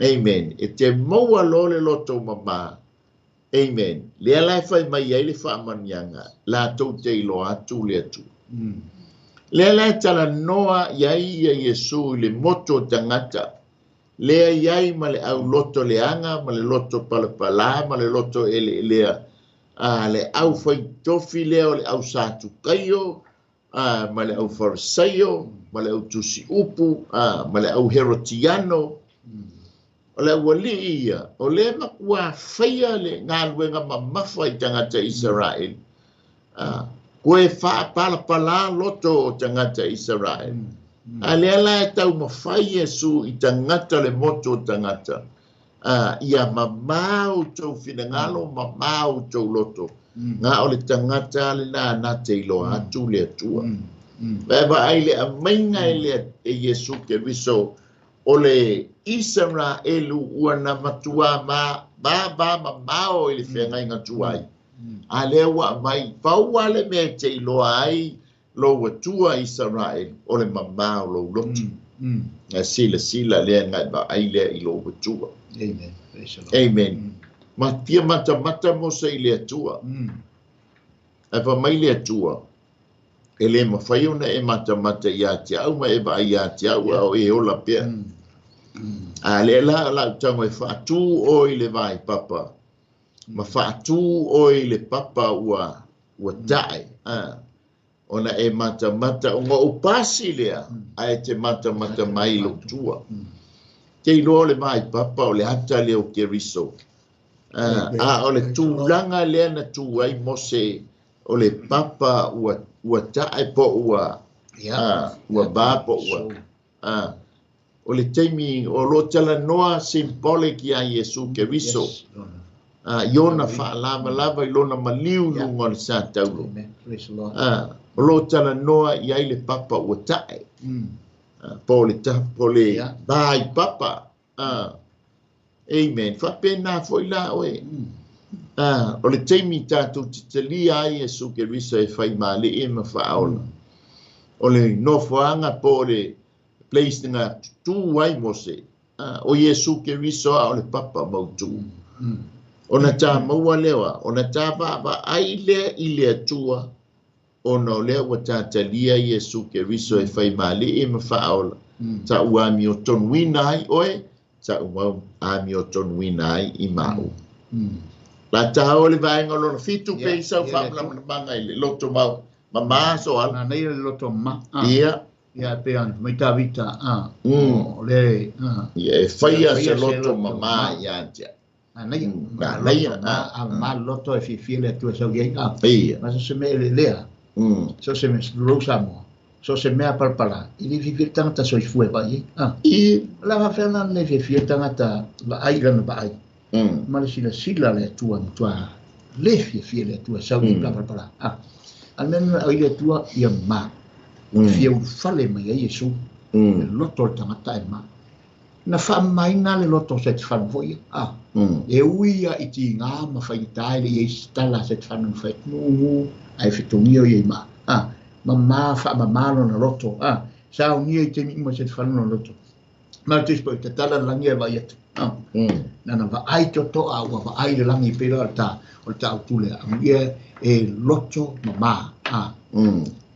Amen. E te maua loa le loto mamā. Amen. Lea la e fai mai ai le faamanuiaga, latou te iloa atu le Atua. Lea la e talanoa iai ia Iesu i le motu o tagata, lea iai ma le auloto leaga, ma le loto palapalā, ma le loto eleelea, le aufaitofi lea o le au Satukaio, ma le au Farisaio, ma le au tusiupu, ma le au Herotiano. O le aualii ia, o lea matuā faia le galuega mamafa i tagata Isaraeli. Koe faapalapalā loto o tagata Isaraeli. A lea la e taumafai Iesu i tagata le motu o tagata, ia mamā outou finagalo, mamā outou loto. Ga o le tagata lenā na te iloa atu le Atua. Vae vaai le aumaiga e le e Iesu Keriso o le Isaraelu ua na matuā ma va mamao i le feagaiga tuai. A lea ua aumai, pau lava le mea e te iloa ai lou Atua Isaraelu, o le mamā o lou loto. Na silasila lea na e vaai lea i lou Atua. Amen. Praise the Lord. Amen. Ma fia matamata Mose i le Atua. Ae fai mai le Atua, e lē mafai ona e matamata iā te a'u ma e vaai iā te a'u a o e ola pea. A lea la o la'u tago e faatū oe i le vaipapa, ma faatū oe i le papa ua ta'e, ona e matamata ona ou pasi lea, ae te matamata mai i lou tua. Te iloa o le vaipapa o le ata lea o Keriso. A o le tulaga lea na tu ai Mose o le papa ua ta'e po ua ua va po ua o le taimi o lo talanoa symbolic iā Iesu Keriso. I ona faalavalava i lona maliu i luga o le sataulo. Amen. Praise the Lord. O lo talanoa i ai le papa ua ta'e. Po le ta, po le vaipapa. Amen. Faapena foi la oe. O le taimi tatou te talia ai Iesu Keriso e fai ma Alii ma Faaola. O le nofoaga po o le place na tutū ai Mose. O Iesu Keriso a o le papa mautū. Ona tā maua lea, ona tā vaavaai lea i le Atua, ona o lea ua tatalia Iesu Keriso e fai ma Alii ma Faaola. Sa ua amiotonuina ai oe, sa ua amiotonuina ai i ma'u. La tā o le vaega o lona fitu pe i sau faamalamalamaga i le loto mau mamā so ala. Na nei le loto ma. Ia. Ia pe an mai Tavita. O le Ia e faia se loto mamā ia te. A nei. Na nei. A ma loto e fiafia le Atua sau iai. Ia. Ma se me le lea. So se me rosa mo. So se mea palapala i le fiafia le tagata soifua e vaai ai. La faapefea la ona le fiafia le tagata vaai i lana vaai ma le silasila a le Atua e matua le fiafia le Atua e sau i le palapala. A le mea lena o i le Atua ia ma fia ulufale mai ai Iesu le loto o le tagata e ma. Na faamamaina le loto o Setefano foi ia. E ui ia i tiga ma faigata e le i ai se tala a Setefano na fai atu gugu ae fetogia o ia i maa. Mama faamama lona loto. Saunia i taimi uma Setefano lona loto. Ma le Tusi Paia, tatala le lagi ae vaai atu. Nana vaai totoa ua vaai le lagi pei la o le ta o le taautu lea. Amuia e loto mama.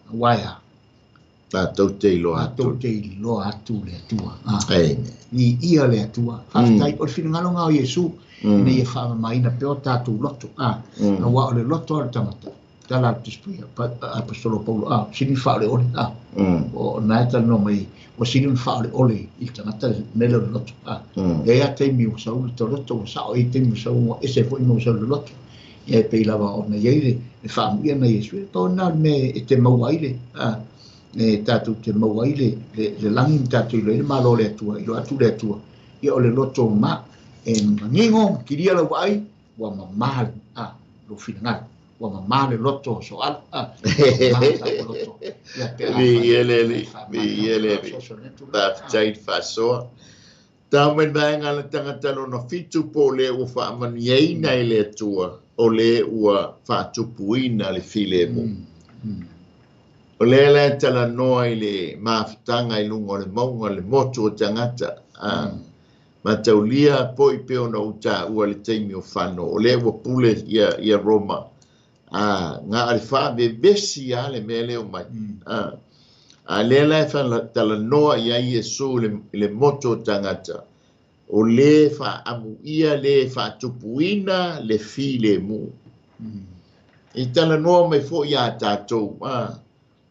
Aua e a? Tatou te iloa atu. Tatou te iloa atu le Atua. Amen. Viia le Atua. Faafetai. O le finagalo lena o Iesu, ina ia faamamaina pea o tatou loto. Aua o le loto a le tagata. Tala a le Tusi Paia, Aposetolo Paulo, sili ona faaoleole. O na e talanoa mai, ua sili ona faaoleole i le tagata le mea lea o le loto. E i ai lava taimi ua sau le loto ua sao, e i ai taimi ua sau ua ese foi ma ua sau le loto. Ia e pei lava ona i ai le faamuia na Iesu, e pau lena o le mea e te maua ai le, e tatou te maua ai le lagi ma tatou iloa ai le Malo o le Atua, iloa atu le Atua, ia o le loto ma e manino ma kilia lau vaai, ua mama le lou finagalo, ua mama le loto o Soalu, ua mama le tatou loto. Ia pe a Viia le Alii, viia le Alii. Faafetai i le faasoa. Tau mai le vaega a le tagata lona fitu po o le ua faamanuiaina e le Atua, o le ua faatupuina le filemu. O lea la e talanoa i le mafutaga i luga o le mauga, le motu o tagata. Mataulia poi pe ona ou taua le taimi o fano, o lea ua pule ia Roma. Nga a le faavevesi a le mea lea o mai. A lea la e talanoa ia Iesu le motu o tagata, o le faaamuia le faatupuina le filemu. I talanoa mai foi ia tatou,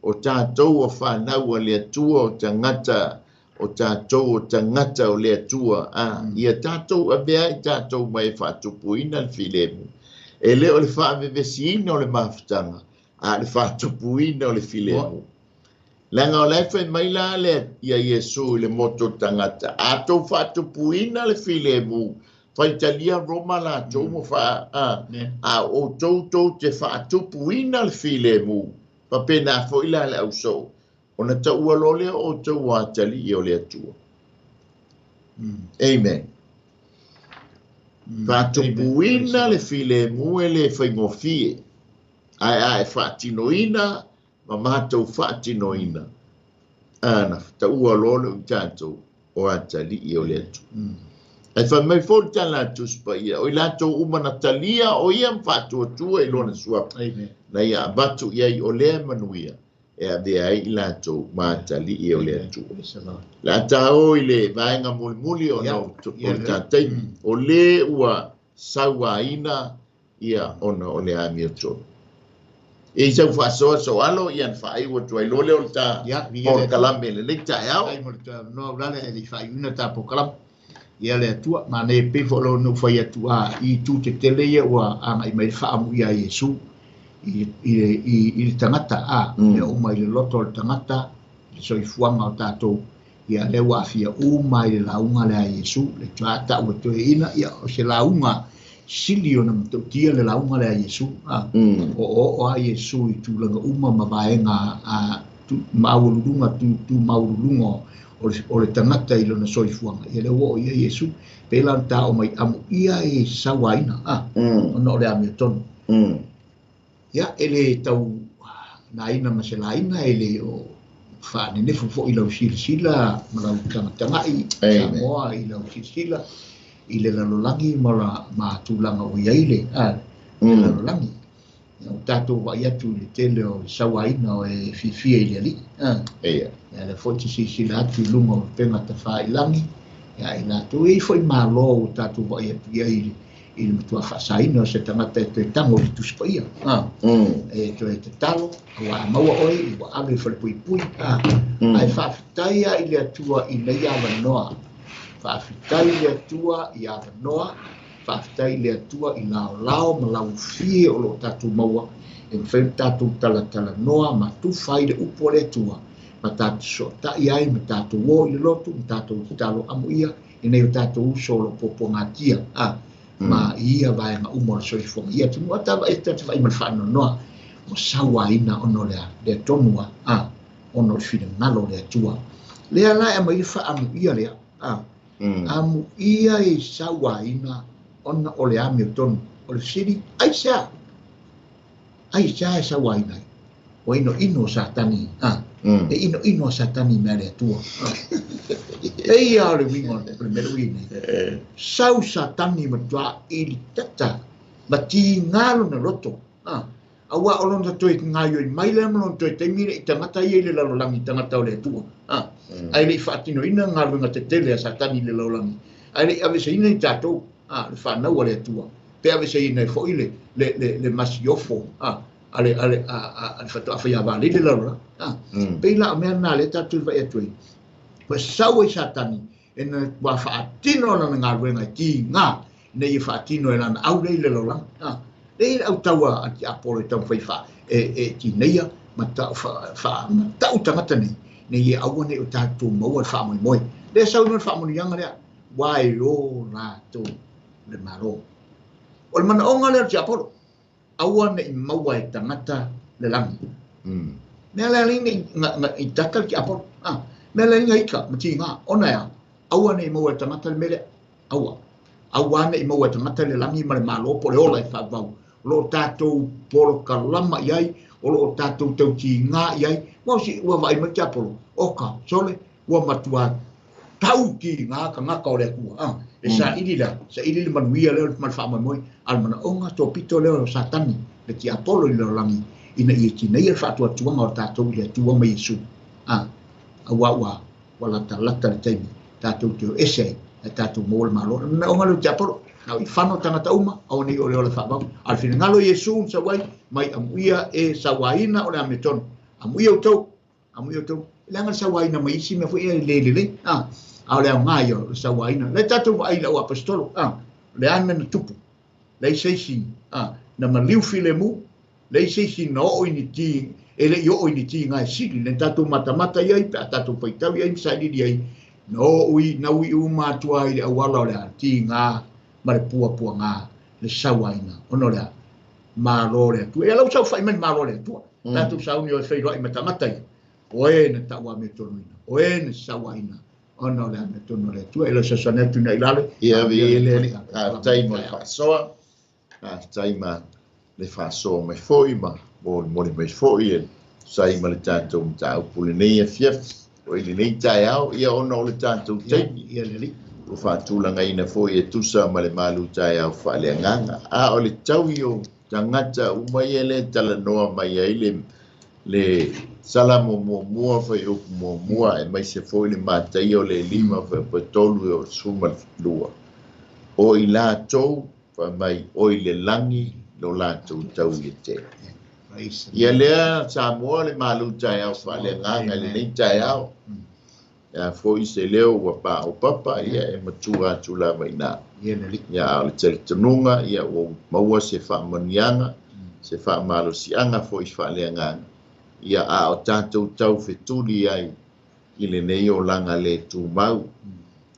o tatou o whanau a le Atua o tagata, o tatou o tagata o le Atua, ia tatou avea i tatou mai e faatupuina le filemu. E le o le faavevesiina o le mafutaga, a le faatupuina o le filemu. Leaga o la e fai mai la le ia Iesu i le motu o tagata, a tou faatupuina le filemu, faitalia Roma latou mo fa a o tou tou te faatupuina le filemu, papena foi la le ausoo, ona taua loa lea o tou atalii o le Atua. Amen. Faatupuina le filemu e le faigofie, ae a e faatinoina ma matou faatinoina, ana taua loa le tatou o atalii o le Atua. Ae fai mai foi le tala a Tusi Paia, o i latou uma na talia o ia ma faatuatua i lona suafa. Na ia avatu i ai o lea manuia e avea ai i latou ma atalii o le Atua. Le a tāo i le vaega mulimuli o le tataimi, o le ua sauaina ia ona o le amiotonu. E i sau faasoa soalo ia na faaiu atu ai loa lea o le ta polokalame le nei taeao. Ai mo le no ulale e le faaiuina ta polokalame. Ia le Atua, ma nei pei foi lo no fai atu a i tu te tele ia ua agai mai le faamuia Iesu i le tagata a e o mai le loto o le tagata le soifuaga o tatou ia le ua afia uma i le lauga lea a Iesu le tuata ua toeaina ia o se lauga sili ona matautia le lauga lea a Iesu o o a Iesu i tulaga uma ma vaega a maualuluga tu maualuluga o le tagata i lona soifuaga ia le ua o ia Iesu pe la ta o mai amu ia e sauaina ona o le amiotonu. Ia e le tau naina ma se laina e le o faanenefu foi i lau silasila ma lau tagatagai Samoa i lau silasila i le lalolagi ma tulaga o i ai le lalolagi. O tatou vaai atu i le tele o le sauaina o e fiafia i le Alii. Ia le foi te silasila atu i luga o upega tafailagi, ia i latou e i foi malo o tatou vaai atu i ai i le matua faasaina o se tagata e toe tago i le Tusi Paia. E toe tatalo, ua a maua oe, ua ave i falepuipui. Ae faafetai a i le Atua i nei avanoa. Faafetai i le Atua i avanoa. Faafetai i le Atua i laolao ma laufie o lo tatou maua. E mafai ona tatou talatalanoa ma tufa ai le upu o le Atua. Ma tātou so'ota'i ai ma tātou ō i le lotu ma tātou tatalo amuia ina ia o tātou uso o lo'o puapuagatia a ma i ia vaega uma o le soifuaga ia atunuu a tava'i tatou vaai ma le faanoanoa ua sauaina ona o le a lea tonu a a ona o le finagalo o le Atua lea la e aumai le faaamuia lea a amuia e sauaina ona o le amiotonu o le fesili aisea aisea e sauaina ai ua inoino o Satani a e inoino a Satani mea le Atua e ia o le uiga o le mea ui nei sau Satani matua ili tata ma tiga lona loto a auā o lona toe gaoioi mai lea ma lona toe taimi le'i tagata ia i le lalolagi tagata o le Atua a ae le'i faatinoina galuega tetele a Satani i le lalolagi ae le'i aveseina i tatou a le fanau a le Atua pe aveseina ai fo'i le le le le masiofo a ale ale a a le faatoa faiavalei le lalolagi a pei la o mea na lea tatou vaai atu ai ua sau ai Satani e na ua faatino lana galuega e tiga ina ia faatino e lana au lea i le lalolagi a lea le autaua a tiapolo e taumafai faa e tineia ma ta'u faamata'u tagata nei ina ia aua nei o tatou maua le faamoemoe lea sau le faamanuiaga lea ua e o latou le Malo o le manaoga lea o le tiapolo aua nei maua e tagata le lagi mea lea nei i tata le tiapolo a mea lea nga ika ma tiga ona e a aua nei maua e tagata le mea lea aua aua nei maua e tagata le lagi ma le Malo po le ola e faavau o loo tatou polokalama i ai o loo tatou tautiga i ai ua si ua vaai mai tiapolo oka sole ua matua tau tiga tagata o le Atua a e saili la saili le manuia lea ma le faamoemoe a le manaoga topito lea o Satani le tiapolo i le lalolagi ina ia tineia le faatuatuaga o tatou i le Atua ma Iesu a auā ua ua latalata le taimi tatou te o ese ai ae tatou maua le Malo le manaoga lea o tiapolo na i fano tagata uma aua nei o le ola faavau a le finagalo Iesu na sau ai mai amuia e sauaina o le amiotonu amuia outou amuia outou leaga le sauaina mai isi mea foi e le lelei a a o le aoga ia o le sauaina le tatou vaai i lau aposetolo a le a mea na tupu leai se isi a na maliu filemu leai se isi na oo i ni ti e le'i oo i ni tiga e sili le tatou matamata i ai pe a tatou faitau i ai ma sailiili ai na oo i na ui uma atu ai le auala o le a tiga ma le puapuaga le sauaina ona o le a Malo le Atua ia lau saofa'i mai le Malo le Atua tatou sauni o e feiloa'i ma tagata ia o e na ta'u amiotonu o e na sauaina ona o le amiotonu o le Atua e lau fesoasoani atu ina i lalo ia viia le Alii faafetai mo le faasoa faafetai ma le faasoa mai fo'i ma molimoli mai fo'i e sai ma le tatou mataupu lenei afiafi o i lenei taeao ia ona o le tatou taimi ia le Alii ua faatulagaina fo'i e tusa ma le malu taeao faaleagaga a o le taui o tagata uma ia lē talanoa mai ai le Salamo muamua faiupu muamua e mai se fo'i le Mataia o le 5 fuaiupu 3 e o le 12 o i latou faamai o i le lagi lo latou taui e tele ia lea Samoa le malu taeao faaleagaga i lenei taeao ia fo'i se leo ua paopapa ia e matua atu lava ina ia le Alii ia a o le talitonuga ia ua maua se faamanuiaga se faamalosiaga fo'i faaleagaga ia a o tatou taufetuli ai i lenei olaga lē tumau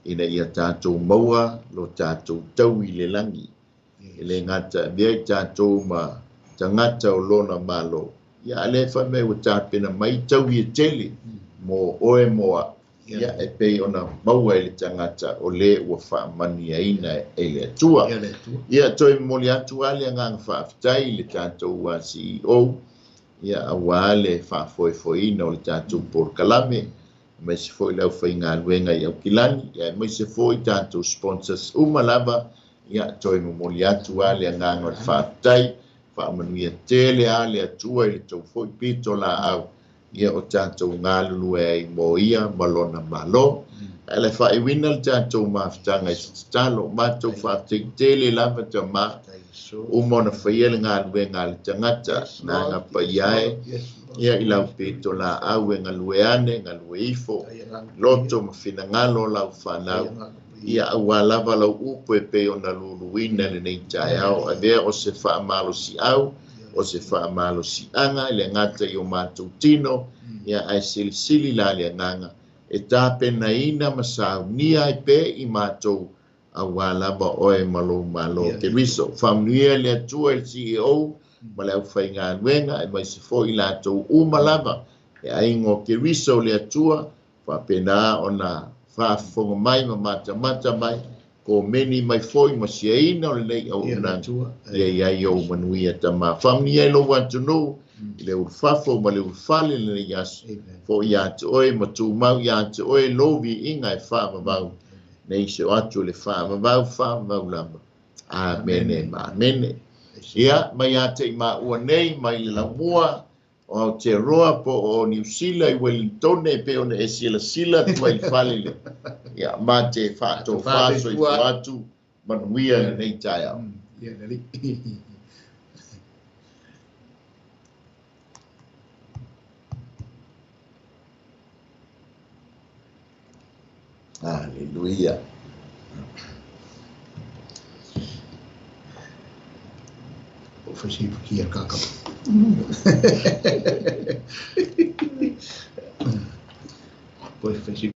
ina ia tatou maua lo tatou taui i le lagi e lē gata avea i tatou ma tagata o lona Malo ia a lē faimai ua tapena mai taui e tele mo oe mo a'u ia e pei ona maua i le tagata o lē ua faamanuiaina e le Atua ia le Atua ia toe momoli atu a le agaga faafetai i le tatou CEO ia auā le faafoefoeina o le tatou polokalame aemaise foi le aufaigaluega i Aukilani ia aemaise foi tatou sponsors uma lava ia toe momoli atu a le agaga o le faafetai faamanuia tele a le Atua i le tou fo'i pito laau ia o tatou galulue ai mo ia ma lona Malo ae le faaiuina le tatou mafutaga i se tatalo matou faafetai tele lava tamā uma ona faia le galuega a le tagata na agapaia ai ia i lau pito laau e galue ane galue ifo loto ma finagalo o lau fanau ia auā lava lau upu e pei ona luluina lenei taeao avea o se faamalosiau O se faamalosiaga i le gata i o matou tino, ia ae silisili la le agaga e tapenaina ma saunia ai pea i matou auā lava oe ma lou Malo Keriso. Faamanuia le Atua i le CEO ma le aufaigaluega e maise foi i latou uma lava e aiga o Keriso le Atua, faapena ona faafofoga mai ma matamata mai, komeni mai foi ma siaina o lenei auaunaga, ia i ai ou manuia Tama. Faamanuia i lou atunuu i le ulufafo ma le ulufale lenei aso, foi ia te oe ma tumau ia te oe lou viiga e faavavau, nei se o atu le faavavau, faavavau lava. Amene ma amene. Ia, mai ia te i maua nei, mai le laumua, o Aotearoa po o Niu Sila i Wellington e pei ona e silasila atu ai i le fale lea. Ia, ma te faatofā soifua atu, manuia lenei taeao. Aleluia. O fasifukia kaka. Poi fasi